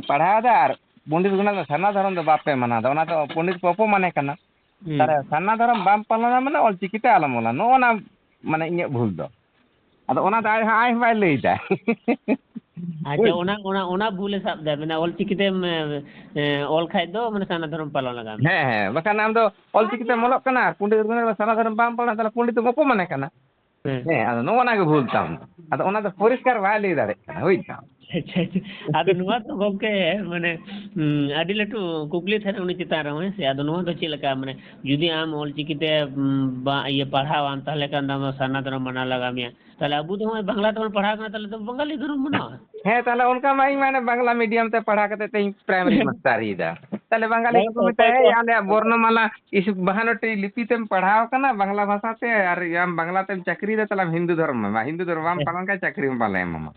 ᱯᱟᱲᱦᱟᱣ ᱮᱫᱟ ᱟᱨ ᱯᱚᱱᱰᱤᱛ ᱨᱚᱜᱷᱩᱱᱟᱛᱷ ᱫᱚ ᱥᱟᱨᱱᱟ ᱫᱷᱚᱨᱚᱢ ᱫᱚ ᱵᱟᱯᱮ ᱢᱟᱱᱟᱣ ᱮᱫᱟ, ᱚᱱᱟ ᱫᱚ ᱯᱚᱱᱰᱤᱛ ᱠᱚ ᱚᱯᱚᱢᱟᱱᱮ ᱠᱟᱱᱟ᱾ ᱦᱩᱸ᱾ ᱛᱟᱦᱞᱮ ᱥᱟᱨᱱᱟ ᱫᱷᱚᱨᱚᱢ ᱵᱟᱢ ᱯᱟᱞᱚᱱᱟ ᱢᱟᱱᱮ ᱚᱞᱪᱤᱠᱤ ᱛᱮ ᱟᱞᱚᱢ ᱚᱞᱟ, ᱱᱚᱜᱼᱚ ᱱᱟ ᱢᱟᱱᱮ ᱤᱧᱟᱹᱜ ᱵᱷᱩᱞ ᱫᱚ᱾ ᱟᱫᱚ ᱚᱱᱟ ᱫᱚ ᱟᱡ ᱦᱚᱸ, ᱟᱡ ᱦᱚᱸ ᱵᱟᱭ ᱞᱟᱹᱭ ᱮᱫᱟ᱾ ᱟᱪᱪᱷᱟ, ᱵᱩᱡᱽ? ᱚᱱᱟ, ᱚᱱᱟ, ᱚᱱᱟ ᱵᱷᱩᱞᱮ ᱥᱟᱵ ᱮᱫᱟ, ᱢᱟᱱᱮ ᱚᱞᱪᱤᱠᱤ ᱛᱮᱢ, ᱮ, ᱚᱞ ᱠᱷᱟᱡ ᱫᱚ ᱢᱟᱱᱮ ᱥᱟᱨᱱᱟ ᱫᱷᱚᱨᱚᱢ ᱯᱟᱞᱚᱱ ᱞᱟᱜᱟᱣ ᱢᱮᱭᱟ᱾ ᱦᱮᱸ, ᱦᱮᱸ, ᱵᱟᱠᱷᱟᱱ ᱟᱢ ᱫᱚ ᱚᱞᱪᱤᱠᱤ ᱛᱮᱢ ᱚᱞᱚᱜ ᱠᱟᱱᱟ, ᱯᱚᱱᱰᱤᱛ ᱨᱚᱜᱷᱩᱱᱟᱛᱷ ᱥᱟᱨᱱᱟ ᱫᱷᱚᱨᱚᱢ ᱵᱟᱢ ᱯᱟᱞᱚᱱᱟ, ᱛᱟᱦᱞᱮ ᱯᱚᱱᱰᱤᱛ ᱫᱚᱢ ᱚᱯᱚᱢᱟᱱᱮ ᱠᱟᱱᱟ᱾ ᱦᱮᱸ᱾ ᱦᱮᱸ, ᱟᱫᱚ ᱱᱚᱜᱼᱚ ᱱᱟ ᱜᱮ ᱵᱷᱩᱞ ᱛᱟᱢ᱾ ᱟᱫᱚ ᱚᱱᱟ ᱫᱚ ᱯᱚᱨᱤᱥᱠᱟᱨ ᱵᱟᱭ ᱞᱟᱹᱭ ᱫᱟᱲᱮᱭᱟᱜ ᱠᱟᱱᱟ, ᱵᱩᱡᱽ ᱫᱟᱢ? ᱟᱪᱪᱷᱟ, ᱟᱪᱪᱷᱟ᱾ ᱟᱫᱚ ᱱᱚᱣᱟ ᱫᱚ ᱜᱚᱢᱠᱮ, ᱢᱟᱱᱮ, ᱩᱸ, ᱟᱹᱰᱤ ᱞᱟᱹᱴᱩ ᱠᱩᱠᱞᱤ ᱛᱟᱦᱮᱱᱟ ᱩᱱᱤ ᱪᱮᱛᱟᱱ ᱨᱮᱦᱚᱸ, ᱦᱮᱸ ᱥᱮ? ᱟᱫᱚ ᱱᱚᱣᱟ ᱫᱚ ᱪᱮᱫ ᱞᱮᱠᱟ, ᱢᱟᱱᱮ, ᱡᱩᱫᱤ ᱟᱢ ᱚᱞᱪᱤᱠᱤ ᱛᱮ, ᱩᱸ, ᱵᱟ-, ᱤᱭᱟᱹ, ᱯᱟᱲᱦᱟᱣᱟᱢ, ᱛᱟᱦᱚᱞᱮ ᱠᱷᱟᱱ ᱫᱚ ᱟᱢ ᱫᱚ ᱥᱟᱨᱱᱟ ᱫᱷᱚᱨᱚᱢ ᱢᱟᱱᱟᱣ ᱞᱟᱜᱟᱣ ᱢᱮᱭᱟ᱾ ᱛᱟᱦᱚᱞᱮ ᱟᱵᱚ ᱫᱚ ᱱᱚᱜᱼᱚᱭ ᱵᱟᱝᱞᱟ ᱛᱮᱵᱚᱱ ᱯᱟᱲᱦᱟᱣ ᱠᱟᱱᱟ, ᱛᱟᱦᱚᱞᱮ ᱫᱚ ᱵᱟᱝᱜᱟᱞᱤ ᱫᱷᱚᱨᱚᱢ ᱢᱟᱱᱟᱣᱟ᱾ ᱦᱮᱸ, ᱛᱟᱦᱚᱞᱮ ᱚᱱᱠᱟ ᱢᱟ ᱤᱧ ᱢᱟ ᱚᱱᱮ ᱵᱟᱝᱞᱟ medium ᱛᱮ ᱯᱟᱲᱦᱟᱣ ᱠᱟᱛᱮ ᱛᱮᱧ primary ᱢᱟᱥᱴᱟᱨᱤᱭᱮᱫᱟ᱾ ᱛᱟᱦᱚᱞᱮ ᱵᱟᱝᱜᱟᱞᱤ ᱦᱮᱸ, ᱠᱚᱠᱚ ᱛᱚ ᱢᱮᱛᱟᱭᱟ, ᱚᱠᱚᱭ ᱠᱚ "ᱮᱭ, ᱟᱞᱮᱭᱟᱜ ᱵᱚᱨᱱᱚᱢᱟᱞᱟ ᱤᱥᱩ ᱵᱟᱦᱟᱱᱚᱴᱤ ᱞᱤᱯᱤ ᱛᱮᱢ ᱯᱟᱲᱦᱟᱣ ᱠᱟᱱᱟ ᱵᱟᱝᱞᱟ ᱵᱷᱟᱥᱟ ᱛᱮ, ᱟᱨ ᱟᱢ ᱵᱟᱝᱞᱟ ᱛᱮᱢ ᱪᱟᱹᱠᱨᱤᱭᱮᱫᱟ, ᱛᱟᱦᱚᱞᱮ ᱟᱢ ᱦᱤᱱᱫᱩ ᱫᱷᱚᱨᱚᱢ ᱢᱮ, ᱵᱟ ᱦᱤᱱᱫᱩ ᱫᱷᱚᱨᱚᱢ ᱵᱟᱢ ᱦᱮᱸ᱾ ᱯᱟᱞᱚᱱ ᱠᱷᱟᱱ ᱪᱟᱹᱠᱨᱤ ᱦᱚᱸ ᱵᱟᱞᱮ ᱮᱢᱟᱢᱟ᱾"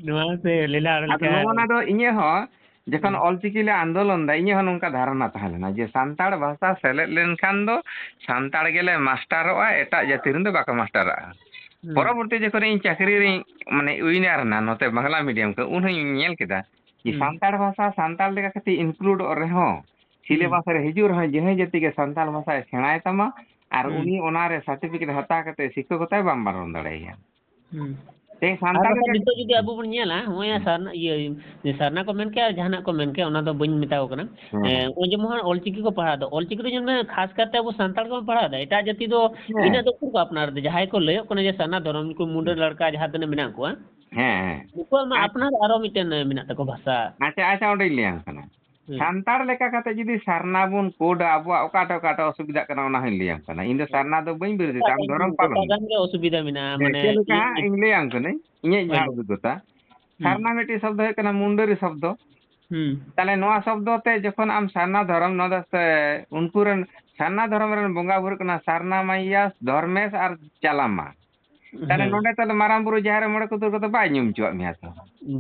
ᱱᱚᱣᱟ ᱥᱮ ᱞᱮᱞᱟ ᱟᱨ ᱟᱫᱚ ᱞᱮᱠᱟ᱾ ᱱᱚᱜᱼᱚ ᱱᱟ ᱫᱚ ᱤᱧᱟᱹᱜ ᱦᱚᱸ ᱡᱚᱠᱷᱚᱱ ᱦᱩᱸ᱾ ᱚᱞᱪᱤᱠᱤ ᱞᱮ ᱟᱱᱫᱳᱞᱚᱱ ᱫᱟ, ᱤᱧᱟᱹᱜ ᱦᱚᱸ ᱱᱚᱝᱠᱟ ᱫᱷᱟᱨᱚᱱᱟ ᱛᱟᱦᱮᱸ ᱞᱮᱱᱟ ᱡᱮ ᱥᱟᱱᱛᱟᱲ ᱵᱷᱟᱥᱟ ᱥᱮᱞᱮᱫ ᱞᱮᱱᱠᱷᱟᱱ ᱫᱚ ᱥᱟᱱᱛᱟᱲ ᱜᱮᱞᱮ ᱢᱟᱥᱴᱟᱨᱚᱜᱼᱟ, ᱮᱴᱟᱜ ᱡᱟᱹᱛᱤ ᱨᱮᱱ ᱫᱚ ᱵᱟᱠᱚ ᱢᱟᱥᱴᱟᱨᱚᱜᱼᱟ᱾ ᱦᱩᱸ᱾ ᱯᱚᱨᱚᱵᱚᱨᱛᱤ ᱡᱚᱠᱷᱚᱱ ᱤᱧ ᱪᱟᱹᱠᱨᱤ ᱨᱤᱧ, ᱢᱟᱱᱮ, ᱩᱭᱱᱟᱨ ᱮᱱᱟ ᱱᱚᱛᱮ ᱵᱟᱝᱞᱟ medium ᱠᱷᱚᱱ, ᱩᱱ ᱦᱚᱸᱧ ᱧᱮᱞ ᱠᱮᱫᱟ ᱡᱮ ᱦᱩᱸ᱾ ᱥᱟᱱᱛᱟᱲ ᱵᱷᱟᱥᱟ ᱥᱟᱱᱛᱟᱲ ᱞᱮᱠᱟ ᱠᱟᱹᱴᱤᱡ ᱤᱱᱠᱞᱩᱰᱚᱜ ᱨᱮᱦᱚᱸ, ᱦᱩᱸ᱾ ᱥᱤᱞᱮᱵᱟᱥ ᱨᱮ ᱦᱤᱡᱩᱜ ᱨᱮᱦᱚᱸ, ᱡᱟᱦᱟᱸᱭ ᱡᱟᱹᱛᱤ ᱜᱮ ᱥᱟᱱᱛᱟᱲ ᱵᱷᱟᱥᱟᱭ ᱥᱮᱬᱟᱭ ᱛᱟᱢᱟ ᱟᱨ ᱦᱩᱸ᱾ ᱩᱱᱤ ᱚᱱᱟ ᱨᱮ ᱥᱟᱨᱴᱤᱯᱷᱤᱠᱮᱴ ᱦᱟᱛᱟᱣ ᱠᱟᱛᱮ ᱥᱤᱠᱠᱷᱚᱠᱚᱛᱟᱭ ᱵᱟᱢ ᱵᱟᱨᱚᱱ ᱫᱟᱲᱮᱭᱟᱭᱟ᱾ ᱦᱩᱸ᱾ ᱛᱮᱦᱮᱧ ᱟᱨ ᱥᱟᱱᱛᱟᱲ ᱵᱟᱠᱷᱟᱱ ᱞᱮᱠᱟ ᱱᱤᱛᱚᱜ ᱡᱩᱫᱤ ᱟᱵᱚ ᱵᱚᱱ ᱧᱮᱞᱟ, ᱱᱚᱜᱼᱚᱭ ᱦᱩᱸ᱾ ᱥᱟᱨᱱᱟ, ᱤᱭᱟᱹ, ᱥᱟᱨᱱᱟ ᱠᱚ ᱢᱮᱱ ᱠᱮᱜᱼᱟ ᱟᱨ ᱡᱟᱦᱟᱱᱟᱜ ᱠᱚ ᱢᱮᱱ ᱠᱮᱜᱼᱟ, ᱚᱱᱟ ᱫᱚ ᱵᱟᱹᱧ ᱢᱮᱛᱟ ᱠᱚ ᱠᱟᱱᱟ᱾ ᱦᱩᱸ᱾ ᱮᱸ, ᱦᱩᱸ᱾ ᱱᱚᱜᱼᱚᱭ ᱡᱮᱢᱚᱱ ᱚᱞᱪᱤᱠᱤ ᱠᱚ ᱯᱟᱲᱦᱟᱣ ᱫᱟ, ᱚᱞᱪᱤᱠᱤ ᱫᱚ ᱧᱮᱞ ᱢᱮ, ᱠᱷᱟᱥ ᱠᱟᱨᱛᱮ ᱟᱵᱚ ᱥᱟᱱᱛᱟᱲ ᱠᱚᱵᱚᱱ ᱯᱟᱲᱦᱟᱣ ᱫᱟ, ᱮᱴᱟᱜ ᱡᱟᱹᱛᱤ ᱫᱚ ᱦᱮᱸ᱾ ᱤᱱᱟᱹᱜ ᱫᱚ ᱩᱠᱩᱨ ᱠᱚ ᱟᱯᱱᱟᱨ ᱫᱟ? ᱡᱟᱦᱟᱸᱭ ᱠᱚ ᱞᱟᱹᱭᱚᱜ ᱠᱟᱱᱟ ᱡᱮ ᱥᱟᱨᱱᱟ ᱫᱷᱚᱨᱚᱢ, ᱱᱩᱠᱩ ᱢᱩᱰᱟᱹ ᱦᱩᱸ᱾ ᱞᱟᱲᱠᱟ ᱡᱟᱦᱟᱸ ᱛᱤᱱᱟᱹᱜ ᱢᱮᱱᱟᱜ ᱠᱚᱣᱟ, ᱦᱮᱸ, ᱦᱮᱸ᱾ ᱩᱱᱠᱩᱣᱟᱜ ᱢᱟ ᱟᱨ ᱟᱯᱱᱟᱨ ᱟᱨᱚ ᱢᱤᱫᱴᱮᱱ ᱢᱮᱱᱟᱜ ᱛᱟᱠᱚᱣᱟ ᱵᱷᱟᱥᱟ᱾ ᱟᱪᱪᱷᱟ, ᱟᱪᱪᱷᱟ, ᱚᱸᱰᱮᱧ ᱞᱟᱹᱭᱟᱢ ᱠᱟᱱᱟ᱾ ᱦᱩᱸ᱾ ᱥᱟᱱᱛᱟᱲ ᱞᱮᱠᱟ ᱠᱟᱛᱮ ᱡᱩᱫᱤ ᱥᱟᱨᱱᱟ ᱵᱚᱱ ᱠᱳᱰᱟ, ᱟᱵᱚᱣᱟᱜ ᱚᱠᱟᱴᱟᱜ, ᱚᱠᱟᱴᱟᱜ ᱚᱥᱩᱵᱤᱫᱷᱟᱜ ᱠᱟᱱᱟ, ᱚᱱᱟ ᱦᱚᱸᱧ ᱞᱟᱹᱭᱟᱢ ᱠᱟᱱᱟ᱾ ᱤᱧ ᱫᱚ ᱦᱩᱸ᱾ ᱥᱟᱨᱱᱟ ᱫᱚ ᱵᱟᱹᱧ ᱵᱤᱨᱳᱫᱷ ᱮᱫᱟ, ᱟᱢ ᱮᱴᱟᱜ ᱫᱷᱚᱨᱚᱢ ᱜᱟᱱ, ᱯᱟᱞᱚᱱ ᱮᱴᱟᱜ ᱢᱮ᱾ ᱜᱟᱱ ᱨᱮ ᱚᱥᱩᱵᱤᱫᱷᱟ ᱢᱮᱱᱟᱜᱼᱟ, ᱦᱮᱸ, ᱢᱟᱱᱮ ᱪᱮᱫ ᱞᱮᱠᱟ ᱤᱧᱟᱹᱜ ᱦᱟᱸᱜ ᱤᱧ ᱞᱟᱹᱭᱟᱢ ᱠᱟᱹᱱᱟᱹᱧ, ᱤᱧᱟᱹᱜ ᱦᱳᱭ᱾ ᱡᱟᱦᱟᱸ ᱚᱵᱷᱤᱜᱽᱜᱚᱛᱟ᱾ ᱦᱩᱸ᱾ ᱥᱟᱨᱱᱟ ᱢᱤᱫᱴᱤᱡ ᱥᱚᱵᱫᱚ ᱦᱩᱭᱩᱜ ᱠᱟᱱᱟ ᱢᱩᱱᱰᱟᱹᱨᱤ ᱥᱚᱵᱫᱚ᱾ ᱦᱩᱸ᱾ ᱛᱟᱦᱞᱮ ᱱᱚᱣᱟ ᱥᱚᱵᱫᱚ ᱛᱮ ᱡᱚᱠᱷᱚᱱ ᱟᱢ ᱥᱟᱨᱱᱟ ᱫᱷᱚᱨᱚᱢ, ᱱᱚᱣᱟ ᱫᱚ ᱥᱮ ᱩᱱᱠᱩ ᱨᱮᱱ ᱥᱟᱨᱱᱟ ᱫᱷᱚᱨᱚᱢ ᱨᱮᱱ ᱵᱚᱸᱜᱟ ᱵᱩᱨᱩ ᱠᱟᱱᱟ ᱥᱟᱨᱱᱟ ᱢᱟᱭᱭᱟ, ᱫᱷᱚᱨᱢᱮᱥ ᱟᱨ ᱪᱟᱞᱟᱢᱟ᱾ ᱛᱟᱦᱞᱮ ᱦᱮᱸ᱾ ᱱᱚᱰᱮ ᱛᱟᱦᱞᱮ ᱢᱟᱨᱟᱝ ᱵᱩᱨᱩ, ᱡᱟᱦᱮᱨ ᱟᱭᱳ, ᱢᱚᱬᱮ ᱠᱚ ᱛᱩᱨᱩᱭ ᱠᱚᱫᱚ ᱵᱟᱭ ᱧᱩᱢ ᱦᱚᱪᱚᱣᱟᱜ ᱢᱮᱭᱟ ᱛᱚ᱾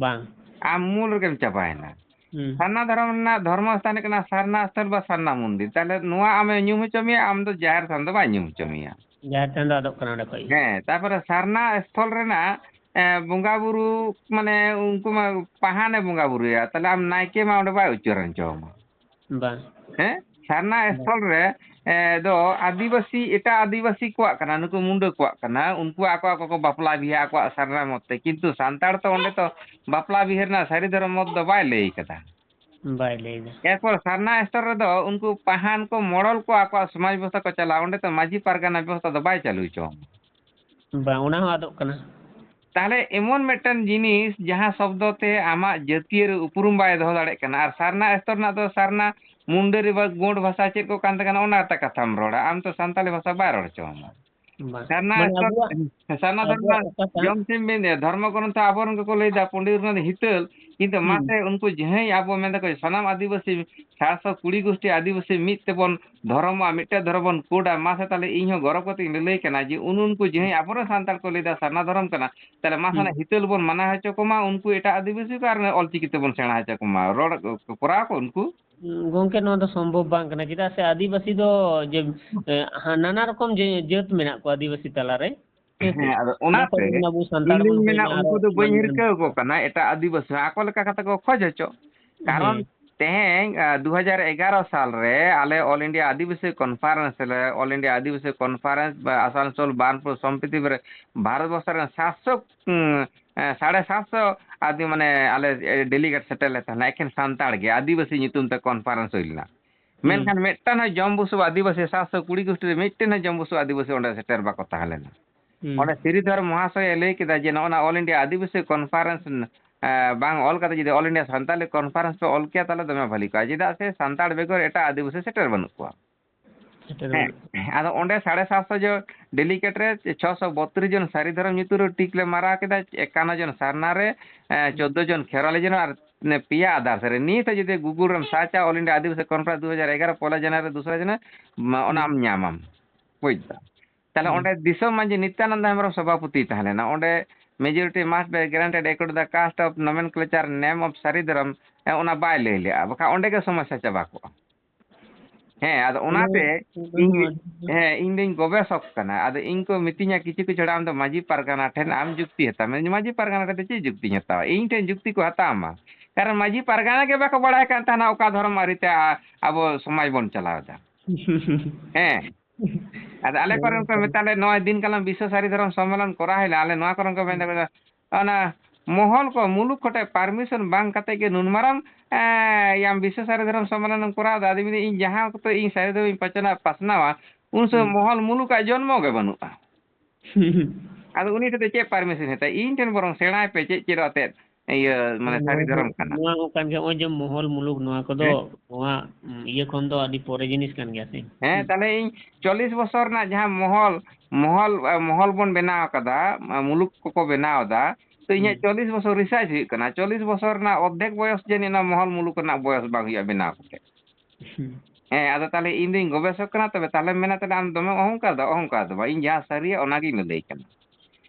ᱵᱟᱝ᱾ ᱟᱢ ᱢᱩᱞ ᱨᱮᱜᱮᱢ ᱪᱟᱵᱟᱭᱮᱱᱟ᱾ ᱦᱩᱸ᱾ ᱥᱟᱨᱱᱟ ᱫᱷᱚᱨᱚᱢ ᱨᱮᱱᱟᱜ ᱫᱷᱚᱨᱢᱚ ᱥᱛᱷᱟᱱ ᱦᱩᱭᱩᱜ ᱠᱟᱱᱟ ᱥᱟᱨᱱᱟ ᱥᱛᱷᱚᱞ ᱵᱟ ᱥᱟᱨᱱᱟ ᱢᱚᱱᱫᱤᱨ᱾ ᱛᱟᱦᱞᱮ ᱱᱚᱣᱟ ᱟᱢᱮ ᱧᱩᱢ ᱦᱚᱪᱚ ᱢᱮᱭᱟ, ᱟᱢ ᱫᱚ ᱡᱟᱦᱮᱨ ᱛᱷᱟᱱ ᱫᱚ ᱵᱟᱭ ᱧᱩᱢ ᱦᱚᱪᱚ ᱢᱮᱭᱟ᱾ ᱡᱟᱦᱮᱨ ᱛᱷᱟᱱ ᱫᱚ ᱟᱫᱚᱜ ᱠᱟᱱᱟ ᱚᱸᱰᱮ ᱠᱷᱚᱡ ᱜᱮ᱾ ᱦᱮᱸ, ᱛᱟᱨᱯᱚᱨᱮ ᱥᱟᱨᱱᱟ ᱥᱛᱷᱚᱞ ᱨᱮᱱᱟᱜ, ᱮ, ᱵᱚᱸᱜᱟ ᱵᱩᱨᱩ, ᱢᱟᱱᱮ ᱩᱱᱠᱩ ᱢᱟ ᱯᱟᱦᱟᱱᱮ ᱵᱚᱸᱜᱟ ᱵᱩᱨᱩᱭᱟ, ᱛᱟᱦᱞᱮ ᱟᱢ ᱱᱟᱭᱠᱮ ᱢᱟ ᱚᱸᱰᱮ ᱵᱟᱭ ᱩᱪᱪᱟᱨᱚᱱ ᱦᱚᱪᱚ ᱟᱢᱟ᱾ ᱵᱟᱝ᱾ ᱦᱮᱸ? ᱥᱟᱨᱱᱟ ᱵᱟᱝ᱾ ᱥᱛᱷᱚᱞ ᱨᱮ, ᱮ, ᱫᱚ ᱟᱹᱫᱤᱵᱟᱹᱥᱤ, ᱮᱴᱟᱜ ᱟᱹᱫᱤᱵᱟᱹᱥᱤ ᱠᱚᱣᱟᱜ ᱠᱟᱱᱟ, ᱱᱩᱠᱩ ᱢᱩᱱᱰᱟᱹ ᱠᱚᱣᱟᱜ ᱠᱟᱱᱟ, ᱩᱱᱠᱩ ᱟᱠᱚ ᱟᱠᱚ ᱠᱚ ᱵᱟᱯᱞᱟ ᱵᱤᱦᱟᱹ ᱟᱠᱚᱣᱟᱜ ᱥᱟᱨᱱᱟ ᱢᱚᱛ ᱛᱮ, ᱠᱤᱱᱛᱩ ᱥᱟᱱᱛᱟᱲ ᱛᱚ ᱚᱸᱰᱮ ᱛᱚ ᱵᱟᱯᱞᱟ ᱵᱤᱦᱟᱹ ᱨᱮᱱᱟᱜ ᱥᱟᱹᱨᱤ ᱫᱷᱚᱨᱚᱢ ᱢᱚᱛ ᱫᱚ ᱵᱟᱭ ᱞᱟᱹᱭ ᱠᱟᱫᱟ᱾ ᱵᱟᱭ ᱞᱟᱹᱭ ᱫᱟ᱾ ᱮᱨᱯᱚᱨ ᱥᱟᱨᱱᱟ ᱥᱛᱷᱚᱞ ᱨᱮᱫᱚ ᱩᱱᱠᱩ ᱯᱟᱦᱟᱱ ᱠᱚ, ᱢᱚᱲᱚᱞ ᱠᱚ ᱟᱠᱚᱣᱟᱜ ᱥᱚᱢᱟᱡᱽ ᱵᱮᱵᱚᱥᱛᱷᱟ ᱠᱚ ᱪᱟᱞᱟᱣᱟ, ᱚᱸᱰᱮ ᱛᱚ ᱢᱟᱹᱡᱷᱤ ᱯᱟᱨᱜᱟᱱᱟ ᱵᱮᱵᱚᱥᱛᱷᱟ ᱫᱚ ᱵᱟᱭ ᱪᱟᱹᱞᱩ ᱦᱚᱪᱚ ᱟᱢᱟ᱾ ᱵᱟᱝ, ᱚᱱᱟ ᱦᱚᱸ ᱟᱫᱚᱜ ᱠᱟᱱᱟ᱾ ᱛᱟᱦᱞᱮ ᱮᱢᱚᱱ ᱢᱤᱫᱴᱮᱱ ᱡᱤᱱᱤᱥ ᱡᱟᱦᱟᱸ ᱥᱚᱵᱫᱚ ᱛᱮ ᱟᱢᱟᱜ ᱡᱟᱹᱛᱤᱭᱟᱹᱨᱤ ᱩᱯᱨᱩᱢ ᱵᱟᱭ ᱫᱚᱦᱚ ᱫᱟᱲᱮᱭᱟᱜ ᱠᱟᱱᱟ, ᱟᱨ ᱥᱟᱨᱱᱟ ᱥᱛᱷᱚᱞ ᱨᱮᱱᱟᱜ ᱫᱚ ᱥᱟᱨᱱᱟ ᱢᱩᱱᱰᱟᱹᱨᱤ ᱵᱟ ᱜᱳᱸᱰ ᱵᱷᱟᱥᱟ ᱪᱮᱫ ᱠᱚ ᱠᱟᱱ ᱛᱟᱠᱚᱣᱟ, ᱚᱱᱟ ᱛᱮ ᱠᱟᱛᱷᱟᱢ ᱨᱚᱲᱟ, ᱟᱢ ᱛᱚ ᱥᱟᱱᱛᱟᱲᱤ ᱵᱷᱟᱥᱟ ᱵᱟᱭ ᱨᱚᱲ ᱦᱚᱪᱚ ᱟᱢᱟ᱾ ᱵᱟᱝ᱾ ᱥᱟᱨᱱᱟ ᱢᱟᱱᱮ ᱥᱛᱷᱚᱞ, ᱟᱵᱚᱣᱟᱜ, ᱥᱟᱨᱱᱟ ᱫᱷᱚᱨᱚᱢ ᱟᱵᱚᱣᱟᱜ ᱨᱮᱱᱟᱜ ᱚᱠᱟᱴᱟᱜ ᱡᱚᱢ ᱥᱤᱢ ᱵᱤᱱ ᱞᱟᱹᱭᱟ, ᱫᱷᱚᱨᱢᱚ ᱜᱨᱚᱱᱛᱷᱚ ᱟᱵᱚ ᱨᱮᱱ ᱠᱚᱠᱚ ᱞᱟᱹᱭ ᱫᱟ, ᱯᱚᱱᱰᱤᱛ ᱨᱚᱜᱷᱩᱱᱟᱛᱷ ᱦᱤᱛᱟᱹᱞ, ᱠᱤᱱᱛᱩ ᱦᱩᱸ᱾ ᱢᱟᱥᱮ ᱩᱱᱠᱩ ᱡᱟᱦᱟᱸᱭ ᱟᱵᱚ ᱢᱮᱱ ᱫᱟᱠᱚ ᱥᱟᱱᱟᱢ ᱟᱹᱫᱤᱵᱟᱹᱥᱤ ᱥᱟᱛᱥᱚ ᱠᱩᱲᱤ ᱜᱳᱥᱴᱤ ᱟᱹᱫᱤᱵᱟᱹᱥᱤ ᱢᱤᱫ ᱛᱮᱵᱚᱱ ᱫᱷᱚᱨᱚᱢᱚᱜᱼᱟ, ᱢᱤᱫᱴᱮᱱ ᱫᱷᱚᱨᱚᱢ ᱵᱚᱱ ᱠᱳᱰᱟ, ᱢᱟᱥᱮ ᱛᱟᱦᱞᱮ ᱤᱧ ᱦᱚᱸ ᱜᱚᱨᱚᱵᱽ ᱠᱟᱛᱮ ᱤᱧ ᱞᱟᱹᱞᱟᱹᱭ ᱠᱟᱱᱟ ᱡᱮ ᱩᱱ ᱩᱱᱠᱩ ᱡᱟᱦᱟᱸᱭ ᱟᱵᱚᱨᱮᱱ ᱥᱟᱱᱛᱟᱲ ᱠᱚ ᱞᱟᱹᱭ ᱫᱟ ᱥᱟᱨᱱᱟ ᱫᱷᱚᱨᱚᱢ ᱠᱟᱱᱟ, ᱛᱟᱦᱞᱮ ᱢᱟᱥᱮ ᱦᱩᱸ᱾ ᱚᱱᱟ ᱦᱤᱛᱟᱹᱞ ᱵᱚᱱ ᱢᱟᱱᱟᱣ ᱦᱚᱪᱚ ᱠᱚᱢᱟ, ᱩᱱᱠᱩ ᱮᱴᱟᱜ ᱟᱹᱫᱤᱵᱟᱹᱥᱤ ᱠᱚ ᱟᱨ ᱚᱞᱪᱤᱠᱤ ᱛᱮᱵᱚᱱ ᱥᱮᱬᱟ ᱦᱚᱪᱚ ᱠᱚᱢᱟ, ᱨᱚᱲ ᱠᱚᱨᱟᱣ ᱠᱚ ᱩᱱᱠᱩ᱾ ᱜᱚᱝᱠᱮ, ᱱᱚᱣᱟ ᱫᱚ ᱥᱚᱢᱵᱷᱚᱵ ᱵᱟᱝ ᱠᱟᱱᱟ, ᱪᱮᱫᱟᱜ ᱥᱮ ᱟᱹᱫᱤᱵᱟᱹᱥᱤ ᱫᱚ ᱡᱮ, ᱮ, ᱦᱟ-, ᱱᱟᱱᱟ ᱨᱚᱠᱚᱢ ᱡᱮ, ᱡᱟᱹᱛ ᱢᱮᱱᱟᱜ ᱠᱚᱣᱟ ᱟᱹᱫᱤᱵᱟᱹᱥᱤ ᱛᱟᱞᱟᱨᱮ᱾ ᱦᱮᱸ ᱥᱮ? ᱦᱮᱸ, ᱟᱫᱚ ᱚᱱᱟ ᱚᱱᱟᱛᱮ ᱠᱚᱨᱮ ᱵᱚᱱ ᱟᱵᱚ ᱥᱟᱱᱛᱟᱲ ᱤᱧ ᱫᱩᱧ ᱵᱚᱱ ᱢᱮᱱᱟ, ᱦᱩᱭᱱᱟ, ᱟᱨᱚ ᱩᱱᱠᱩ ᱫᱚ ᱵᱟᱹᱧ ᱮᱢᱟᱱ ᱦᱤᱨᱠᱟᱹ ᱮᱢᱟᱱ᱾ ᱟᱠᱚ ᱠᱟᱱᱟ, ᱮᱴᱟᱜ ᱟᱹᱫᱤᱵᱟᱹᱥᱤ ᱦᱚᱸ ᱟᱠᱚ ᱞᱮᱠᱟ ᱠᱟᱛᱮ ᱠᱚ ᱠᱷᱚᱡᱽ ᱦᱚᱪᱚ᱾ ᱠᱟᱨᱚᱱ ᱦᱮᱸ᱾ ᱛᱮᱦᱮᱧ, ᱟ, ᱫᱩ ᱦᱟᱡᱟᱨ ᱮᱜᱟᱨᱚ ᱥᱟᱞ ᱨᱮ ᱟᱞᱮ All India ᱟᱹᱫᱤᱵᱟᱹᱥᱤ Conference ᱨᱮ, All India ᱟᱹᱫᱤᱵᱟᱹᱥᱤ Conference ᱵᱟ ᱟᱥᱟᱱᱥᱳᱞ ᱵᱟᱨᱱᱯᱩᱨ ᱥᱚᱢᱯᱤᱛᱤ ᱨᱮ ᱵᱷᱟᱨᱚᱛ ᱵᱚᱨᱥᱚ ᱨᱮᱱ ᱥᱟᱛᱥᱚ, ᱩᱸ, ᱮ, ᱥᱟᱲᱮ ᱥᱟᱛᱥᱚ ᱟᱹᱫᱤ-, ᱢᱟᱱᱮ ᱟᱞᱮ, ᱮ, delegate ᱥᱮᱴᱮᱨ ᱞᱮ ᱛᱟᱦᱮᱱᱟ, ᱮᱠᱷᱮᱱ ᱥᱟᱱᱛᱟᱲ ᱜᱮ, ᱟᱹᱫᱤᱵᱟᱹᱥᱤ ᱧᱩᱛᱩᱢ ᱛᱮ conference ᱦᱩᱭ ᱞᱮᱱᱟ᱾ ᱦᱩᱸ᱾ ᱢᱮᱱᱠᱷᱟᱱ ᱢᱤᱫᱴᱟᱝ ᱦᱚᱸ ᱡᱚᱢ ᱵᱩᱥᱩᱵ ᱟᱹᱫᱤᱵᱟᱹᱥᱤ, ᱥᱟᱛᱥᱚ ᱠᱩᱲᱤ ᱜᱩᱥᱴᱤ ᱨᱮ ᱢᱤᱫᱴᱮᱱ ᱦᱚᱸ ᱡᱚᱢ ᱵᱩᱥᱩᱵ ᱟᱹᱫᱤᱵᱟᱹᱥᱤ ᱚᱸᱰᱮ ᱥᱮᱴᱮᱨ ᱵᱟᱠᱚ ᱛᱟᱦᱮᱸ ᱞᱮᱱᱟ᱾ ᱦᱩᱸ᱾ ᱚᱸᱰᱮ ᱥᱨᱤᱫᱷᱚᱨ ᱢᱚᱦᱟᱥᱚᱭ ᱮ ᱞᱟᱹᱭ ᱠᱮᱫᱟ ᱡᱮ ᱱᱚᱜᱼᱚ ᱱᱟ All India ᱟᱹᱫᱤᱵᱟᱹᱥᱤ Conference, ᱮ, ᱵᱟᱝ ᱚᱞ ᱠᱟᱛᱮ ᱡᱩᱫᱤ All India ᱥᱟᱱᱛᱟᱞᱤ Conference ᱯᱮ ᱚᱞ ᱠᱮᱭᱟ, ᱛᱟᱦᱚᱞᱮ ᱫᱚᱢᱮ ᱵᱷᱟᱹᱞᱤ ᱠᱚᱜᱼᱟ᱾ ᱪᱮᱫᱟᱜ ᱥᱮ ᱥᱟᱱᱛᱟᱲ ᱵᱮᱜᱚᱨ ᱮᱴᱟᱜ ᱟᱹᱫᱤᱵᱟᱹᱥᱤ ᱥᱮᱴᱮᱨ ᱵᱟᱹᱱᱩᱜ ᱠᱚᱣᱟ᱾ ᱥᱮᱴᱮᱨ ᱦᱮᱸ, ᱵᱟᱹᱱᱩᱜ ᱠᱚᱣᱟ᱾ ᱟᱫᱚ ᱚᱸᱰᱮ ᱥᱟᱲᱮ ᱥᱟᱛᱥᱚ ᱡᱚᱱ delegate ᱨᱮ ᱪᱷᱚᱥᱚ ᱵᱚᱛᱨᱤᱥ ᱡᱚᱱ ᱥᱟᱹᱨᱤ ᱫᱷᱚᱨᱚᱢ ᱧᱩᱛᱩᱢ ᱨᱮ ᱴᱤᱠ ᱞᱮ ᱢᱟᱨᱟᱣ ᱠᱮᱫᱟ, ᱮᱠᱟᱱᱱᱚ ᱡᱚᱱ ᱥᱟᱨᱱᱟ ᱨᱮ, ᱮ, ᱪᱳᱫᱽᱫᱳ ᱡᱚᱱ ᱠᱷᱮᱨᱣᱟᱞᱤ ᱡᱚᱱ ᱟᱨ ᱯᱮᱭᱟ others ᱨᱮ᱾ ᱱᱤᱛ ᱦᱚᱸ ᱡᱩᱫᱤ Google ᱨᱮᱢ search ᱟ, All India ᱟᱹᱫᱤᱵᱟᱹᱥᱤ Conference ᱫᱩ ᱦᱟᱡᱟᱨ ᱮᱜᱟᱨᱚ, ᱯᱚᱭᱞᱟ ᱡᱟᱱᱩᱣᱟᱨᱤ, ᱫᱩᱥᱨᱟ ᱡᱟᱱᱩᱣᱟᱨᱤ, ᱢᱟ, ᱚᱱᱟ ᱦᱩᱸ᱾ ᱟᱢ ᱧᱟᱢᱟᱢ, ᱵᱩᱡᱽ ᱫᱟ᱾ ᱛᱟᱦᱞᱮ ᱦᱩᱸ᱾ ᱚᱸᱰᱮ ᱫᱤᱥᱚᱢ ᱢᱟᱹᱡᱷᱤ ᱱᱤᱛᱭᱟᱱᱚᱱᱫᱟ ᱦᱮᱢᱵᱨᱚᱢ ᱥᱚᱵᱷᱟᱯᱚᱛᱤ ᱛᱟᱦᱮᱸ ᱞᱮᱱᱟ᱾ ᱚᱸᱰᱮ majority must be granted according to the caste of nomenclature name of ᱥᱟᱹᱨᱤ ᱫᱷᱚᱨᱚᱢ, ᱮ, ᱚᱱᱟ ᱵᱟᱭ ᱞᱟᱹᱭ ᱞᱮᱜᱼᱟ, ᱵᱟᱠᱷᱟᱱ ᱚᱸᱰᱮ ᱜᱮ ᱥᱚᱢᱚᱥᱥᱟ ᱪᱟᱵᱟ ᱠᱚᱜᱼᱟ᱾ ᱦᱮᱸ, ᱟᱫᱚ ᱚᱱᱟ ᱚᱱᱟᱛᱮ ᱚᱱᱟ ᱤᱧ, ᱦᱚᱸ ᱟᱹᱰᱤ ᱦᱮᱸ, ᱤᱧ ᱫᱩᱧ ᱜᱚᱵᱮᱥᱚᱠ ᱠᱟᱱᱟ᱾ ᱟᱫᱚ ᱤᱧ ᱠᱚ ᱢᱤᱛᱟᱹᱧᱟ ᱠᱤᱪᱷᱩ ᱠᱤᱪᱷᱩ ᱦᱚᱲ, "ᱟᱢ ᱫᱚ ᱢᱟᱹᱡᱷᱤ ᱯᱟᱨᱜᱟᱱᱟ ᱴᱷᱮᱱ ᱟᱢ ᱡᱩᱠᱛᱤ ᱦᱟᱛᱟᱣ ᱢᱮ᱾" ᱢᱟᱹᱡᱷᱤ ᱯᱟᱨᱜᱟᱱᱟ ᱴᱷᱮᱱ ᱫᱚ ᱪᱮᱫ ᱡᱩᱠᱛᱤᱧ ᱦᱟᱛᱟᱣᱟ? ᱤᱧ ᱴᱷᱮᱱ ᱡᱩᱠᱛᱤ ᱠᱚ ᱦᱟᱛᱟᱣ ᱢᱟ᱾ ᱠᱟᱨᱚᱱ ᱢᱟᱹᱡᱷᱤ ᱯᱟᱨᱜᱟᱱᱟ ᱜᱮ ᱵᱟᱠᱚ ᱵᱟᱲᱟᱭ ᱠᱟᱱ ᱛᱟᱦᱮᱱᱟ ᱚᱠᱟ ᱫᱷᱚᱨᱚᱢ ᱟᱹᱨᱤᱛᱮ ᱟ-, ᱟᱵᱚ ᱥᱚᱢᱟᱡᱽ ᱵᱚᱱ ᱪᱟᱞᱟᱣ ᱮᱫᱟ᱾ ᱦᱮᱸ᱾ ᱟᱫᱚ ᱟᱞᱮ ᱠᱚᱨᱮᱱ ᱠᱚ ᱢᱮᱛᱟ ᱞᱮ, ᱱᱚᱜᱼᱚᱭ ᱫᱤᱱ ᱠᱟᱞᱚᱢ ᱵᱤᱥᱥᱚ ᱥᱟᱹᱨᱤ ᱫᱷᱚᱨᱚᱢ ᱥᱚᱢᱢᱮᱞᱚᱱ ᱠᱚᱨᱟᱣ ᱦᱩᱭ ᱞᱮᱱᱟ, ᱟᱞᱮ ᱱᱚᱣᱟ ᱠᱚᱨᱮᱱ ᱠᱚ ᱢᱮᱱ ᱮᱫᱟ, ᱚᱱᱟ ᱢᱚᱦᱚᱞ ᱠᱚ ᱢᱩᱞᱩᱠ ᱠᱚᱴᱷᱮᱱ permission ᱵᱟᱝ ᱠᱟᱛᱮ ᱜᱮ ᱱᱩᱱ ᱢᱟᱨᱟᱝ, ᱮᱸ, ᱭᱟᱢ ᱵᱤᱥᱥᱚ ᱥᱟᱹᱨᱤ ᱫᱷᱚᱨᱚᱢ ᱥᱚᱢᱢᱮᱞᱚᱱ ᱮᱢ ᱠᱚᱨᱟᱣ ᱮᱫᱟ᱾ ᱟᱫᱚ ᱢᱮᱱᱫᱟᱹᱧ, ᱤᱧ ᱡᱟᱦᱟᱸ ᱚᱠᱛᱚ ᱤᱧ ᱥᱟᱹᱨᱤ ᱫᱷᱚᱨᱚᱢ ᱤᱧ ᱯᱟᱪᱱᱟᱣ, ᱯᱟᱥᱱᱟᱣᱟ, ᱩᱱ ᱥᱚᱢᱚᱭ ᱦᱩᱸ᱾ ᱢᱚᱦᱚᱞ ᱢᱩᱞᱩᱠᱟᱜ ᱡᱚᱱᱢᱚ ᱜᱮ ᱵᱟᱹᱱᱩᱜᱼᱟ᱾ ᱟᱫᱚ ᱩᱱᱤ ᱴᱷᱮᱱ ᱫᱚ ᱪᱮᱫ permission ᱦᱟᱛᱟᱣ? ᱤᱧ ᱴᱷᱮᱱ ᱵᱚᱨᱚᱝ ᱥᱮᱬᱟᱭ ᱯᱮ, ᱪᱮᱫ ᱪᱮᱫ ᱟᱛᱮᱫ ᱤᱭᱟᱹ, ᱢᱟᱱᱮ, ᱱᱚᱣᱟ ᱥᱟᱹᱨᱤ ᱫᱚ, ᱫᱷᱚᱨᱚᱢ ᱠᱟᱱᱟ᱾ ᱱᱚᱣᱟ ᱦᱚᱸ ᱠᱟᱱ ᱜᱮᱭᱟ, ᱱᱚᱜᱼᱚᱭ ᱡᱮ ᱢᱚᱦᱚᱞ ᱢᱩᱞᱩᱠ, ᱱᱚᱣᱟ ᱠᱚᱫᱚ, ᱦᱮᱸ? ᱱᱚᱣᱟ, ᱩᱢ, ᱤᱭᱟᱹ ᱠᱷᱚᱱ ᱫᱚ ᱟᱹᱰᱤ ᱯᱚᱨᱮ ᱡᱤᱱᱤᱥ ᱠᱟᱱ ᱜᱮᱭᱟ ᱥᱮ? ᱦᱮᱸ, ᱦᱩᱸ᱾ ᱛᱟᱦᱞᱮ ᱤᱧ ᱪᱚᱞᱞᱤᱥ ᱵᱚᱪᱷᱚᱨ ᱨᱮᱱᱟᱜ ᱡᱟᱦᱟᱸ ᱢᱚᱦᱚᱞ, ᱢᱚᱦᱚᱞ, ᱮ, ᱢᱚᱦᱚᱞ ᱵᱚᱱ ᱵᱮᱱᱟᱣ ᱟᱠᱟᱫᱟ, ᱢᱟ, ᱢᱩᱞᱩᱠ ᱠᱚᱠᱚ ᱵᱮᱱᱟᱣ ᱮᱫᱟ, ᱛᱚ ᱤᱧᱟᱹᱜ ᱦᱩᱸ᱾ ᱪᱚᱞᱞᱤᱥ ᱵᱚᱪᱷᱚᱨ research ᱦᱩᱭᱩᱜ ᱠᱟᱱᱟ, ᱪᱚᱞᱞᱤᱥ ᱵᱚᱪᱷᱚᱨ ᱨᱮᱱᱟᱜ ᱚᱨᱫᱷᱮᱠ ᱵᱚᱭᱚᱥ ᱡᱟᱹᱱᱤᱡ ᱚᱱᱟ ᱢᱚᱦᱚᱞ ᱢᱩᱞᱩᱠ ᱨᱮᱱᱟᱜ ᱵᱚᱭᱚᱥ ᱵᱟᱝ ᱦᱩᱭᱩᱜᱼᱟ ᱵᱮᱱᱟᱣ ᱠᱟᱛᱮ᱾ ᱦᱩᱸ᱾ ᱦᱮᱸ, ᱟᱫᱚ ᱛᱟᱦᱞᱮ ᱤᱧ ᱫᱩᱧ ᱜᱚᱵᱮᱥᱚᱠ ᱠᱟᱱᱟ, ᱛᱚᱵᱮ ᱛᱟᱦᱞᱮᱢ ᱢᱮᱱᱟ, ᱛᱟᱦᱞᱮ ᱟᱢ ᱫᱚᱢᱮ ᱚᱦᱚᱝᱠᱟᱨ ᱫᱚ, ᱚᱦᱚᱝᱠᱟᱨ ᱫᱚ ᱵᱟᱝ, ᱤᱧ ᱡᱟᱦᱟᱸ ᱥᱟᱹᱨᱤᱭᱟ ᱚᱱᱟᱜᱤᱧ ᱞᱟᱹᱞᱟᱹᱭ ᱠᱟᱱᱟ᱾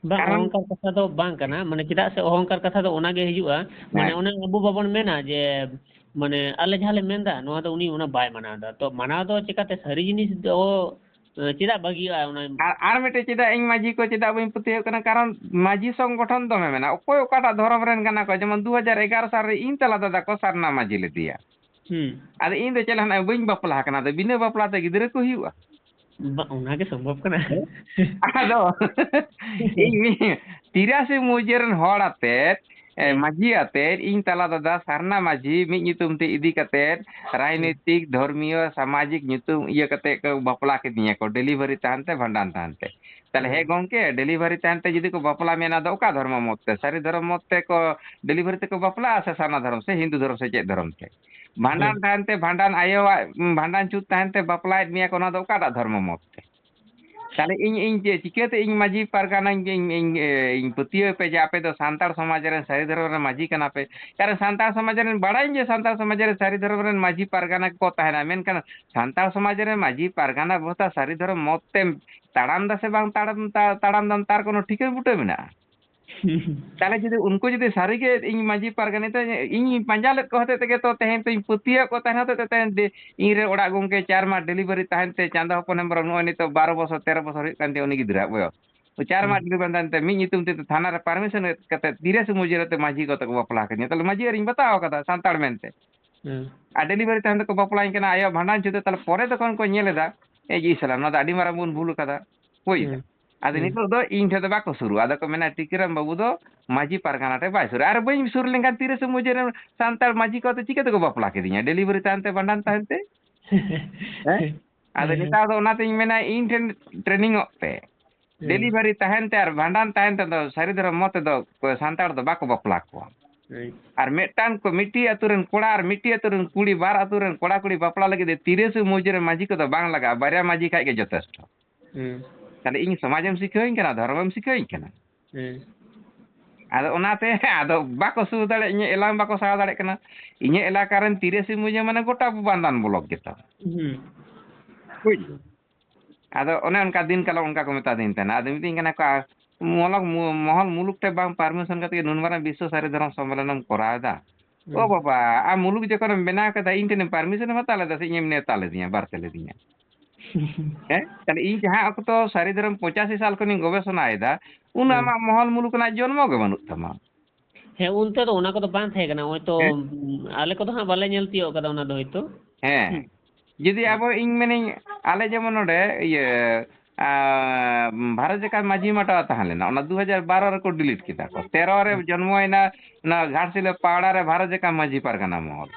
ᱵᱟᱝ, ᱠᱟᱨᱚᱱ ᱚᱦᱚᱝᱠᱟᱨ ᱠᱟᱛᱷᱟ ᱫᱚ ᱵᱟᱝ ᱠᱟᱱᱟ, ᱢᱟᱱᱮ, ᱪᱮᱫᱟᱜ ᱥᱮ ᱚᱦᱚᱝᱠᱟᱨ ᱠᱟᱛᱷᱟ ᱫᱚ ᱚᱱᱟᱜᱮ ᱦᱤᱡᱩᱜᱼᱟ, ᱢᱟᱱᱮ, ᱦᱮᱸ᱾ ᱚᱱᱮ ᱟᱵᱚ ᱵᱟᱵᱚᱱ ᱢᱮᱱᱟ ᱡᱮ, ᱢᱟᱱᱮ, ᱟᱞᱮ ᱡᱟᱦᱟᱸ ᱞᱮ ᱢᱮᱱᱫᱟ, ᱱᱚᱣᱟ ᱫᱚ ᱩᱱᱤ ᱚᱱᱟ ᱵᱟᱭ ᱢᱟᱱᱟᱣ ᱮᱫᱟ᱾ ᱛᱚ, ᱢᱟᱱᱟᱣ ᱫᱚ ᱪᱮᱠᱟᱛᱮ ᱥᱟᱹᱨᱤ ᱡᱤᱱᱤᱥ ᱫᱚ ᱪᱮᱫᱟᱜ ᱵᱟᱹᱜᱤᱭᱟᱜᱼᱟ ᱚᱱᱟ? ᱟᱨ ᱟᱨ ᱢᱤᱫᱴᱮᱡ ᱪᱮᱫᱟᱜ ᱤᱧ ᱢᱟᱹᱡᱷᱤ ᱠᱚ ᱪᱮᱫᱟᱜ ᱵᱟᱹᱧ ᱯᱟᱹᱛᱭᱟᱹᱣ ᱠᱟᱱᱟ? ᱠᱟᱨᱚᱱ ᱢᱟᱹᱡᱷᱤ ᱥᱚᱝᱜᱚᱴᱷᱚᱱ ᱫᱚᱢᱮ ᱢᱮᱱᱟᱜᱼᱟ᱾ ᱚᱠᱚᱭ ᱚᱠᱟᱴᱟᱜ ᱫᱷᱚᱨᱚᱢ ᱨᱮᱱ ᱠᱟᱱᱟ ᱠᱚ? ᱡᱮᱢᱚᱱ ᱫᱩ ᱦᱟᱡᱟᱨ ᱮᱜᱟᱨᱚ ᱥᱟᱞ ᱨᱮ ᱤᱧ ᱛᱟᱞᱟ ᱫᱟᱫᱟ ᱠᱚ ᱥᱟᱨᱱᱟ ᱢᱟᱹᱡᱷᱤ ᱞᱮᱫᱮᱭᱟ᱾ ᱦᱩᱸ᱾ ᱟᱫᱚ ᱤᱧ ᱫᱚ ᱪᱮᱫ ᱞᱮᱠᱟᱱᱟᱜ ᱵᱟᱹᱧ ᱵᱟᱯᱞᱟ ᱟᱠᱟᱱᱟ, ᱟᱫᱚ ᱵᱤᱱᱟᱹ ᱵᱟᱯᱞᱟ ᱛᱮ ᱜᱤᱫᱽᱨᱟᱹ ᱠᱚ ᱦᱩᱭᱩᱜᱼᱟ? ᱵᱟ, ᱚᱱᱟ ᱜᱮ ᱥᱚᱢᱵᱷᱚᱵ ᱠᱟᱱᱟ᱾ ᱟᱫᱚ ᱤᱧ ᱢᱤ-, ᱛᱤᱨᱟᱥᱤ ᱢᱩᱡᱟᱹ ᱨᱮᱱ ᱦᱚᱲ ᱟᱛᱮᱫ, ᱮ, ᱦᱮᱸ᱾ ᱢᱟᱹᱡᱷᱤ ᱟᱛᱮᱫ, ᱤᱧ ᱛᱟᱞᱟ ᱫᱟᱫᱟ ᱥᱟᱨᱱᱟ ᱢᱟᱹᱡᱷᱤ ᱢᱤᱫ ᱧᱩᱛᱩᱢ ᱛᱮ ᱤᱫᱤ ᱠᱟᱛᱮᱫ, ᱨᱟᱡᱽᱱᱤᱛᱤᱠ, ᱫᱷᱚᱨᱢᱤᱭᱚ, ᱥᱟᱢᱟᱡᱤᱠ ᱧᱩᱛᱩᱢ ᱤᱭᱟᱹ ᱠᱟᱛᱮᱫ ᱠᱚ ᱵᱟᱯᱞᱟ ᱠᱤᱫᱤᱧᱟ ᱠᱚ, ᱰᱮᱞᱤᱵᱷᱟᱨᱤ ᱛᱟᱦᱮᱱ ᱛᱮ, ᱵᱷᱟᱸᱰᱟᱱ ᱛᱟᱦᱮᱱ ᱛᱮ᱾ ᱛᱟᱦᱞᱮ ᱦᱮᱸ᱾ ᱦᱮᱸ ᱜᱚᱝᱠᱮ, ᱰᱮᱞᱤᱵᱷᱟᱨᱤ ᱛᱟᱦᱮᱱ ᱛᱮ ᱡᱩᱫᱤ ᱠᱚ ᱵᱟᱯᱞᱟ ᱢᱮᱱᱟ, ᱟᱫᱚ ᱚᱠᱟ ᱫᱷᱚᱨᱢᱚ ᱢᱚᱛ ᱛᱮ? ᱥᱟᱹᱨᱤ ᱫᱷᱚᱨᱚᱢ ᱢᱚᱛ ᱛᱮ ᱠᱚ ᱰᱮᱞᱤᱵᱷᱟᱨᱤ ᱛᱮᱠᱚ ᱵᱟᱯᱞᱟᱜᱼᱟ ᱥᱮ ᱥᱟᱨᱱᱟ ᱫᱷᱚᱨᱚᱢ ᱥᱮ ᱦᱤᱱᱫᱩ ᱫᱷᱚᱨᱚᱢ ᱥᱮ ᱪᱮᱫ ᱫᱷᱚᱨᱚᱢ ᱛᱮ? ᱵᱷᱟᱸᱰᱟᱱ ᱦᱮᱸ᱾ ᱛᱟᱦᱮᱱ ᱛᱮ, ᱵᱷᱟᱸᱰᱟᱱ ᱟᱭᱳᱣᱟᱜ, ᱩᱸ, ᱵᱷᱟᱸᱰᱟᱱ ᱪᱷᱩᱛ ᱛᱟᱦᱮᱱ ᱛᱮ ᱵᱟᱯᱞᱟᱭᱮᱫ ᱢᱮᱭᱟ ᱠᱚ, ᱚᱱᱟ ᱫᱚ ᱚᱠᱟᱴᱟᱜ ᱫᱷᱚᱨᱢᱚ ᱢᱚᱛ ᱛᱮ? ᱛᱟᱦᱞᱮ ᱤᱧ, ᱤᱧ ᱪᱮ-, ᱪᱤᱠᱟᱹᱛᱮ ᱤᱧ ᱢᱟᱹᱡᱷᱤ ᱯᱟᱨᱜᱟᱱᱟᱧ, ᱤᱧ, ᱤᱧ, ᱮ, ᱤᱧ ᱯᱟᱹᱛᱭᱟᱹᱣ ᱯᱮ ᱡᱮ ᱟᱯᱮ ᱫᱚ ᱥᱟᱱᱛᱟᱲ ᱥᱚᱢᱟᱡᱽ ᱨᱮᱱ ᱥᱟᱹᱨᱤ ᱫᱷᱚᱨᱚᱢ ᱨᱮᱱ ᱢᱟᱹᱡᱷᱤ ᱠᱟᱱᱟ ᱯᱮ? ᱠᱟᱨᱚᱱ ᱥᱟᱱᱛᱟᱲ ᱥᱚᱢᱟᱡᱽ ᱨᱮᱱ ᱵᱟᱲᱟᱭᱟᱹᱧ ᱡᱮ ᱥᱟᱱᱛᱟᱲ ᱥᱚᱢᱟᱡᱽ ᱨᱮᱱ ᱥᱟᱹᱨᱤ ᱫᱷᱚᱨᱚᱢ ᱨᱮᱱ ᱢᱟᱹᱡᱷᱤ ᱯᱟᱨᱜᱟᱱᱟ ᱠᱚ ᱛᱟᱦᱮᱱᱟ, ᱢᱮᱱᱠᱷᱟᱱ ᱥᱟᱱᱛᱟᱲ ᱥᱚᱢᱟᱡᱽ ᱨᱮ ᱢᱟᱹᱡᱷᱤ ᱯᱟᱨᱜᱟᱱᱟ ᱵᱮᱵᱚᱥᱛᱷᱟ ᱥᱟᱹᱨᱤ ᱫᱷᱚᱨᱚᱢ ᱢᱚᱛ ᱛᱮᱢ ᱛᱟᱲᱟᱢ ᱫᱟ ᱥᱮ ᱵᱟᱝ ᱛᱟᱲᱟᱢ, ᱛᱟ-, ᱛᱟᱲᱟᱢ ᱫᱟᱢ, ᱛᱟᱨ ᱠᱳᱱᱳ ᱴᱷᱤᱠᱟᱹ ᱵᱩᱴᱟᱹ ᱢᱮᱱᱟᱜᱼᱟ? ᱛᱟᱦᱞᱮ ᱡᱩᱫᱤ ᱩᱱᱠᱩ ᱡᱩᱫᱤ ᱥᱟᱹᱨᱤᱜᱮ ᱤᱧ ᱢᱟᱹᱡᱷᱤ ᱯᱟᱨᱜᱟᱱᱟ ᱛᱮ ᱤᱧ ᱯᱟᱸᱡᱟ ᱞᱮᱫ ᱠᱚ ᱦᱚᱛᱮᱡ ᱛᱮᱜᱮ ᱛᱚ ᱛᱮᱦᱮᱧ ᱛᱚᱧ ᱯᱟᱹᱛᱭᱟᱹᱣ ᱠᱚ ᱛᱟᱦᱮᱸ ᱦᱚᱛᱮᱡ ᱛᱮ ᱛᱮᱦᱮᱧ ᱫᱮ-, ᱤᱧ ᱨᱮ ᱚᱲᱟᱜ ᱜᱚᱝᱠᱮ ᱪᱟᱨ ᱢᱟᱥ ᱰᱮᱞᱤᱵᱷᱟᱨᱤ ᱛᱟᱦᱮᱱ ᱛᱮ ᱪᱟᱸᱫᱟ ᱦᱚᱯᱚᱱ ᱦᱮᱢᱵᱨᱚᱢ ᱱᱚᱜᱼᱚᱭ ᱱᱤᱛᱚᱜ ᱵᱟᱨᱚ ᱵᱚᱥᱚᱨ, ᱛᱮᱨᱚ ᱵᱚᱥᱚᱨ ᱦᱩᱭᱩᱜ ᱠᱟᱱ ᱛᱤᱧᱟ ᱩᱱᱤ ᱜᱤᱫᱽᱨᱟᱹᱣᱟᱜ ᱵᱚᱭᱚᱥ᱾ ᱚ, ᱪᱟᱨ ᱢᱟᱥ ᱦᱩᱸ᱾ ᱰᱮᱞᱤᱵᱷᱟᱨᱤ ᱛᱟᱦᱮᱱ ᱛᱮ ᱢᱤᱫ ᱧᱩᱛᱩᱢ ᱛᱮ ᱛᱷᱟᱱᱟ ᱨᱮ ᱯᱟᱨᱢᱤᱥᱚᱱ ᱠᱟᱛᱮ ᱛᱤᱨᱮᱥᱮ ᱢᱩᱡᱟᱹ ᱨᱮ ᱛᱮ ᱢᱟᱹᱡᱷᱤ ᱠᱚ ᱛᱮᱠᱚ ᱵᱟᱯᱞᱟ ᱠᱤᱫᱤᱧᱟ᱾ ᱛᱟᱦᱞᱮ ᱢᱟᱹᱡᱷᱤ ᱟᱨᱤᱧ ᱵᱟᱛᱟᱣ ᱠᱟᱫᱟ ᱥᱟᱱᱛᱟᱲ ᱢᱮᱱᱛᱮ᱾ ᱦᱩᱸ᱾ ᱟᱨ ᱰᱮᱞᱤᱵᱷᱟᱨᱤ ᱛᱟᱦᱮᱱ ᱛᱮᱠᱚ ᱵᱟᱯᱞᱟᱧ ᱠᱟᱱᱟ, ᱟᱭᱳ ᱵᱷᱟᱸᱰᱟᱱ ᱪᱷᱩᱛ, ᱛᱟᱦᱞᱮ ᱯᱚᱨᱮ ᱛᱚᱠᱷᱚᱱ ᱠᱚ ᱧᱮᱞ ᱮᱫᱟ, ᱮ ᱡᱮ ᱥᱟᱞᱟ, ᱱᱚᱣᱟ ᱫᱚ ᱟᱹᱰᱤ ᱢᱟᱨᱟᱝ ᱵᱚᱱ ᱵᱷᱩᱞ ᱠᱟᱫᱟ᱾ ᱦᱩᱭ ᱮᱱᱟ᱾ ᱦᱩᱸ᱾ ᱟᱫᱚ ᱦᱩᱸ᱾ ᱱᱤᱛᱚᱜ ᱫᱚ ᱤᱧ ᱴᱷᱮᱱ ᱫᱚ ᱵᱟᱠᱚ ᱥᱩᱨᱩᱜᱼᱟ᱾ ᱟᱫᱚ ᱠᱚ ᱢᱮᱱᱟ, "ᱴᱤᱠᱟᱹᱨᱟᱢ ᱵᱟᱹᱵᱩ ᱫᱚ ᱢᱟᱹᱡᱷᱤ ᱯᱟᱨᱜᱟᱱᱟ ᱴᱷᱮᱱ ᱵᱟᱭ ᱥᱩᱨᱩᱜᱼᱟ᱾ ᱟᱨ ᱵᱟᱹᱧ ᱥᱩᱨ ᱞᱮᱱᱠᱷᱟᱱ ᱛᱤᱨᱮᱥᱮ ᱢᱩᱡᱟᱹ ᱨᱮᱱ ᱥᱟᱱᱛᱟᱲ ᱢᱟᱹᱡᱷᱤ ᱠᱚ ᱟᱫᱚ ᱪᱤᱠᱟᱹ ᱛᱮᱠᱚ ᱵᱟᱯᱞᱟ ᱠᱤᱫᱤᱧᱟ? ᱰᱮᱞᱤᱵᱷᱟᱨᱤ ᱛᱟᱦᱮᱱ ᱛᱮ, ᱵᱷᱟᱸᱰᱟᱱ ᱛᱟᱦᱮᱱ ᱛᱮ?" ᱦᱮᱸ? ᱟᱫᱚ ᱦᱮᱸ᱾ ᱱᱮᱛᱟᱨ ᱫᱚ ᱚᱱᱟᱛᱤᱧ ᱢᱮᱱᱟ, ᱤᱧ ᱴᱷᱮᱱ ᱴᱨᱮᱱᱤᱝ ᱚᱜ ᱯᱮ᱾ ᱦᱮᱸ᱾ ᱰᱮᱞᱤᱵᱷᱟᱨᱤ ᱛᱟᱦᱮᱱ ᱛᱮ ᱟᱨ ᱵᱷᱟᱸᱰᱟᱱ ᱛᱟᱦᱮᱱ ᱛᱮ ᱫᱚ ᱥᱟᱹᱨᱤ ᱫᱷᱚᱨᱚᱢ ᱢᱚᱛ ᱛᱮᱫᱚ ᱥᱟᱱᱛᱟᱲ ᱫᱚ ᱵᱟᱠᱚ ᱵᱟᱯᱞᱟ ᱠᱚᱣᱟ᱾ ᱦᱮᱸ᱾ ᱟᱨ ᱢᱤᱫᱴᱟᱝ ᱠᱚ, ᱢᱤᱫᱴᱤᱡ ᱟᱹᱛᱩ ᱨᱮᱱ ᱠᱚᱲᱟ ᱟᱨ ᱢᱤᱫᱴᱤᱡ ᱟᱹᱛᱩ ᱨᱮᱱ ᱠᱩᱲᱤ, ᱵᱟᱨ ᱟᱹᱛᱩ ᱨᱮᱱ ᱠᱚᱲᱟ ᱠᱩᱲᱤ ᱵᱟᱯᱞᱟ ᱞᱟᱹᱜᱤᱫ ᱛᱮ ᱛᱤᱨᱮᱥᱮ ᱢᱩᱡᱟᱹ ᱨᱮ ᱢᱟᱹᱡᱷᱤ ᱠᱚᱫᱚ ᱵᱟᱝ ᱞᱟᱜᱟᱜᱼᱟ, ᱵᱟᱨᱭᱟ ᱢᱟᱹᱡᱷᱤ ᱠᱷᱟᱡ ᱜᱮ ᱡᱚᱛᱷᱮᱥᱴᱚ᱾ ᱦᱩᱸ᱾ ᱛᱟᱦᱞᱮ ᱤᱧ ᱥᱚᱢᱟᱡᱽ ᱮᱢ ᱥᱤᱠᱷᱟᱹᱣᱤᱧ ᱠᱟᱱᱟ, ᱫᱷᱚᱨᱚᱢ ᱮᱢ ᱥᱤᱠᱷᱟᱹᱣᱤᱧ ᱠᱟᱱᱟ᱾ ᱦᱩᱸ᱾ ᱟᱫᱚ ᱚᱱᱟᱛᱮ ᱟᱫᱚ ᱵᱟᱠᱚ ᱥᱩᱨ ᱫᱟᱲᱮᱭᱟᱜ, ᱤᱧᱟᱹᱜ ᱮᱞᱟᱝ ᱵᱟᱠᱚ ᱥᱟᱦᱟ ᱫᱟᱲᱮᱭᱟᱜ ᱠᱟᱱᱟ᱾ ᱤᱧᱟᱹᱜ ᱮᱞᱟᱠᱟ ᱨᱮᱱ ᱛᱤᱨᱮᱥᱤ ᱢᱩᱡᱟᱹ ᱢᱟᱱᱮ ᱜᱚᱴᱟ ᱵᱟᱱᱫᱟᱱ ᱵᱞᱚᱠ ᱜᱮᱛᱚ᱾ ᱦᱩᱸ᱾ ᱵᱩᱡᱽ? ᱟᱫᱚ ᱚᱱᱮ ᱚᱱᱠᱟ ᱫᱤᱱ ᱠᱟᱞᱚᱢ ᱚᱱᱠᱟ ᱠᱚ ᱢᱮᱛᱟ ᱫᱤᱧ ᱛᱟᱦᱮᱱᱟ᱾ ᱟᱫᱚ ᱢᱤᱛᱟᱹᱧ ᱠᱟᱱᱟ ᱠᱚ, ᱢᱚᱞᱚᱠ ᱢᱩ-, ᱢᱚᱦᱚᱞ ᱢᱩᱞᱩᱠ ᱴᱷᱮᱱ ᱵᱟᱝ ᱯᱟᱨᱢᱤᱥᱚᱱ ᱠᱟᱛᱮ ᱜᱮ ᱱᱩᱱ ᱢᱟᱨᱟᱝ ᱵᱤᱥᱥᱚ ᱥᱟᱹᱨᱤ ᱫᱷᱚᱨᱚᱢ ᱥᱚᱢᱢᱮᱞᱚᱱᱮᱢ ᱠᱚᱨᱟᱣ ᱮᱫᱟ? ᱦᱩᱸ᱾ ᱚ ᱵᱟᱵᱟ, ᱟᱢ ᱢᱩᱞᱩᱠ ᱡᱚᱠᱷᱚᱱᱮᱢ ᱵᱮᱱᱟᱣ ᱠᱮᱫᱟ, ᱤᱧ ᱴᱷᱮᱱᱮᱢ ᱯᱟᱨᱢᱤᱥᱚᱱᱮᱢ ᱦᱟᱛᱟᱣ ᱞᱮᱫᱟ ᱥᱮ ᱤᱧᱮᱢ ᱱᱮᱣᱛᱟ ᱞᱮᱫᱤᱧᱟ, ᱵᱟᱨᱛᱮ ᱞᱮᱫᱤᱧᱟ? ᱦᱮᱸ? ᱛᱟᱦᱞᱮ ᱤᱧ ᱡᱟᱦᱟᱸ ᱚᱠᱛᱚ ᱥᱟᱹᱨᱤ ᱫᱷᱚᱨᱚᱢ ᱯᱚᱸᱪᱟᱥᱤ ᱥᱟᱞ ᱠᱷᱚᱱᱤᱧ ᱜᱚᱵᱮᱥᱚᱱᱟᱭᱮᱫᱟ, ᱩᱱ ᱦᱮᱸ᱾ ᱟᱢᱟᱜ ᱢᱚᱦᱚᱞ ᱢᱩᱞᱩᱠ ᱨᱮᱱᱟᱜ ᱡᱚᱱᱢᱚ ᱜᱮ ᱵᱟᱹᱱᱩᱜ ᱛᱟᱢᱟ᱾ ᱦᱮᱸ, ᱩᱱᱛᱮ ᱫᱚ ᱚᱱᱟ ᱠᱚᱫᱚ ᱵᱟᱝ ᱛᱟᱦᱮᱸ ᱠᱟᱱᱟ᱾ ᱱᱚᱜᱼᱚᱭ ᱛᱚ, ᱦᱮᱸ? ᱩᱢ, ᱟᱞᱮ ᱠᱚᱫᱚ ᱦᱟᱸᱜ ᱵᱟᱞᱮ ᱧᱮᱞ ᱛᱤᱭᱳᱜ ᱠᱟᱫᱟ ᱚᱱᱟ ᱫᱚ ᱦᱚᱭᱛᱳ᱾ ᱦᱮᱸ᱾ ᱦᱩᱸ᱾ ᱡᱩᱫᱤ ᱦᱩᱸ᱾ ᱟᱵᱚ, ᱤᱧ ᱢᱮᱱᱟᱹᱧ, ᱟᱞᱮ ᱡᱮᱢᱚᱱ ᱱᱚᱰᱮ, ᱤᱭᱟᱹ, ᱟᱸ, ᱵᱷᱟᱨᱚᱛ ᱡᱟᱠᱟᱛ ᱢᱟᱹᱡᱷᱤ ᱢᱟᱰᱣᱟ ᱛᱟᱦᱮᱸ ᱞᱮᱱᱟ, ᱚᱱᱟ ᱫᱩ ᱦᱟᱡᱟᱨ ᱵᱟᱨᱚ ᱨᱮᱠᱚ delete ᱠᱮᱫᱟ ᱠᱚ᱾ ᱛᱮᱨᱚ ᱨᱮ ᱦᱩᱸ᱾ ᱡᱚᱱᱢᱚᱭᱮᱱᱟ, ᱚᱱᱟ ᱜᱷᱟᱴᱥᱤᱞᱟᱹ ᱯᱟᱣᱲᱟ ᱨᱮ ᱵᱷᱟᱨᱚᱛ ᱡᱟᱠᱟᱛ ᱢᱟᱹᱡᱷᱤ ᱯᱟᱨᱜᱟᱱᱟ ᱢᱚᱦᱚᱞ᱾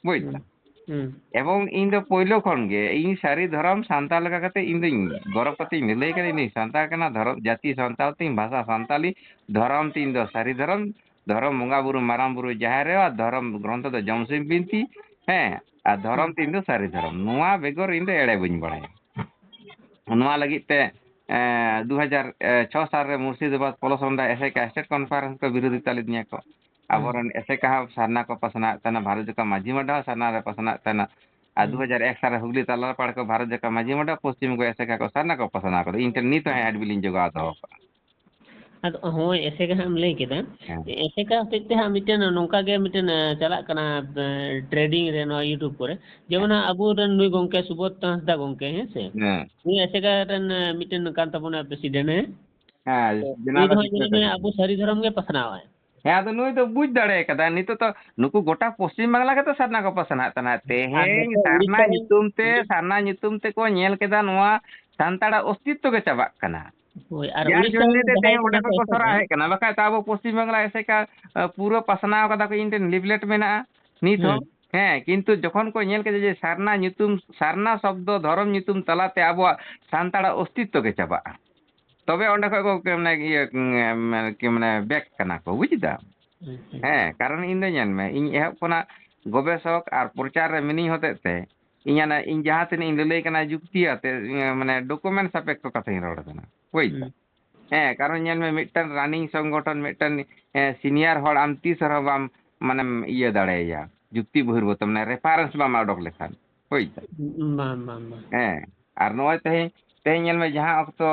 ᱵᱩᱡᱽ ᱦᱩᱸ᱾ ᱫᱟᱢ? ᱦᱩᱸ᱾ ᱮᱵᱚᱝ ᱤᱧ ᱫᱚ ᱯᱳᱭᱞᱳ ᱠᱷᱚᱱ ᱜᱮ ᱤᱧ ᱥᱟᱹᱨᱤ ᱫᱷᱚᱨᱚᱢ ᱥᱟᱱᱛᱟᱲ ᱞᱮᱠᱟ ᱠᱟᱛᱮ ᱤᱧ ᱫᱚᱧ ᱜᱚᱨᱚᱵ ᱠᱟᱛᱮ ᱤᱧ ᱞᱟᱹᱞᱟᱹᱭ ᱠᱟᱫᱟ, ᱤᱧ ᱫᱚᱧ ᱥᱟᱱᱛᱟᱲ ᱠᱟᱱᱟ, ᱫᱷᱚᱨᱚᱢ, ᱡᱟᱹᱛᱤ ᱥᱟᱱᱛᱟᱲ ᱛᱤᱧ, ᱵᱷᱟᱥᱟ ᱥᱟᱱᱛᱟᱞᱤ, ᱫᱷᱚᱨᱚᱢ ᱛᱤᱧ ᱫᱚ ᱥᱟᱹᱨᱤ ᱫᱷᱚᱨᱚᱢ, ᱫᱷᱚᱨᱚᱢ ᱵᱚᱸᱜᱟ ᱵᱩᱨᱩ ᱢᱟᱨᱟᱝ ᱵᱩᱨᱩ ᱡᱟᱦᱮᱨ ᱟᱭᱳ, ᱟᱨ ᱫᱷᱚᱨᱚᱢ ᱜᱨᱚᱱᱛᱷᱚ ᱫᱚ ᱡᱚᱢᱥᱤᱢ ᱵᱤᱱᱛᱤ, ᱦᱮᱸ, ᱟᱨ ᱫᱷᱚᱨᱚᱢ ᱦᱩᱸ᱾ ᱛᱤᱧ ᱫᱚ ᱥᱟᱹᱨᱤ ᱫᱷᱚᱨᱚᱢ᱾ ᱱᱚᱣᱟ ᱵᱮᱜᱚᱨ ᱤᱧ ᱫᱚ ᱮᱲᱮ ᱵᱟᱹᱧ ᱵᱟᱲᱟᱭᱟ᱾ ᱱᱚᱣᱟ ᱞᱟᱹᱜᱤᱫ ᱛᱮ, ᱮᱸ, ᱫᱩ ᱦᱟᱡᱟᱨ ᱪᱷᱚ ᱥᱟᱞ ᱨᱮ ᱢᱩᱨᱥᱤᱫᱟᱵᱟᱫᱽ ᱯᱚᱞᱚᱥ ᱨᱚᱱᱫᱟ ᱮᱥᱮᱠᱟ state conference ᱠᱚ ᱵᱤᱨᱳᱫᱷᱤᱛᱟ ᱞᱮᱫᱤᱧᱟ ᱠᱚ᱾ ᱦᱩᱸ᱾ ᱟᱵᱚᱨᱮᱱ ᱮᱥᱮᱠᱟ ᱦᱚᱸ ᱥᱟᱨᱱᱟ ᱠᱚ ᱯᱟᱥᱱᱟᱣᱮᱫ ᱛᱟᱦᱮᱱᱟ, ᱵᱷᱟᱨᱚᱛ ᱡᱟᱠᱟᱛ ᱢᱟᱹᱡᱷᱤ ᱢᱟᱰᱣᱟ ᱦᱚᱸ ᱥᱟᱨᱱᱟ ᱨᱮ ᱯᱟᱥᱱᱟᱣᱮᱫ ᱛᱟᱦᱮᱱᱟ᱾ ᱟᱨ ᱦᱩᱸ᱾ ᱫᱩ ᱦᱟᱡᱟᱨ ᱮᱠ ᱥᱟᱞ ᱨᱮ ᱦᱩᱜᱽᱞᱤ ᱛᱟᱞᱟ ᱯᱟᱲ ᱠᱚ ᱵᱷᱟᱨᱚᱛ ᱡᱟᱠᱟᱛ ᱢᱟᱹᱡᱷᱤ ᱢᱟᱰᱣᱟ, ᱯᱚᱥᱪᱤᱢ ᱵᱚᱝᱜᱚ ᱮᱥᱮᱠᱟ ᱠᱚ ᱥᱟᱨᱱᱟ ᱠᱚ ᱯᱟᱥᱱᱟᱣ ᱠᱟᱫᱟ᱾ ᱤᱧ ᱴᱷᱮᱱ ᱱᱤᱛ ᱦᱚᱸ hand bill ᱤᱧ ᱡᱚᱜᱟᱣ ᱫᱚᱦᱚ ᱠᱟᱜᱼᱟ᱾ ᱟᱫᱚ ᱦᱳᱭ, ᱮᱥᱮᱠᱟ ᱦᱟᱸᱜ ᱮᱢ ᱞᱟᱹᱭ ᱠᱮᱫᱟ᱾ ᱦᱮᱸ᱾ ᱮᱥᱮᱠᱟ ᱦᱚᱛᱮᱡ ᱛᱮ ᱦᱟᱸᱜ ᱢᱤᱫᱴᱮᱱ ᱱᱚᱝᱠᱟ ᱜᱮ ᱢᱤᱫᱴᱮᱱ, ᱮ, ᱪᱟᱞᱟᱜ ᱠᱟᱱᱟ, ᱮ, trending ᱨᱮ ᱱᱚᱣᱟ YouTube ᱠᱚᱨᱮ᱾ ᱡᱮᱢᱚᱱ ᱦᱮᱸ᱾ ᱦᱟᱸᱜ ᱟᱵᱚᱨᱮᱱ ᱱᱩᱭ ᱜᱚᱝᱠᱮ ᱥᱩᱵᱳᱫᱷ ᱦᱟᱸᱥᱫᱟ ᱜᱚᱝᱠᱮ, ᱦᱮᱸ ᱥᱮ? ᱦᱮᱸ᱾ ᱱᱩᱭ ᱮᱥᱮᱠᱟ ᱨᱮᱱ, ᱮ, ᱢᱤᱫᱴᱮᱱ ᱠᱟᱱ ᱛᱟᱵᱚᱱᱟ president, ᱦᱮᱸ? ᱦᱮᱸ, ᱛᱚ, ᱩᱱᱤ ᱫᱚ general ᱦᱟᱸᱜ ᱧᱮᱞ ᱢᱮ secretary᱾ ᱟᱵᱚ ᱥᱟᱹᱨᱤ ᱫᱷᱚᱨᱚᱢ ᱜᱮ ᱯᱟᱥᱱᱟᱣᱟᱭ᱾ ᱦᱮᱸ, ᱟᱫᱚ ᱱᱩᱭ ᱫᱚ ᱵᱩᱡᱽ ᱫᱟᱲᱮ ᱠᱟᱫᱟᱭ, ᱱᱤᱛᱚᱜ ᱫᱚ ᱱᱩᱠᱩ ᱜᱚᱴᱟ ᱯᱚᱥᱪᱤᱢ ᱵᱟᱝᱞᱟ ᱜᱮᱛᱚ ᱥᱟᱨᱱᱟ ᱠᱚ ᱯᱟᱥᱱᱟᱣᱮᱫ ᱛᱟᱦᱮᱱᱟ᱾ ᱟᱨ ᱛᱮᱦᱮᱧ ᱱᱤᱛᱚᱜ ᱥᱟᱨᱱᱟ ᱩᱲᱤᱥᱥᱟ ᱨᱮᱱ ᱧᱩᱛᱩᱢ ᱛᱮ, ᱩᱲᱤᱥᱥᱟ ᱥᱟᱨᱱᱟ ᱧᱩᱛᱩᱢ ᱛᱮᱠᱚ ᱧᱮᱞ ᱠᱮᱫᱟ ᱱᱚᱣᱟ ᱥᱟᱱᱛᱟᱲᱟᱜ ᱚᱥᱛᱤᱛᱛᱚ ᱜᱮ ᱪᱟᱵᱟᱜ ᱠᱟᱱᱟ᱾ ᱦᱳᱭ, ᱟᱨ ᱡᱟᱨ ᱩᱲᱤᱥᱥᱟ ᱡᱚᱱᱱᱮ ᱨᱮᱱ ᱛᱮ ᱡᱟᱦᱟᱸᱭ ᱛᱮᱦᱮᱧ ᱠᱟᱱᱟ ᱚᱸᱰᱮ ᱠᱚ ᱠᱷᱚᱱ ᱠᱚ ᱮᱥᱮᱠᱟ᱾ ᱥᱚᱨᱟᱣ ᱦᱮᱡ ᱠᱟᱱᱟ, ᱵᱟᱠᱷᱟᱡ ᱛᱚ ᱟᱵᱚ ᱯᱚᱥᱪᱤᱢ ᱵᱟᱝᱞᱟ ᱮᱥᱮᱠᱟ, ᱟ, ᱯᱩᱨᱟᱹ ᱯᱟᱥᱱᱟᱣ ᱠᱟᱫᱟ ᱠᱚ, ᱤᱧ ᱴᱷᱮᱱ leaflet ᱢᱮᱱᱟᱜᱼᱟ ᱱᱤᱛ ᱦᱚᱸ᱾ ᱦᱩᱸ᱾ ᱦᱮᱸ, ᱠᱤᱱᱛᱩ ᱡᱚᱠᱷᱚᱱ ᱠᱚ ᱧᱮᱞ ᱠᱮᱫᱟ ᱡᱮ ᱥᱟᱨᱱᱟ ᱧᱩᱛᱩᱢ, ᱥᱟᱨᱱᱟ ᱥᱚᱵᱫᱚ ᱫᱷᱚᱨᱚᱢ ᱧᱩᱛᱩᱢ ᱛᱟᱞᱟᱛᱮ ᱟᱵᱚᱣᱟᱜ ᱥᱟᱱᱛᱟᱲᱟᱜ ᱚᱥᱛᱤᱛᱛᱚ ᱜᱮ ᱪᱟᱵᱟᱜᱼᱟ, ᱛᱚᱵᱮ ᱚᱸᱰᱮ ᱠᱷᱚᱡ ᱠᱚ, ᱢᱟᱱᱮ, ᱤᱭᱟᱹ, ᱢᱟᱱᱮ, ᱠᱤ, ᱢᱟᱱᱮ, back ᱠᱟᱱᱟ ᱠᱚ, ᱵᱩᱡᱽ ᱫᱟᱢ? ᱦᱩᱸ, ᱦᱩᱸ᱾ ᱦᱮᱸ, ᱠᱟᱨᱚᱱ ᱤᱧ ᱫᱚ ᱧᱮᱞ ᱢᱮ, ᱤᱧ ᱮᱦᱚᱵ ᱠᱷᱚᱱᱟᱜ ᱜᱚᱵᱮᱥᱚᱠ ᱟᱨ ᱯᱨᱚᱪᱟᱨ ᱨᱮ ᱢᱤᱱᱟᱹᱧ ᱦᱚᱛᱮᱡ ᱛᱮ, ᱤᱧ ᱦᱟᱱᱟ, ᱤᱧ ᱡᱟᱦᱟᱸ ᱛᱤᱱᱟᱹᱜ ᱤᱧ ᱞᱟᱹᱞᱟᱹᱭ ᱠᱟᱱᱟ ᱡᱩᱠᱛᱤ ᱟᱛᱮ, ᱤᱭᱟᱹ, ᱢᱟᱱᱮ, document ᱥᱟᱯᱮᱠᱠᱷᱚ ᱠᱟᱛᱷᱟᱧ ᱨᱚᱲ ᱠᱟᱱᱟ, ᱵᱩᱡᱽ ᱫᱟᱢ? ᱦᱩᱸ᱾ ᱦᱮᱸ, ᱠᱟᱨᱚᱱ ᱧᱮᱞ ᱢᱮ, ᱢᱤᱫᱴᱟᱝ running ᱥᱚᱝᱜᱚᱴᱷᱚᱱ, ᱢᱤᱫᱴᱟᱝ, ᱦᱮᱸ, senior ᱦᱚᱲ ᱟᱢ ᱛᱤᱥ ᱨᱮᱦᱚᱸ ᱵᱟᱢ, ᱢᱟᱱᱮᱢ ᱤᱭᱟᱹ ᱫᱟᱲᱮᱭᱟᱭᱟ, ᱡᱩᱠᱛᱤ ᱵᱚᱦᱤᱨᱵᱷᱩᱛ, ᱢᱟᱱᱮ, reference ᱵᱟᱢ ᱚᱰᱚᱠ ᱞᱮᱠᱷᱟᱱ, ᱵᱩᱡᱽ ᱫᱟᱢ? ᱵᱟᱝ, ᱵᱟᱝ, ᱵᱟᱝ᱾ ᱦᱮᱸ, ᱟᱨ ᱱᱚᱜᱼᱚᱭ ᱛᱮᱦᱮᱧ ᱛᱮᱦᱮᱧ ᱧᱮᱞ ᱢᱮ, ᱡᱟᱦᱟᱸ ᱚᱠᱛᱚ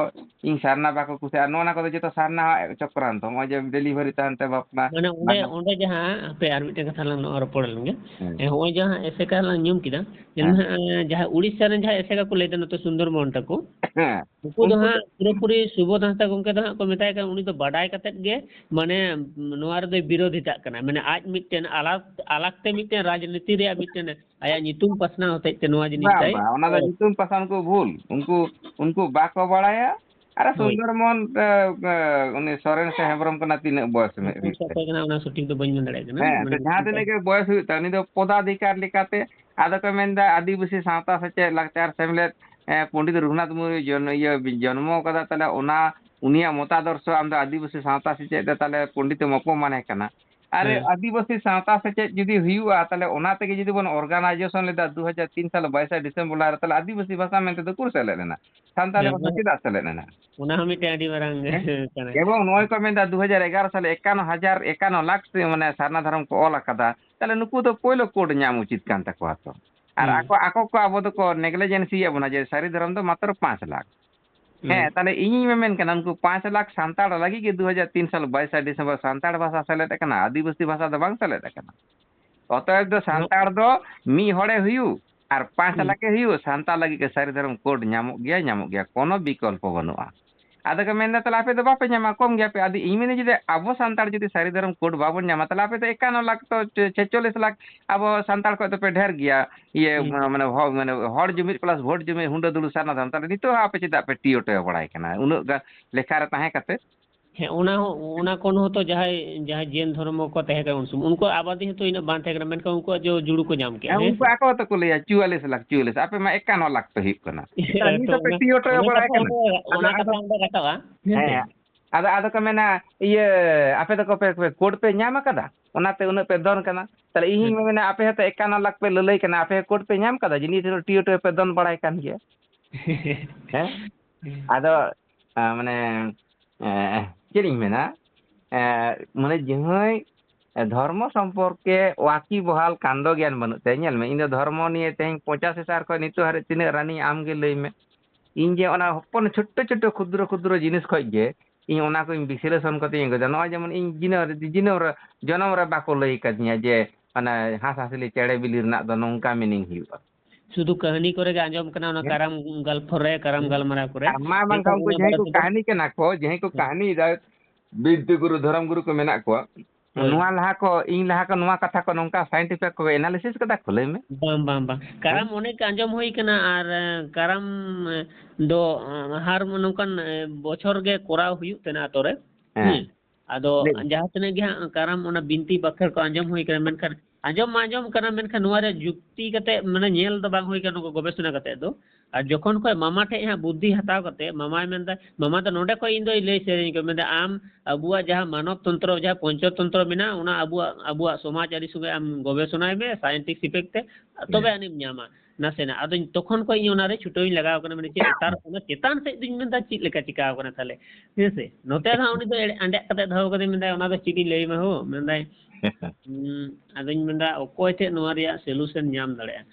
ᱤᱧ ᱥᱟᱨᱱᱟ ᱵᱟᱠᱚ ᱠᱩᱥᱤᱭᱟᱜᱼᱟ, ᱱᱚᱜᱼᱚ ᱱᱟ ᱠᱚᱫᱚ ᱡᱚᱛᱚ ᱥᱟᱨᱱᱟ ᱦᱚᱸ ᱪᱚᱠᱨᱟᱱᱛᱚ᱾ ᱱᱚᱜᱼᱚᱭ ᱡᱮ ᱰᱮᱞᱤᱵᱷᱟᱨᱤ ᱛᱟᱦᱮᱱ ᱛᱮ ᱵᱟᱯᱞᱟ, ᱢᱟᱱᱮ ᱚᱸᱰᱮ, ᱵᱷᱟᱸᱰᱟᱱ᱾ ᱚᱸᱰᱮ ᱡᱟᱦᱟᱸ, ᱦᱟᱯᱮ ᱟᱨ ᱢᱤᱫᱴᱮᱱ ᱠᱟᱛᱷᱟ ᱞᱟᱝ ᱱᱚᱣᱟ ᱨᱚᱯᱚᱲ ᱞᱮᱱ ᱜᱮ᱾ ᱦᱮᱸ᱾ ᱦᱮᱸ, ᱦᱚᱸᱜᱼᱚᱭ ᱡᱟᱦᱟᱸ ᱮᱥᱮᱠᱟ ᱞᱟᱝ ᱧᱩᱢ ᱠᱮᱫᱟ, ᱧᱮᱞ ᱢᱮ ᱦᱮᱸ᱾ ᱦᱟᱸᱜ, ᱮᱸ, ᱡᱟᱦᱟᱸ ᱩᱲᱤᱥᱥᱟ ᱨᱮᱱ ᱡᱟᱦᱟᱸ ᱮᱥᱮᱠᱟ ᱠᱚ ᱞᱟᱹᱭ ᱫᱟ, ᱱᱚᱛᱮ ᱥᱩᱱᱫᱚᱨᱵᱚᱱ ᱛᱟᱠᱚ, ᱦᱮᱸ᱾ ᱩᱱᱠᱩ ᱫᱚ ᱩᱱᱠᱩ ᱫᱚ ᱦᱟᱸᱜ ᱯᱩᱨᱟᱹᱯᱩᱨᱤ ᱥᱩᱵᱳᱫᱷ ᱦᱟᱸᱥᱫᱟ ᱜᱚᱢᱠᱮ ᱫᱚ ᱦᱟᱸᱜ ᱠᱚ ᱢᱮᱛᱟᱭ ᱠᱟᱱᱟ, ᱩᱱᱤ ᱫᱚ ᱵᱟᱰᱟᱭ ᱠᱟᱛᱮᱫ ᱜᱮ, ᱢᱟᱱᱮ, ᱱᱚᱣᱟ ᱨᱮᱫᱚᱭ ᱵᱤᱨᱳᱫᱷᱤᱛᱟᱜ ᱠᱟᱱᱟ᱾ ᱢᱟᱱᱮ, ᱟᱡ ᱢᱤᱫᱴᱮᱱ ᱟᱞᱟᱜᱽ, ᱟᱞᱟᱜᱽ ᱛᱮ ᱢᱤᱫᱴᱮᱱ ᱨᱟᱡᱽᱱᱤᱛᱤ ᱨᱮᱭᱟᱜ ᱢᱤᱫᱴᱮᱱ ᱟᱭᱟᱜ ᱧᱩᱛᱩᱢ ᱯᱟᱥᱱᱟᱣ ᱦᱚᱛᱮᱡ ᱛᱮ ᱱᱚᱣᱟ ᱡᱤᱱᱤᱥ ᱵᱟᱝ, ᱛᱟᱭ ᱵᱟᱝ, ᱚᱱᱟ ᱫᱚ ᱠᱚᱨᱟᱣ᱾ ᱧᱩᱛᱩᱢ ᱯᱟᱥᱱᱟᱣ ᱩᱱᱠᱩ ᱵᱷᱩᱞ᱾ ᱩᱱᱠᱩ, ᱩᱱᱠᱩ ᱵᱟᱠᱚ ᱵᱟᱲᱟᱭᱟ᱾ ᱟᱨ ᱦᱳᱭ᱾ ᱥᱩᱱᱫᱚᱨ ᱢᱳᱦᱚᱱ, ᱮ, ᱮ, ᱩᱱᱤ ᱥᱚᱨᱮᱱ ᱥᱮ ᱦᱮᱢᱵᱨᱚᱢ ᱠᱟᱱᱟ, ᱛᱤᱱᱟᱹᱜ ᱵᱚᱭᱮᱥ ᱦᱩᱭᱩᱜ ᱧᱩᱛᱩᱢ ᱛᱟᱭ? ᱥᱟᱯᱷᱟ ᱠᱟᱱᱟ, ᱚᱱᱟ ᱥᱚᱴᱷᱤᱠ ᱫᱚ ᱵᱟᱹᱧ ᱢᱮᱱ ᱫᱟᱲᱮᱭᱟᱜ ᱠᱟᱱᱟ᱾ ᱦᱮᱸ, ᱢᱟᱱᱮ ᱛᱚ ᱡᱟᱦᱟᱸ ᱧᱩᱛᱩᱢ ᱛᱤᱱᱟᱹᱜ ᱛᱟᱭ ᱜᱮ ᱵᱚᱭᱮᱥ ᱦᱩᱭᱩᱜ ᱛᱟᱭ, ᱩᱱᱤ ᱫᱚ ᱯᱚᱫᱟᱫᱷᱤᱠᱟᱨ ᱞᱮᱠᱟᱛᱮ, ᱟᱫᱚ ᱠᱚ ᱢᱮᱱᱫᱟ, ᱟᱹᱫᱤᱵᱟᱹᱥᱤ ᱥᱟᱶᱛᱟ ᱥᱮᱪᱮᱫ ᱞᱟᱠᱪᱟᱨ ᱥᱮᱢᱞᱮᱫ, ᱮ, ᱯᱚᱱᱰᱤᱛ ᱨᱚᱜᱷᱩᱱᱟᱛᱷ ᱢᱩᱨᱢᱩ ᱡᱚᱱ-, ᱤᱭᱟᱹ, ᱡᱚᱱᱢᱚ ᱠᱟᱫᱟ, ᱛᱟᱦᱞᱮ ᱚᱱᱟ ᱩᱱᱤᱭᱟᱜ ᱢᱚᱛᱟᱫᱚᱨᱥᱚ ᱟᱢ ᱫᱚ ᱟᱹᱫᱤᱵᱟᱹᱥᱤ ᱥᱟᱶᱛᱟ ᱥᱮᱪᱮᱫ ᱨᱮ ᱛᱟᱦᱞᱮ ᱯᱚᱱᱰᱤᱛ ᱮᱢ ᱚᱯᱚᱢᱟᱱᱮ ᱠᱟᱱᱟ᱾ ᱟᱨᱮ, ᱦᱮᱸ᱾ ᱟᱹᱫᱤᱵᱟᱹᱥᱤ ᱥᱟᱶᱛᱟ ᱥᱮᱪᱮᱫ ᱡᱩᱫᱤ ᱦᱩᱭᱩᱜᱼᱟ, ᱛᱟᱦᱞᱮ ᱚᱱᱟ ᱛᱮᱜᱮ ᱡᱩᱫᱤ ᱵᱚᱱ organization ᱞᱮᱫᱟ ᱫᱩ ᱦᱟᱡᱟᱨ ᱛᱤᱱ ᱥᱟᱞ ᱵᱟᱭᱤᱥᱟ ᱰᱤᱥᱮᱢᱵᱚᱨ ᱞᱟᱦᱟ ᱨᱮ, ᱛᱟᱦᱞᱮ ᱟᱹᱫᱤᱵᱟᱹᱥᱤ ᱵᱷᱟᱥᱟ ᱢᱮᱱᱛᱮ ᱫᱚ ᱩᱠᱩᱨ ᱥᱮᱞᱮᱫ ᱞᱮᱱᱟ? ᱥᱟᱱᱛᱟᱲᱤ ᱦᱮᱸ, ᱵᱷᱟᱥᱟ ᱚᱱᱟ, ᱪᱮᱫᱟᱜ ᱥᱮᱞᱮᱫ ᱞᱮᱱᱟ? ᱚᱱᱟ ᱦᱚᱸ ᱢᱤᱫᱴᱮᱱ ᱟᱹᱰᱤ ᱢᱟᱨᱟᱝ ᱦᱮᱸ? ᱠᱟᱱᱟ᱾ ᱮᱵᱚᱝ ᱱᱚᱜᱼᱚᱭ ᱠᱚ ᱢᱮᱱᱫᱟ, ᱫᱩ ᱦᱟᱡᱟᱨ ᱮᱜᱟᱨᱚ ᱥᱟᱞᱮ ᱮᱠᱟᱱᱱᱚ ᱦᱟᱡᱟᱨ ᱮᱠᱟᱱᱱᱚ ᱞᱟᱠᱷ ᱥᱮ, ᱢᱟᱱᱮ, ᱥᱟᱨᱱᱟ ᱫᱷᱚᱨᱚᱢ ᱠᱚ ᱚᱞ ᱟᱠᱟᱫᱟ, ᱛᱟᱦᱞᱮ ᱱᱩᱠᱩ ᱫᱚ ᱯᱳᱭᱞᱳ ᱠᱳᱰ ᱧᱟᱢ ᱩᱪᱤᱛ ᱠᱟᱱ ᱛᱟᱠᱚᱣᱟ ᱛᱚ᱾ ᱟᱨ ᱦᱩᱸ᱾ ᱟᱠᱚ, ᱟᱠᱚ ᱠᱚ ᱟᱵᱚ ᱫᱚᱠᱚ negligence ᱮᱫ ᱵᱚᱱᱟ ᱡᱮ ᱥᱟᱹᱨᱤ ᱫᱷᱚᱨᱚᱢ ᱫᱚ ᱢᱟᱛᱨᱚ ᱯᱟᱸᱪ ᱞᱟᱠᱷ᱾ ᱦᱩᱸ᱾ ᱦᱮᱸ, ᱛᱟᱦᱞᱮ ᱤᱧᱤᱧ ᱢᱮᱢᱮᱱ ᱠᱟᱱᱟ, ᱩᱱᱠᱩ ᱯᱟᱸᱪ ᱞᱟᱠᱷ ᱥᱟᱱᱛᱟᱲ ᱞᱟᱹᱜᱤᱫ ᱜᱮ ᱫᱩ ᱦᱟᱡᱟᱨ ᱛᱤᱱ ᱥᱟᱞ ᱵᱟᱭᱤᱥᱟ ᱰᱤᱥᱮᱢᱵᱚᱨ ᱥᱟᱱᱛᱟᱲ ᱵᱷᱟᱥᱟ ᱥᱮᱞᱮᱫ ᱟᱠᱟᱱᱟ, ᱟᱹᱫᱤᱵᱟᱹᱥᱤ ᱵᱷᱟᱥᱟ ᱫᱚ ᱵᱟᱝ ᱥᱮᱞᱮᱫ ᱟᱠᱟᱱᱟ᱾ ᱚᱛᱚᱮᱵ ᱫᱚ ᱚᱱᱟ ᱥᱟᱱᱛᱟᱲ ᱫᱚ ᱢᱤᱫ ᱦᱚᱲᱮ ᱦᱩᱭᱩᱜ ᱟᱨ ᱯᱟᱸᱪ ᱦᱩᱸ᱾ ᱞᱟᱠᱷᱮ ᱦᱩᱭᱩᱜ, ᱥᱟᱱᱛᱟᱲ ᱞᱟᱹᱜᱤᱫ ᱜᱮ ᱥᱟᱹᱨᱤ ᱫᱷᱚᱨᱚᱢ ᱠᱳᱰ ᱧᱟᱢᱚᱜ ᱜᱮᱭᱟ, ᱧᱟᱢᱚᱜ ᱜᱮᱭᱟ, ᱠᱳᱱᱳ ᱵᱤᱠᱚᱞᱯᱚ ᱵᱟᱹᱱᱩᱜᱼᱟ᱾ ᱟᱫᱚ ᱠᱚ ᱢᱮᱱᱫᱟ, "ᱛᱟᱦᱞᱮ ᱟᱯᱮ ᱫᱚ ᱵᱟᱯᱮ ᱧᱟᱢᱟ, ᱠᱚᱢ ᱜᱮᱭᱟᱯᱮ?" ᱟᱫᱚ ᱤᱧ ᱢᱮᱱᱟ, ᱡᱩᱫᱤ ᱟᱵᱚ ᱥᱟᱱᱛᱟᱲ ᱡᱩᱫᱤ ᱥᱟᱹᱨᱤ ᱫᱷᱚᱨᱚᱢ ᱠᱳᱰ ᱵᱟᱵᱚᱱ ᱧᱟᱢᱟ, ᱛᱟᱦᱞᱮ ᱟᱯᱮ ᱫᱚ ᱮᱠᱟᱱᱱᱚ ᱞᱟᱠᱷ ᱛᱚ ᱪᱮ-, ᱪᱷᱮᱪᱪᱚᱞᱞᱤᱥ ᱞᱟᱠᱷ ᱟᱵᱚ ᱥᱟᱱᱛᱟᱲ ᱠᱷᱚᱱ ᱫᱚᱯᱮ ᱰᱷᱮᱨ ᱜᱮᱭᱟ᱾ ᱤᱭᱟᱹ, ᱦᱩᱸ᱾ ᱢᱟᱱᱮ ᱦᱚ-, ᱢᱟᱱᱮ ᱦᱚᱲ ᱡᱩᱢᱤᱫ plus ᱵᱷᱳᱴ ᱡᱩᱢᱤᱫ ᱦᱩᱰᱟᱹ ᱫᱩᱲᱩ ᱥᱟᱨᱱᱟ ᱫᱷᱚᱨᱚᱢ, ᱛᱟᱦᱞᱮ ᱱᱤᱛᱚᱜ ᱦᱚᱸ ᱟᱯᱮ ᱪᱮᱫᱟᱜ ᱯᱮ ᱴᱤᱭᱳᱴᱚᱭ ᱵᱟᱲᱟᱭ ᱠᱟᱱᱟ ᱩᱱᱟᱹᱜ ᱜᱟᱱ ᱞᱮᱠᱷᱟ ᱨᱮ ᱛᱟᱦᱮᱸ ᱠᱟᱛᱮ? ᱦᱮᱸ, ᱚᱱᱟ ᱦᱚᱸ, ᱚᱱᱟ ᱠᱷᱚᱱ ᱦᱚᱸᱛᱚ ᱡᱟᱦᱟᱸᱭ, ᱡᱟᱦᱟᱸᱭ ᱡᱮᱱ ᱫᱷᱚᱨᱚᱢ ᱠᱚ ᱛᱟᱦᱮᱸ ᱠᱟᱱᱟ ᱩᱱ ᱥᱚᱢᱚᱭ, ᱩᱱᱠᱩᱣᱟᱜ ᱟᱵᱟᱫᱤ ᱦᱚᱸᱛᱚ ᱤᱱᱟᱹᱜ ᱵᱟᱝ ᱛᱟᱦᱮᱸ ᱠᱟᱱᱟ, ᱢᱮᱱᱠᱷᱟᱱ ᱩᱱᱠᱩᱣᱟᱜ ᱡᱚ-, ᱡᱩᱲᱩ ᱠᱚ ᱧᱟᱢ ᱠᱮᱜᱼᱟ, ᱦᱮᱸ, ᱦᱮᱸ ᱩᱱᱠᱩ ᱥᱮ? ᱟᱠᱚ ᱦᱚᱸᱛᱚ ᱠᱚ ᱞᱟᱹᱭᱟ ᱪᱩᱣᱟᱞᱤᱥ ᱞᱟᱠᱷ, ᱪᱩᱣᱟᱞᱤᱥ, ᱟᱯᱮ ᱢᱟ ᱮᱠᱟᱱᱱᱚ ᱞᱟᱠᱷ ᱯᱮ ᱦᱩᱭᱩᱜ ᱠᱟᱱᱟ᱾ ᱛᱟᱦᱞᱮ ᱛᱚ ᱱᱤᱛ ᱦᱚᱸᱯᱮ ᱚᱱᱟ, ᱴᱤᱭᱳᱴᱚᱭ ᱚᱱᱟ ᱵᱟᱲᱟᱭ ᱠᱟᱛᱷᱟ ᱠᱟᱱᱟ᱾ ᱚᱸᱰᱮ, ᱟᱫᱚ, ᱚᱱᱟ ᱟᱫᱚ, ᱠᱟᱛᱷᱟ ᱚᱸᱰᱮ ᱨᱟᱠᱟᱵᱼᱟ, ᱦᱮᱸ ᱥᱮ? ᱦᱮᱸ, ᱟᱫᱚ, ᱟᱫᱚ ᱠᱚ ᱢᱮᱱᱟ, ᱤᱭᱟᱹ, ᱟᱯᱮ ᱫᱚᱠᱚ ᱯᱮ, ᱯᱮ, ᱠᱳᱰ ᱯᱮ ᱧᱟᱢ ᱟᱠᱟᱫᱟ, ᱚᱱᱟᱛᱮ ᱩᱱᱟᱹᱜ ᱯᱮ ᱫᱚᱱ ᱠᱟᱱᱟ᱾ ᱛᱟᱦᱞᱮ ᱤᱧ ᱦᱩᱸ᱾ ᱢᱮᱱᱟ, ᱟᱯᱮ ᱦᱚᱸᱛᱚ ᱮᱠᱟᱱᱱᱚ ᱞᱟᱠᱷ ᱯᱮ ᱞᱟᱹᱞᱟᱹᱭ ᱠᱟᱱᱟ, ᱟᱯᱮ ᱦᱚᱸ ᱠᱳᱰ ᱯᱮ ᱧᱟᱢ ᱟᱠᱟᱫᱟ, ᱡᱮ ᱱᱤᱛ ᱦᱤᱞᱳᱜ ᱴᱤᱭᱳᱴᱚᱭ ᱯᱮ ᱫᱚᱱ ᱵᱟᱲᱟᱭ ᱠᱟᱱ ᱜᱮᱭᱟ᱾ ᱦᱮᱸ? ᱦᱩᱸ᱾ ᱟᱫᱚ, ᱟ, ᱢᱟᱱᱮ, ᱮ, ᱪᱮᱫ ᱤᱧ ᱢᱮᱱᱟ, ᱮ, ᱢᱟᱱᱮ, ᱡᱟᱦᱟᱸᱭ ᱫᱷᱚᱨᱢᱚ ᱥᱚᱢᱯᱚᱨᱠᱮ ᱣᱟᱠᱤ ᱵᱚᱦᱟᱞ ᱠᱟᱱᱰᱚ ᱜᱮᱭᱟᱱ ᱵᱟᱹᱱᱩᱜ ᱛᱟᱭᱟ᱾ ᱧᱮᱞ ᱢᱮ, ᱤᱧ ᱫᱚ ᱫᱷᱚᱨᱢᱚ ᱱᱤᱭᱮ ᱛᱮᱦᱮᱧ ᱯᱚᱸᱪᱟᱥ ᱦᱟᱡᱟᱨ ᱠᱷᱚᱱ ᱱᱤᱛᱚᱜ ᱦᱟᱹᱨᱤᱡ ᱛᱤᱱᱟᱹᱜ running ᱟᱢ ᱜᱮ ᱞᱟᱹᱭ ᱢᱮ᱾ ᱤᱧ ᱡᱮ ᱚᱱᱟ ᱦᱚᱯᱚᱱ ᱪᱷᱳᱴᱴᱚ ᱪᱷᱳᱴᱴᱚ ᱠᱷᱩᱫᱨᱚ ᱠᱷᱩᱫᱨᱚ ᱡᱤᱱᱤᱥ ᱠᱷᱚᱡ ᱜᱮ ᱤᱧ ᱚᱱᱟ ᱠᱚᱧ ᱵᱤᱥᱞᱮᱥᱚᱱ ᱠᱟᱛᱮᱧ ᱟᱹᱜᱩᱭᱮᱫᱟ᱾ ᱱᱚᱜᱼᱚᱭ ᱡᱮᱢᱚᱱ ᱤᱧ ᱡᱤᱱᱟᱹ-, ᱡᱤᱱᱟᱹᱢ ᱨᱮ, ᱡᱚᱱᱚᱢ ᱨᱮ ᱵᱟᱠᱚ ᱞᱟᱹᱭ ᱠᱟᱫᱤᱧᱟ ᱡᱮ ᱚᱱᱟ ᱦᱟᱸᱥ ᱦᱟᱸᱥᱞᱤ ᱪᱮᱬᱮ ᱵᱤᱞᱤ ᱨᱮᱱᱟᱜ ᱫᱚ ᱱᱚᱝᱠᱟ meaning ᱦᱩᱭᱩᱜᱼᱟ᱾ ᱥᱩᱫᱷᱩ ᱠᱟᱹᱦᱱᱤ ᱠᱚᱨᱮ ᱜᱮ ᱟᱸᱡᱚᱢ ᱠᱟᱱᱟ, ᱚᱱᱟ ᱠᱟᱨᱟᱢ ᱜᱚᱞᱯᱷᱚ ᱨᱮ, ᱠᱟᱨᱟᱢ ᱜᱟᱞᱢᱟᱨᱟᱣ ᱠᱚᱨᱮ᱾ ᱟᱨ ᱢᱟ ᱵᱟᱝᱠᱷᱟᱱ ᱩᱱᱠᱩ ᱡᱟᱦᱟᱸᱭ ᱠᱚ ᱠᱟᱹᱦᱱᱤ ᱠᱟᱱᱟ ᱠᱚ, ᱡᱟᱦᱟᱸᱭ ᱠᱚ ᱠᱟᱹᱦᱱᱤᱭᱮᱫᱟ, ᱵᱤᱫᱽᱫᱟᱹ ᱜᱩᱨᱩ, ᱫᱷᱚᱨᱚᱢ ᱜᱩᱨᱩ ᱠᱚ ᱢᱮᱱᱟᱜ ᱠᱚᱣᱟ, ᱦᱳᱭ᱾ ᱱᱚᱣᱟ ᱞᱟᱦᱟ ᱠᱚ, ᱤᱧ ᱞᱟᱦᱟ ᱠᱚ ᱱᱚᱣᱟ ᱠᱟᱛᱷᱟ ᱠᱚ ᱱᱚᱝᱠᱟ scientific ᱠᱚ analysis ᱠᱟᱫᱟ ᱠᱚ, ᱞᱟᱹᱭ ᱢᱮ? ᱵᱟᱝ, ᱵᱟᱝ, ᱵᱟᱝ᱾ ᱠᱟᱨᱟᱢ ᱚᱱᱮ ᱠᱚ ᱟᱸᱡᱚᱢ ᱦᱩᱭ ᱠᱟᱱᱟ, ᱟᱨ, ᱮ, ᱠᱟᱨᱟᱢ, ᱮ, ᱫᱚ, ᱮ, ᱦᱟᱨ ᱱᱚᱝᱠᱟᱱ, ᱮ, ᱵᱚᱪᱷᱚᱨ ᱜᱮ ᱠᱚᱨᱟᱣ ᱦᱩᱭᱩᱜ ᱛᱟᱦᱮᱱᱟ ᱟᱛᱳ ᱨᱮ᱾ ᱦᱮᱸ᱾ ᱦᱩᱸ᱾ ᱟᱫᱚ ᱞᱟᱹᱭ ᱢᱮ᱾ ᱡᱟᱦᱟᱸ ᱛᱤᱱᱟᱹᱜ ᱜᱮ ᱦᱟᱸᱜ ᱠᱟᱨᱟᱢ ᱚᱱᱟ ᱵᱤᱱᱛᱤ ᱵᱟᱠᱷᱮᱲ ᱠᱚ ᱟᱸᱡᱚᱢ ᱦᱩᱭ ᱠᱟᱱᱟ, ᱢᱮᱱᱠᱷᱟᱱ ᱟᱸᱡᱚᱢ ᱢᱟ ᱟᱸᱡᱚᱢ ᱠᱟᱱᱟ, ᱢᱮᱱᱠᱷᱟᱱ ᱱᱚᱣᱟ ᱨᱮ ᱡᱩᱠᱛᱤ ᱠᱟᱛᱮ, ᱢᱟᱱᱮ, ᱧᱮᱞ ᱫᱚ ᱵᱟᱝ ᱦᱩᱭ ᱠᱟᱱᱟ, ᱱᱚᱝᱠᱟ ᱜᱚᱵᱮᱥᱚᱱᱟ ᱠᱟᱛᱮ ᱫᱚ᱾ ᱟᱨ ᱡᱚᱠᱷᱚᱱ ᱠᱷᱚᱱ ᱢᱟᱢᱟ ᱴᱷᱮᱡ ᱦᱟᱸᱜ ᱵᱩᱫᱽᱫᱷᱤ ᱦᱟᱛᱟᱣ ᱠᱟᱛᱮ, ᱢᱟᱢᱟᱭ ᱢᱮᱱᱫᱟ, ᱢᱟᱢᱟ ᱫᱚ ᱱᱚᱰᱮ ᱠᱷᱚᱡ ᱤᱧ ᱫᱚᱭ ᱞᱟᱹᱭ ᱥᱮᱨᱮᱧ ᱠᱚ ᱢᱮᱱᱫᱟ, ᱟᱢ ᱟᱵᱚᱣᱟᱜ ᱡᱟᱦᱟᱸ ᱢᱟᱱᱚᱵ ᱛᱚᱱᱛᱨᱚ, ᱡᱟᱦᱟᱸ ᱯᱚᱧᱪᱚ ᱛᱚᱱᱛᱨᱚ ᱢᱮᱱᱟᱜᱼᱟ, ᱚᱱᱟ ᱟᱵᱚᱣᱟᱜ, ᱟᱵᱚᱣᱟᱜ ᱥᱚᱢᱟᱡᱽ ᱟᱹᱨᱤ ᱥᱚᱸᱜᱮ ᱟᱢ ᱜᱚᱵᱮᱥᱚᱱᱟᱭ ᱢᱮ, scientific ᱛᱮ, ᱛᱚᱵᱮ ᱟᱹᱱᱤᱡ ᱮᱢ ᱧᱟᱢᱟ ᱱᱟᱥᱮᱱᱟᱜ᱾ ᱟᱫᱚ ᱛᱚᱠᱷᱚᱱ ᱠᱷᱚᱱ ᱤᱧ ᱚᱱᱟᱨᱮ ᱪᱷᱩᱴᱟᱹᱣ ᱤᱧ ᱞᱟᱜᱟᱣ ᱠᱟᱱᱟ, ᱢᱟᱱᱮ ᱪᱮᱫ ᱪᱮᱛᱟᱱ, ᱚᱱᱟ ᱪᱮᱛᱟᱱ ᱥᱮᱫ ᱫᱩᱧ ᱢᱮᱱᱫᱟ ᱪᱮᱫ ᱞᱮᱠᱟ ᱪᱤᱠᱟᱣ ᱠᱟᱱᱟ ᱛᱟᱦᱞᱮ, ᱦᱮᱸ ᱥᱮ? ᱱᱚᱛᱮ ᱫᱚ ᱦᱟᱸᱜ ᱩᱱᱤ ᱫᱚ ᱮᱲᱮ-, ᱟᱸᱰᱮᱜ ᱠᱟᱛᱮ ᱫᱚᱦᱚ ᱠᱟᱫᱟᱧ, ᱢᱮᱱᱫᱟᱭ, "ᱚᱱᱟ ᱫᱚ ᱪᱮᱫ ᱤᱧ ᱞᱟᱹᱭ ᱟᱢᱟ ᱦᱳ?" ᱢᱮᱱᱫᱟᱭ, ᱦᱩᱸ, ᱟᱫᱚᱧ ᱢᱮᱱᱫᱟ, ᱚᱠᱚᱭ ᱴᱷᱮᱡ ᱱᱚᱣᱟ ᱨᱮᱭᱟᱜ solution ᱧᱟᱢ ᱫᱟᱲᱮᱭᱟᱜᱼᱟ?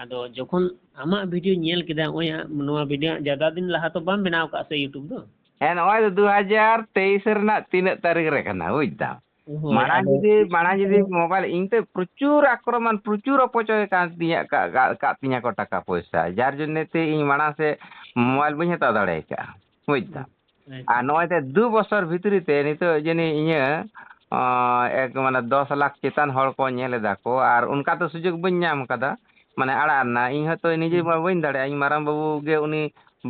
ᱟᱫᱚ ᱡᱚᱠᱷᱚᱱ ᱟᱢᱟᱜ video ᱧᱮᱞ ᱠᱮᱫᱟ, ᱱᱚᱜᱼᱚᱭ ᱦᱟᱸᱜ ᱱᱚᱣᱟ video ᱦᱟᱸᱜ ᱡᱟᱫᱟ ᱫᱤᱱ ᱞᱟᱦᱟ ᱛᱚ ᱵᱟᱢ ᱵᱮᱱᱟᱣ ᱠᱟᱜᱼᱟ ᱥᱮ YouTube ᱫᱚ? ᱦᱮᱸ, ᱱᱚᱜᱼᱚᱭ ᱫᱚ ᱫᱩ ᱦᱟᱡᱟᱨ ᱛᱮᱭᱤᱥ ᱨᱮᱱᱟᱜ ᱛᱤᱱᱟᱹᱜ ᱛᱟᱹᱨᱤᱠᱷ ᱨᱮ ᱠᱟᱱᱟ, ᱵᱩᱡᱽ ᱫᱟᱢ? ᱦᱳᱭ, ᱢᱟᱲᱟᱝ ᱟᱫᱚ ᱡᱩᱫᱤ, ᱢᱟᱲᱟᱝ ᱡᱩᱫᱤ mobile, ᱤᱧ ᱛᱮ ᱯᱨᱚᱪᱩᱨ ᱟᱠᱨᱚᱢᱚᱱ, ᱯᱨᱚᱪᱩᱨ ᱚᱯᱚᱪᱚᱭ ᱠᱟᱱ ᱛᱤᱧᱟᱹ, ᱠᱟ-, ᱠᱟ-, ᱠᱟᱜ ᱛᱤᱧᱟᱹ ᱠᱚ ᱴᱟᱠᱟ ᱯᱚᱭᱥᱟ, ᱡᱟᱨ ᱡᱚᱱᱱᱮ ᱛᱮ ᱤᱧ ᱢᱟᱲᱟᱝ ᱥᱮ mobile ᱵᱟᱹᱧ ᱦᱟᱛᱟᱣ ᱫᱟᱲᱮ ᱟᱠᱟᱫᱼᱟ, ᱵᱩᱡᱽ ᱫᱟᱢ? ᱟᱪᱪᱷᱟ᱾ ᱟᱨ ᱱᱚᱜᱼᱚᱭ ᱛᱮ ᱫᱩ ᱵᱚᱪᱷᱚᱨ ᱵᱷᱤᱛᱨᱤ ᱛᱮ ᱱᱤᱛᱚᱜ ᱡᱟᱹᱱᱤᱡ ᱤᱧᱟᱹᱜ, ᱚ, ᱮᱠ, ᱢᱟᱱᱮ, ᱫᱚᱥ ᱞᱟᱠᱷ ᱪᱮᱛᱟᱱ ᱦᱚᱲ ᱠᱚ ᱧᱮᱞ ᱮᱫᱟ ᱠᱚ, ᱟᱨ ᱚᱱᱠᱟ ᱫᱚ ᱥᱩᱡᱳᱜᱽ ᱵᱟᱹᱧ ᱧᱟᱢ ᱠᱟᱫᱟ, ᱢᱟᱱᱮ, ᱟᱲᱟᱜ ᱨᱮᱱᱟᱜ᱾ ᱤᱧ ᱦᱚᱸᱛᱚ ᱱᱤᱡᱮ ᱦᱩᱸ᱾ ᱢᱟ ᱵᱟᱹᱧ ᱫᱟᱲᱮᱭᱟᱜᱼᱟ, ᱤᱧ ᱢᱟᱨᱟᱝ ᱵᱟᱹᱵᱩ ᱜᱮ ᱩᱱᱤ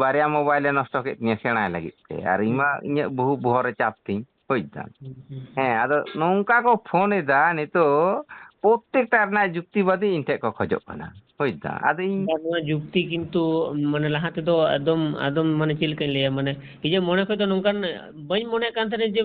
ᱵᱟᱨᱭᱟ mobile ᱮ ᱱᱚᱥᱴᱚ ᱠᱮᱫ ᱛᱤᱧᱟᱹ ᱥᱮᱬᱟᱭ ᱞᱟᱹᱜᱤᱫ ᱛᱮ, ᱟᱨ ᱤᱧ ᱦᱩᱸ᱾ ᱢᱟ ᱤᱧᱟᱹᱜ ᱵᱚᱦᱩ ᱵᱚᱦᱚᱜ ᱨᱮ ᱪᱟᱯ ᱛᱤᱧ, ᱵᱩᱡᱽ ᱫᱟᱢ? ᱦᱩᱸ, ᱦᱩᱸ᱾ ᱦᱮᱸ, ᱟᱫᱚ ᱱᱚᱝᱠᱟ ᱠᱚ ᱯᱷᱳᱱ ᱮᱫᱟ ᱱᱤᱛᱚᱜ, ᱯᱨᱚᱛᱮᱠᱴᱟ ᱨᱮᱱᱟᱜ ᱡᱩᱠᱛᱤᱵᱟᱫᱤ ᱤᱧ ᱴᱷᱮᱡ ᱠᱚ ᱠᱷᱚᱡᱚᱜ ᱠᱟᱱᱟ, ᱵᱩᱡᱽ ᱫᱟᱢ? ᱟᱫᱚ ᱤᱧ ᱵᱟ, ᱱᱚᱣᱟ ᱡᱩᱠᱛᱤ ᱠᱤᱱᱛᱩ, ᱢᱟᱱᱮ, ᱞᱟᱦᱟ ᱛᱮᱫᱚ ᱮᱠᱫᱚᱢ, ᱮᱠᱫᱚᱢ, ᱢᱟᱱᱮ, ᱪᱮᱫ ᱞᱮᱠᱟᱧ ᱞᱟᱹᱭᱟ, ᱢᱟᱱᱮ, ᱤᱧᱟᱹᱜ ᱢᱚᱱᱮ ᱠᱷᱚᱡ ᱫᱚ ᱱᱚᱝᱠᱟᱱ ᱵᱟᱹᱧ ᱢᱚᱱᱮᱭᱮᱫ ᱠᱟᱱ ᱛᱟᱦᱮᱱᱟ ᱡᱮ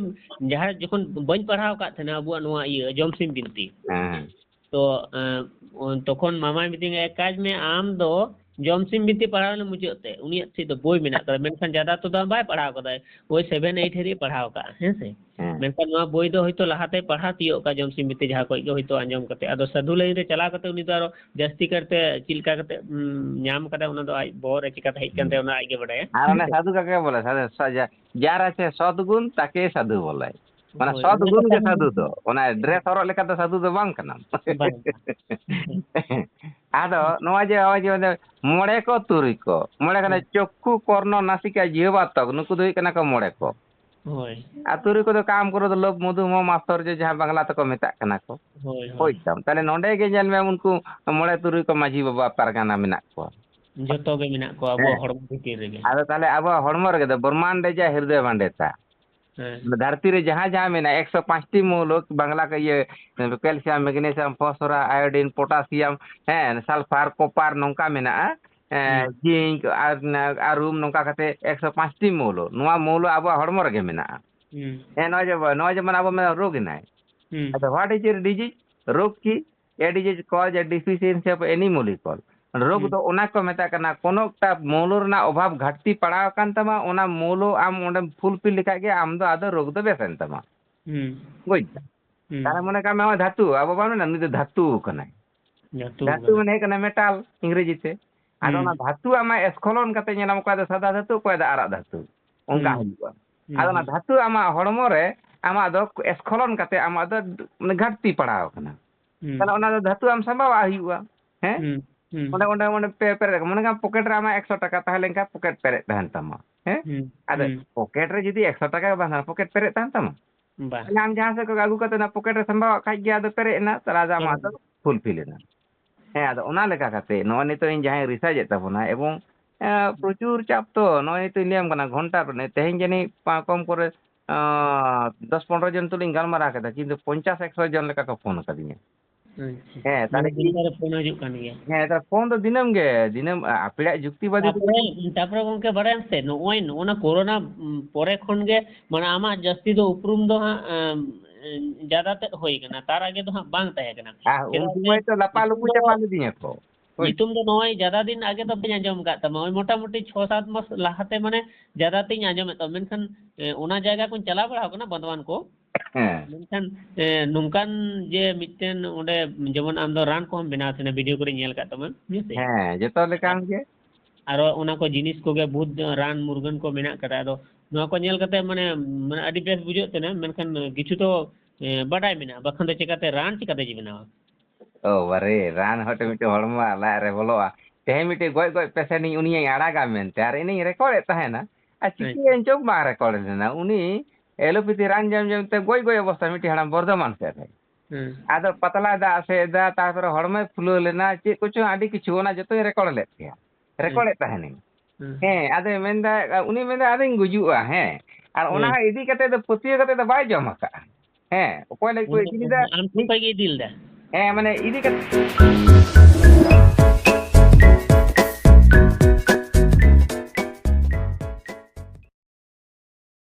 ᱡᱟᱦᱟᱸ ᱡᱚᱠᱷᱚᱱ ᱵᱟᱹᱧ ᱯᱟᱲᱦᱟᱣ ᱟᱠᱟᱫ ᱛᱟᱦᱮᱱᱟ ᱟᱵᱚᱣᱟᱜ ᱱᱚᱣᱟ ᱤᱭᱟᱹ ᱡᱚᱢᱥᱤᱢ ᱵᱤᱱᱛᱤ, ᱦᱮᱸ᱾ ᱛᱚ, ᱮᱸ, ᱛᱚᱠᱷᱚᱱ ᱢᱟᱢᱟᱭ ᱢᱤᱛᱟᱹᱧᱟ, "ᱮᱠ ᱠᱟᱡᱽ ᱢᱮ, ᱟᱢ ᱫᱚ ᱡᱚᱢᱥᱤᱢ ᱵᱤᱱᱛᱤ ᱯᱟᱲᱦᱟᱣ ᱞᱮᱱ ᱢᱩᱪᱟᱹᱫ ᱛᱮ ᱩᱱᱤᱭᱟᱜ ᱪᱮᱫ ᱫᱚ ᱵᱳᱭ ᱢᱮᱱᱟᱜ ᱠᱟᱫᱟ, ᱢᱮᱱᱠᱷᱟᱱ ᱡᱟᱫᱟ ᱛᱚ ᱫᱚ ᱵᱟᱭ ᱯᱟᱲᱦᱟᱣ ᱠᱟᱫᱟ, ᱳᱭ ᱥᱮᱵᱷᱮᱱ ᱮᱭᱤᱴ ᱦᱟᱹᱨᱤᱡ ᱯᱟᱲᱦᱟᱣ ᱠᱟᱜᱼᱟ, ᱦᱮᱸ ᱥᱮ? ᱦᱮᱸ᱾ ᱢᱮᱱᱠᱷᱟᱱ ᱱᱚᱣᱟ ᱵᱳᱭ ᱫᱚ ᱦᱚᱭᱛᱳ ᱞᱟᱦᱟᱛᱮᱭ ᱯᱟᱲᱦᱟᱣ ᱛᱤᱭᱳᱜ ᱠᱟᱜᱼᱟ, ᱡᱚᱢᱥᱤᱢ ᱵᱤᱱᱛᱤ ᱡᱟᱦᱟᱸ ᱠᱷᱚᱡ ᱜᱮ ᱦᱚᱭᱛᱳ ᱟᱸᱡᱚᱢ ᱠᱟᱛᱮ᱾ ᱟᱫᱚ ᱥᱟᱹᱫᱷᱩ ᱞᱟᱭᱤᱱ ᱨᱮ ᱪᱟᱞᱟᱣ ᱠᱟᱛᱮ ᱩᱱᱤ ᱫᱚ ᱟᱨᱚ ᱡᱟᱹᱥᱛᱤ ᱠᱟᱨᱛᱮ ᱪᱮᱫ ᱞᱮᱠᱟ ᱠᱟᱛᱮ, ᱩᱢ, ᱧᱟᱢ ᱠᱟᱫᱟ, ᱚᱱᱟ ᱫᱚ ᱟᱡ ᱵᱚᱦᱚᱜ ᱨᱮ ᱪᱤᱠᱟᱛᱮ ᱦᱮᱡ ᱠᱟᱱ ᱦᱩᱸ᱾ ᱛᱟᱭᱟ, ᱚᱱᱟ ᱟᱡ ᱜᱮ ᱵᱟᱰᱟᱭᱟ᱾ ᱟᱨ ᱚᱱᱮ ᱥᱟᱹᱫᱷᱩ ᱠᱟᱠᱮ ᱵᱚᱞᱮ, ᱥᱟᱹᱫᱷᱩ, ᱥᱟ-, ᱡᱟ-, ᱡᱟᱨ ᱟᱪᱷᱮ ᱥᱚᱛ ᱜᱩᱱ ᱛᱟᱠᱮ ᱥᱟᱹᱫᱷᱩ ᱵᱚᱞᱮ᱾ ᱢᱟᱱᱮ ᱦᱳᱭ, ᱥᱚᱛ ᱚᱱᱟ ᱜᱩᱱ ᱠᱟᱛᱷᱟ ᱜᱮ ᱜᱮ ᱥᱟᱹᱫᱷᱩ ᱫᱚ᱾ ᱚᱱᱟ ᱰᱨᱮᱥ ᱦᱚᱨᱚᱜ ᱞᱮᱠᱟ ᱫᱚ ᱥᱟᱹᱫᱷᱩ ᱫᱚ ᱵᱟᱝ ᱠᱟᱱᱟᱢ᱾ ᱵᱟᱝ᱾ ᱟᱫᱚ ᱱᱚᱜᱼᱚᱭ ᱡᱮ, ᱱᱚᱜᱼᱚᱭ ᱡᱮ ᱚᱱᱮ ᱢᱚᱬᱮ ᱠᱚ ᱛᱩᱨᱩᱭ ᱠᱚ, ᱢᱚᱬᱮ ᱠᱟᱱᱟ ᱦᱳᱭ᱾ ᱪᱚᱠᱠᱷᱩ, ᱠᱚᱨᱱᱚ, ᱱᱟᱥᱤᱠᱟ, ᱡᱤᱦᱵᱟ, ᱛᱚᱠ, ᱱᱩᱠᱩ ᱫᱚ ᱦᱩᱭᱩᱜ ᱠᱟᱱᱟ ᱠᱚ ᱢᱚᱬᱮ ᱠᱚ᱾ ᱦᱳᱭ᱾ ᱟᱨ ᱛᱩᱨᱩᱭ ᱠᱚᱫᱚ ᱠᱟᱢ, ᱠᱨᱳᱫᱷ, ᱞᱳᱵᱷ, ᱢᱳᱫᱷ, ᱢᱳᱦ, ᱢᱟᱛᱥᱚᱨᱡᱚ, ᱡᱟᱦᱟᱸ ᱵᱟᱝᱞᱟ ᱛᱮᱠᱚ ᱢᱮᱛᱟᱜ ᱠᱟᱱᱟ ᱠᱚ᱾ ᱦᱳᱭ, ᱦᱳᱭ᱾ ᱵᱩᱡᱽ ᱫᱟᱢ? ᱛᱟᱦᱞᱮ ᱱᱚᱰᱮ ᱜᱮ ᱧᱮᱞ ᱢᱮ, ᱩᱱᱠᱩ ᱢᱚᱬᱮ ᱛᱩᱨᱩᱭ ᱠᱚ ᱢᱟᱹᱡᱷᱤ ᱵᱟᱵᱟ ᱯᱟᱨᱜᱟᱱᱟ ᱢᱮᱱᱟᱜ ᱠᱚᱣᱟ᱾ ᱡᱚᱛᱚ ᱜᱮ ᱢᱮᱱᱟᱜ ᱠᱚᱣᱟ ᱟᱵᱚᱣᱟᱜ ᱦᱮᱸ᱾ ᱦᱚᱲᱢᱚ ᱵᱷᱤᱛᱤᱨ ᱨᱮᱜᱮ᱾ ᱟᱫᱚ ᱛᱟᱦᱞᱮ ᱟᱵᱚᱣᱟᱜ ᱦᱚᱲᱢᱚ ᱨᱮᱜᱮ ᱫᱚ ᱵᱨᱚᱦᱢᱟᱱᱰᱮ ᱡᱟ ᱦᱨᱤᱫᱚᱭ ᱵᱷᱟᱱᱰᱮᱛᱟ᱾ ᱦᱮᱸ᱾ ᱫᱷᱟᱹᱨᱛᱤ ᱨᱮ ᱡᱟᱦᱟᱸ ᱡᱟᱦᱟᱸ ᱢᱮᱱᱟᱜᱼᱟ, ᱮᱠᱥᱚ ᱯᱟᱸᱪᱴᱤ ᱢᱳᱞ, ᱵᱟᱝᱞᱟ ᱠᱚ ᱤᱭᱟᱹ, calcium, magnesium, phosphorus, iodine, potassium, ᱦᱮᱸ, sulphur, copper, ᱱᱚᱝᱠᱟ ᱢᱮᱱᱟᱜᱼᱟ᱾ ᱦᱮᱸ, ᱦᱩᱸ᱾ Zinc, ᱟᱨ, ᱟᱨ ᱨᱩᱢ, ᱱᱚᱝᱠᱟ ᱠᱟᱛᱮ ᱮᱠᱥᱚ ᱯᱟᱸᱪᱴᱤ ᱢᱳᱞ, ᱱᱚᱣᱟ ᱢᱳᱞ ᱟᱵᱚᱣᱟᱜ ᱦᱚᱲᱢᱚ ᱨᱮᱜᱮ ᱢᱮᱱᱟᱜᱼᱟ᱾ ᱦᱩᱸ᱾ ᱦᱮᱸ, ᱱᱚᱜᱼᱚᱭ ᱡᱮ, ᱱᱚᱜᱼᱚᱭ ᱡᱮᱢᱚᱱ ᱟᱵᱚ ᱢᱮᱱᱟ ᱨᱳᱜᱽ ᱮᱱᱟᱭ᱾ ᱦᱩᱸ᱾ ᱟᱫᱚ what is a disease? ᱨᱳᱜᱽ ᱠᱤ? A disease cause a deficiency of any molecule. ᱨᱳᱜᱽ ᱦᱩᱸ᱾ ᱫᱚ ᱚᱱᱟ ᱠᱚ ᱢᱮᱛᱟᱜ ᱠᱟᱱᱟ, ᱠᱳᱱᱳ ᱮᱠᱴᱟ ᱢᱳᱞ ᱨᱮᱱᱟᱜ ᱚᱵᱷᱟᱵᱽ, ᱜᱷᱟᱴᱛᱤ ᱯᱟᱲᱟᱣ ᱟᱠᱟᱱ ᱛᱟᱢᱟ, ᱚᱱᱟ ᱢᱳᱞ ᱟᱢ ᱚᱸᱰᱮᱢ fulfill ᱞᱮᱠᱷᱟᱡ ᱜᱮ ᱟᱢ ᱫᱚ ᱟᱫᱚ ᱨᱳᱜᱽ ᱫᱚ ᱵᱮᱥ ᱮᱱ ᱛᱟᱢᱟ᱾ ᱦᱩᱸ᱾ ᱵᱩᱡᱽ ᱫᱟᱢ? ᱦᱩᱸ᱾ ᱛᱟᱦᱞᱮ ᱢᱚᱱᱮ ᱠᱟᱜ ᱢᱮ, ᱱᱚᱜᱼᱚᱭ ᱫᱷᱟᱹᱛᱩ, ᱟᱵᱚ ᱵᱟᱝ ᱢᱮᱱᱟ, ᱱᱩᱭ ᱫᱚ ᱫᱷᱟᱹᱛᱩ ᱠᱟᱱᱟᱭ᱾ ᱫᱷᱟᱹᱛᱩ ᱫᱷᱟᱹᱛᱩ ᱠᱟᱱᱟᱭ᱾ ᱢᱟᱱᱮ ᱦᱩᱭᱩᱜ ᱠᱟᱱᱟ metal, ᱤᱝᱨᱮᱡᱤ ᱛᱮ᱾ ᱟᱫᱚ ᱦᱩᱸ᱾ ᱚᱱᱟ ᱫᱷᱟᱹᱛᱩ ᱟᱢᱟᱜ ᱮᱥᱠᱷᱚᱞᱚᱱ ᱠᱟᱛᱮ ᱧᱮᱞᱟᱢ, ᱚᱠᱚᱭ ᱫᱚ ᱥᱟᱫᱟ ᱫᱷᱟᱹᱛᱩ, ᱚᱠᱚᱭ ᱫᱚ ᱟᱨᱟᱜ ᱫᱷᱟᱹᱛᱩ, ᱚᱱᱠᱟ ᱦᱩᱸ᱾ ᱦᱩᱭᱩᱜᱼᱟ᱾ ᱦᱩᱸ, ᱟᱫᱚ ᱚᱱᱟ ᱦᱩᱸ᱾ ᱫᱷᱟᱹᱛᱩ ᱟᱢᱟᱜ ᱦᱚᱲᱢᱚ ᱨᱮ ᱟᱢᱟᱜ ᱫᱚ ᱮᱥᱠᱷᱚᱞᱚᱱ ᱠᱟᱛᱮ ᱟᱢᱟᱜ ᱫᱚ ᱢᱟᱱᱮ ᱜᱷᱟᱴᱛᱤ ᱯᱟᱲᱟᱣ ᱠᱟᱱᱟ᱾ ᱦᱩᱸ᱾ ᱛᱟᱦᱞᱮ ᱚᱱᱟ ᱫᱚ ᱫᱷᱟᱹᱛᱩ ᱟᱢ ᱥᱟᱢᱵᱟᱣᱟᱜ ᱦᱩᱭᱩᱜᱼᱟ᱾ ᱦᱮᱸ? ᱦᱩᱸ, ᱦᱩᱸ᱾ ᱚᱸᱰᱮ, ᱚᱸᱰᱮ, ᱚᱸᱰᱮ ᱯᱮ ᱯᱮᱨᱮᱡ ᱟᱠᱟᱱᱟ᱾ ᱢᱚᱱᱮ ᱠᱟᱜ ᱢᱮ ᱯᱚᱠᱮᱴ ᱨᱮ ᱟᱢᱟᱜ ᱮᱠᱥᱚ ᱴᱟᱠᱟ ᱛᱟᱦᱮᱸ ᱞᱮᱱᱠᱷᱟᱱ ᱯᱚᱠᱮᱴ ᱯᱮᱨᱮᱡ ᱛᱟᱦᱮᱱ ᱛᱟᱢᱟ᱾ ᱦᱮᱸ? ᱦᱩᱸ, ᱟᱫᱚ ᱦᱩᱸ᱾ ᱯᱚᱠᱮᱴ ᱨᱮ ᱡᱩᱫᱤ ᱮᱠᱥᱚ ᱴᱟᱠᱟ ᱜᱮ ᱵᱟᱝ ᱛᱟᱦᱮᱱᱟ, ᱯᱚᱠᱮᱴ ᱯᱮᱨᱮᱡ ᱛᱟᱦᱮᱱ ᱛᱟᱢᱟ? ᱵᱟᱝ᱾ ᱛᱟᱦᱞᱮ ᱟᱢ ᱡᱟᱦᱟᱸ ᱥᱮᱫ ᱠᱷᱚᱱ ᱟᱹᱜᱩ ᱠᱟᱛᱮ ᱚᱱᱟ ᱯᱚᱠᱮᱴ ᱨᱮ ᱥᱟᱢᱵᱟᱣᱟᱜ ᱠᱷᱟᱡ ᱜᱮ ᱟᱫᱚ ᱯᱮᱨᱮᱡ ᱮᱱᱟ, ᱛᱟᱦᱞᱮ ᱟᱫᱚ ᱟᱢᱟᱜ ᱫᱚ ᱦᱩᱸ᱾ ᱯᱷᱩᱞᱯᱷᱤᱞ ᱮᱱᱟ᱾ ᱦᱮᱸ, ᱟᱫᱚ ᱚᱱᱟ ᱞᱮᱠᱟ ᱠᱟᱛᱮ ᱱᱚᱜᱼᱚᱭ ᱱᱤᱛᱚᱜ ᱤᱧ ᱡᱟᱦᱟᱸᱧ ᱨᱤᱥᱟᱨᱪ ᱮᱫ ᱛᱟᱵᱚᱱᱟ ᱮᱵᱚᱝ, ᱮᱸ, ᱯᱨᱚᱪᱩᱨ ᱪᱟᱯ ᱛᱚ, ᱱᱚᱜᱼᱚᱭ ᱱᱤᱛᱚᱜ ᱤᱧ ᱞᱟᱹᱭᱟᱢ ᱠᱟᱱᱟ, ᱜᱷᱚᱱᱴᱟ ᱨᱮ ᱛᱮᱦᱮᱧ ᱡᱟᱹᱱᱤᱡ ᱯᱟ-, ᱠᱚᱢ ᱠᱚᱨᱮ, ᱟᱸ, ᱫᱚᱥ ᱯᱚᱱᱨᱚ ᱡᱚᱱ ᱛᱩᱞᱩᱡ ᱤᱧ ᱜᱟᱞᱢᱟᱨᱟᱣ ᱠᱮᱫᱟ, ᱠᱤᱱᱛᱩ ᱯᱚᱧᱪᱟᱥ ᱮᱠᱥᱚ ᱡᱚᱱ ᱞᱮᱠᱟ ᱠᱚ ᱯᱷᱳᱱ ᱟᱠᱟᱫᱤᱧᱟ᱾ ᱟᱪᱪᱷᱟ᱾ ᱦᱮᱸ, ᱛᱟᱦᱞᱮ ᱢᱟᱱᱮ ᱫᱤᱱ ᱤᱧ ᱫᱷᱟᱨᱮ ᱯᱷᱳᱱ ᱦᱤᱡᱩᱜ ᱠᱟᱱ ᱜᱮᱭᱟ᱾ ᱦᱮᱸ, ᱛᱟᱦᱞᱮ ᱯᱷᱳᱱ ᱫᱚ ᱫᱤᱱᱟᱹᱢ ᱜᱮ, ᱫᱤᱱᱟᱹᱢ, ᱟ-, ᱟᱯᱮᱭᱟᱜ ᱡᱩᱠᱛᱤᱵᱟᱫᱤ ᱫᱚ ᱛᱟᱯᱚᱨᱮ, ᱛᱟᱯᱚᱨᱮ ᱜᱚᱝᱠᱮ ᱵᱟᱲᱟᱭᱟᱢ ᱥᱮ, ᱱᱚᱜᱼᱚᱭ ᱱᱚᱜᱼᱚ ᱱᱟ ᱠᱳᱨᱳᱱᱟ, ᱩᱢ, ᱯᱚᱨᱮ ᱠᱷᱚᱱ ᱜᱮ, ᱢᱟᱱᱮ, ᱟᱢᱟᱜ ᱡᱟᱹᱥᱛᱤ ᱫᱚ ᱩᱯᱨᱩᱢ ᱫᱚ ᱦᱟᱸᱜ, ᱮᱢ, ᱮᱢ, ᱡᱟᱫᱟ ᱛᱮᱫ ᱦᱩᱭ ᱠᱟᱱᱟ, ᱛᱟᱨ ᱟᱜᱮ ᱫᱚ ᱦᱟᱸᱜ ᱵᱟᱝ ᱛᱟᱦᱮᱸ ᱠᱟᱱᱟ᱾ ᱟᱨ ᱩᱱ ᱪᱮᱫᱟᱜ ᱥᱮ ᱥᱚᱢᱚᱭ ᱛᱚ ᱞᱟᱯᱟ ᱩᱱ ᱞᱩᱯᱩ ᱫᱚ ᱪᱟᱯᱟ ᱞᱤᱫᱤᱧᱟ ᱠᱚ᱾ ᱦᱳᱭ᱾ ᱧᱩᱛᱩᱢ ᱫᱚ ᱱᱚᱜᱼᱚᱭ ᱡᱟᱫᱟ ᱫᱤᱱ ᱟᱜᱮ ᱫᱚ ᱵᱟᱹᱧ ᱟᱸᱡᱚᱢ ᱟᱠᱟᱫ ᱛᱟᱢᱟ᱾ ᱳᱭ ᱢᱚᱴᱟᱢᱩᱴᱤ ᱪᱷᱚ ᱥᱟᱛ ᱢᱟᱥ ᱞᱟᱦᱟᱛᱮ ᱢᱟᱱᱮ ᱡᱟᱫᱟ ᱛᱤᱧ ᱟᱸᱡᱚᱢᱮᱫ ᱛᱟᱢᱟ᱾ ᱢᱮᱱᱠᱷᱟᱱ, ᱮ, ᱚᱱᱟ ᱡᱟᱭᱜᱟ ᱠᱚᱧ ᱪᱟᱞᱟᱣ ᱵᱟᱲᱟ ᱟᱠᱟᱱᱟ, ᱵᱟᱸᱫᱣᱟᱱ ᱠᱚ᱾ ᱦᱮᱸ᱾ ᱢᱮᱱᱠᱷᱟᱱ, ᱮ, ᱱᱚᱝᱠᱟᱱ ᱡᱮ ᱢᱤᱫᱴᱮᱱ ᱚᱸᱰᱮ ᱡᱮᱢᱚᱱ ᱟᱢ ᱫᱚ ᱨᱟᱱ ᱠᱚᱦᱚᱸᱢ ᱵᱮᱱᱟᱣ ᱛᱟᱦᱮᱱᱟ, ᱵᱷᱤᱰᱤᱭᱳ ᱠᱚᱨᱮᱧ ᱧᱮᱞ ᱟᱠᱟᱫ ᱛᱟᱢᱟ, ᱦᱮᱸ ᱥᱮ? ᱦᱮᱸ, ᱡᱚᱛᱚ ᱞᱮᱠᱟᱱ ᱟᱨ ᱜᱮ᱾ ᱟᱨᱚ ᱚᱱᱟ ᱠᱚ ᱡᱤᱱᱤᱥ ᱠᱚᱜᱮ ᱵᱚᱦᱩᱛ ᱨᱟᱱ ᱢᱩᱨᱜᱟᱹᱱ ᱠᱚ ᱢᱮᱱᱟᱜ ᱠᱟᱫᱟ᱾ ᱟᱫᱚ ᱱᱚᱣᱟ ᱠᱚ ᱧᱮᱞ ᱠᱟᱛᱮ ᱢᱟᱱᱮ, ᱢᱟᱱᱮ ᱟᱹᱰᱤ ᱵᱮᱥ ᱵᱩᱡᱷᱟᱹᱜ ᱛᱟᱦᱮᱱᱟ, ᱢᱮᱱᱠᱷᱟᱱ ᱠᱤᱪᱷᱩ ᱫᱚ, ᱮ, ᱵᱟᱰᱟᱭ ᱢᱮᱱᱟᱜᱼᱟ, ᱵᱟᱠᱷᱟᱱ ᱫᱚ ᱪᱤᱠᱟᱹᱛᱮ ᱨᱟᱱ ᱪᱤᱠᱟᱹᱛᱮ ᱵᱮᱱᱟᱣᱟ? ᱳ ᱵᱟᱨᱮ, ᱨᱟᱱ ᱦᱚᱸ ᱛᱚ ᱢᱤᱫᱴᱮᱱ ᱦᱚᱲᱢᱚ ᱞᱟᱡ ᱨᱮ ᱵᱚᱞᱚᱜᱼᱟ᱾ ᱛᱮᱦᱮᱧ ᱢᱤᱫᱴᱮᱱ ᱜᱚᱡ ᱜᱚᱡ ᱯᱮᱥᱮᱱᱴ ᱤᱧ ᱩᱱᱤᱭᱟᱹᱧ ᱟᱲᱟᱜᱟ ᱢᱮᱱᱛᱮ, ᱟᱨ ᱤᱧᱤᱧ ᱨᱮᱠᱚᱨᱰ ᱮᱫ ᱛᱟᱦᱮᱱᱟ, ᱟᱨ ᱦᱮᱸ᱾ ᱪᱤᱠᱟᱹᱭᱟᱹᱧ ᱪᱚ ᱵᱟᱝ ᱨᱮᱠᱚᱨᱰ ᱞᱮᱱᱟ᱾ ᱩᱱᱤ ᱮᱞᱳᱯᱮᱛᱷᱤ ᱨᱟᱱ ᱡᱚᱢ ᱡᱚᱢ ᱛᱮ ᱜᱚᱡ ᱜᱚᱡ ᱚᱵᱚᱥᱛᱟ ᱢᱤᱫᱴᱮᱱ ᱦᱟᱲᱟᱢ ᱵᱚᱨᱫᱷᱚᱢᱟᱱ ᱥᱮᱫ ᱨᱮ᱾ ᱦᱮᱸ᱾ ᱟᱫᱚ ᱯᱟᱛᱞᱟ ᱫᱟᱜ ᱥᱮᱫ ᱮᱫᱟ, ᱛᱟᱨᱯᱚᱨᱮ ᱦᱚᱲᱢᱚᱭ ᱯᱷᱩᱞᱟᱹᱣ ᱞᱮᱱᱟ, ᱪᱮᱫ ᱠᱚᱪᱚᱝ ᱟᱹᱰᱤ ᱠᱤᱪᱷᱩ, ᱚᱱᱟ ᱡᱚᱛᱚᱧ ᱨᱮᱠᱚᱨᱰ ᱞᱮᱫ ᱛᱟᱭᱟ, ᱨᱮᱠᱚᱨᱰ ᱮᱫ ᱛᱟᱦᱮᱱᱤᱧ᱾ ᱦᱮᱸ᱾ ᱦᱮᱸ, ᱟᱫᱚᱭ ᱢᱮᱱᱫᱟ, ᱩᱱᱤ ᱢᱮᱱᱫᱟ, "ᱟᱫᱚᱧ ᱜᱩᱡᱩᱜᱼᱟ", ᱦᱮᱸ᱾ ᱟᱨ ᱚᱱᱟ ᱦᱮᱸ᱾ ᱤᱫᱤ ᱠᱟᱛᱮ ᱫᱚ ᱯᱟᱹᱛᱭᱟᱹᱣ ᱠᱟᱛᱮ ᱫᱚ ᱵᱟᱭ ᱡᱚᱢ ᱟᱠᱟᱫᱼᱟ᱾ ᱦᱮᱸ, ᱚᱠᱚᱭ ᱞᱟᱹᱜᱤᱫ ᱠᱚ ᱩᱱᱤ ᱫᱚ ᱤᱫᱤ ᱞᱮᱫᱟ? ᱟᱢ ᱴᱷᱮᱱ ᱠᱷᱚᱡ ᱜᱮ ᱤᱫᱤ ᱞᱮᱫᱟ? ᱦᱮᱸ, ᱢᱟᱱᱮ ᱤᱫᱤ ᱠᱟᱛᱮ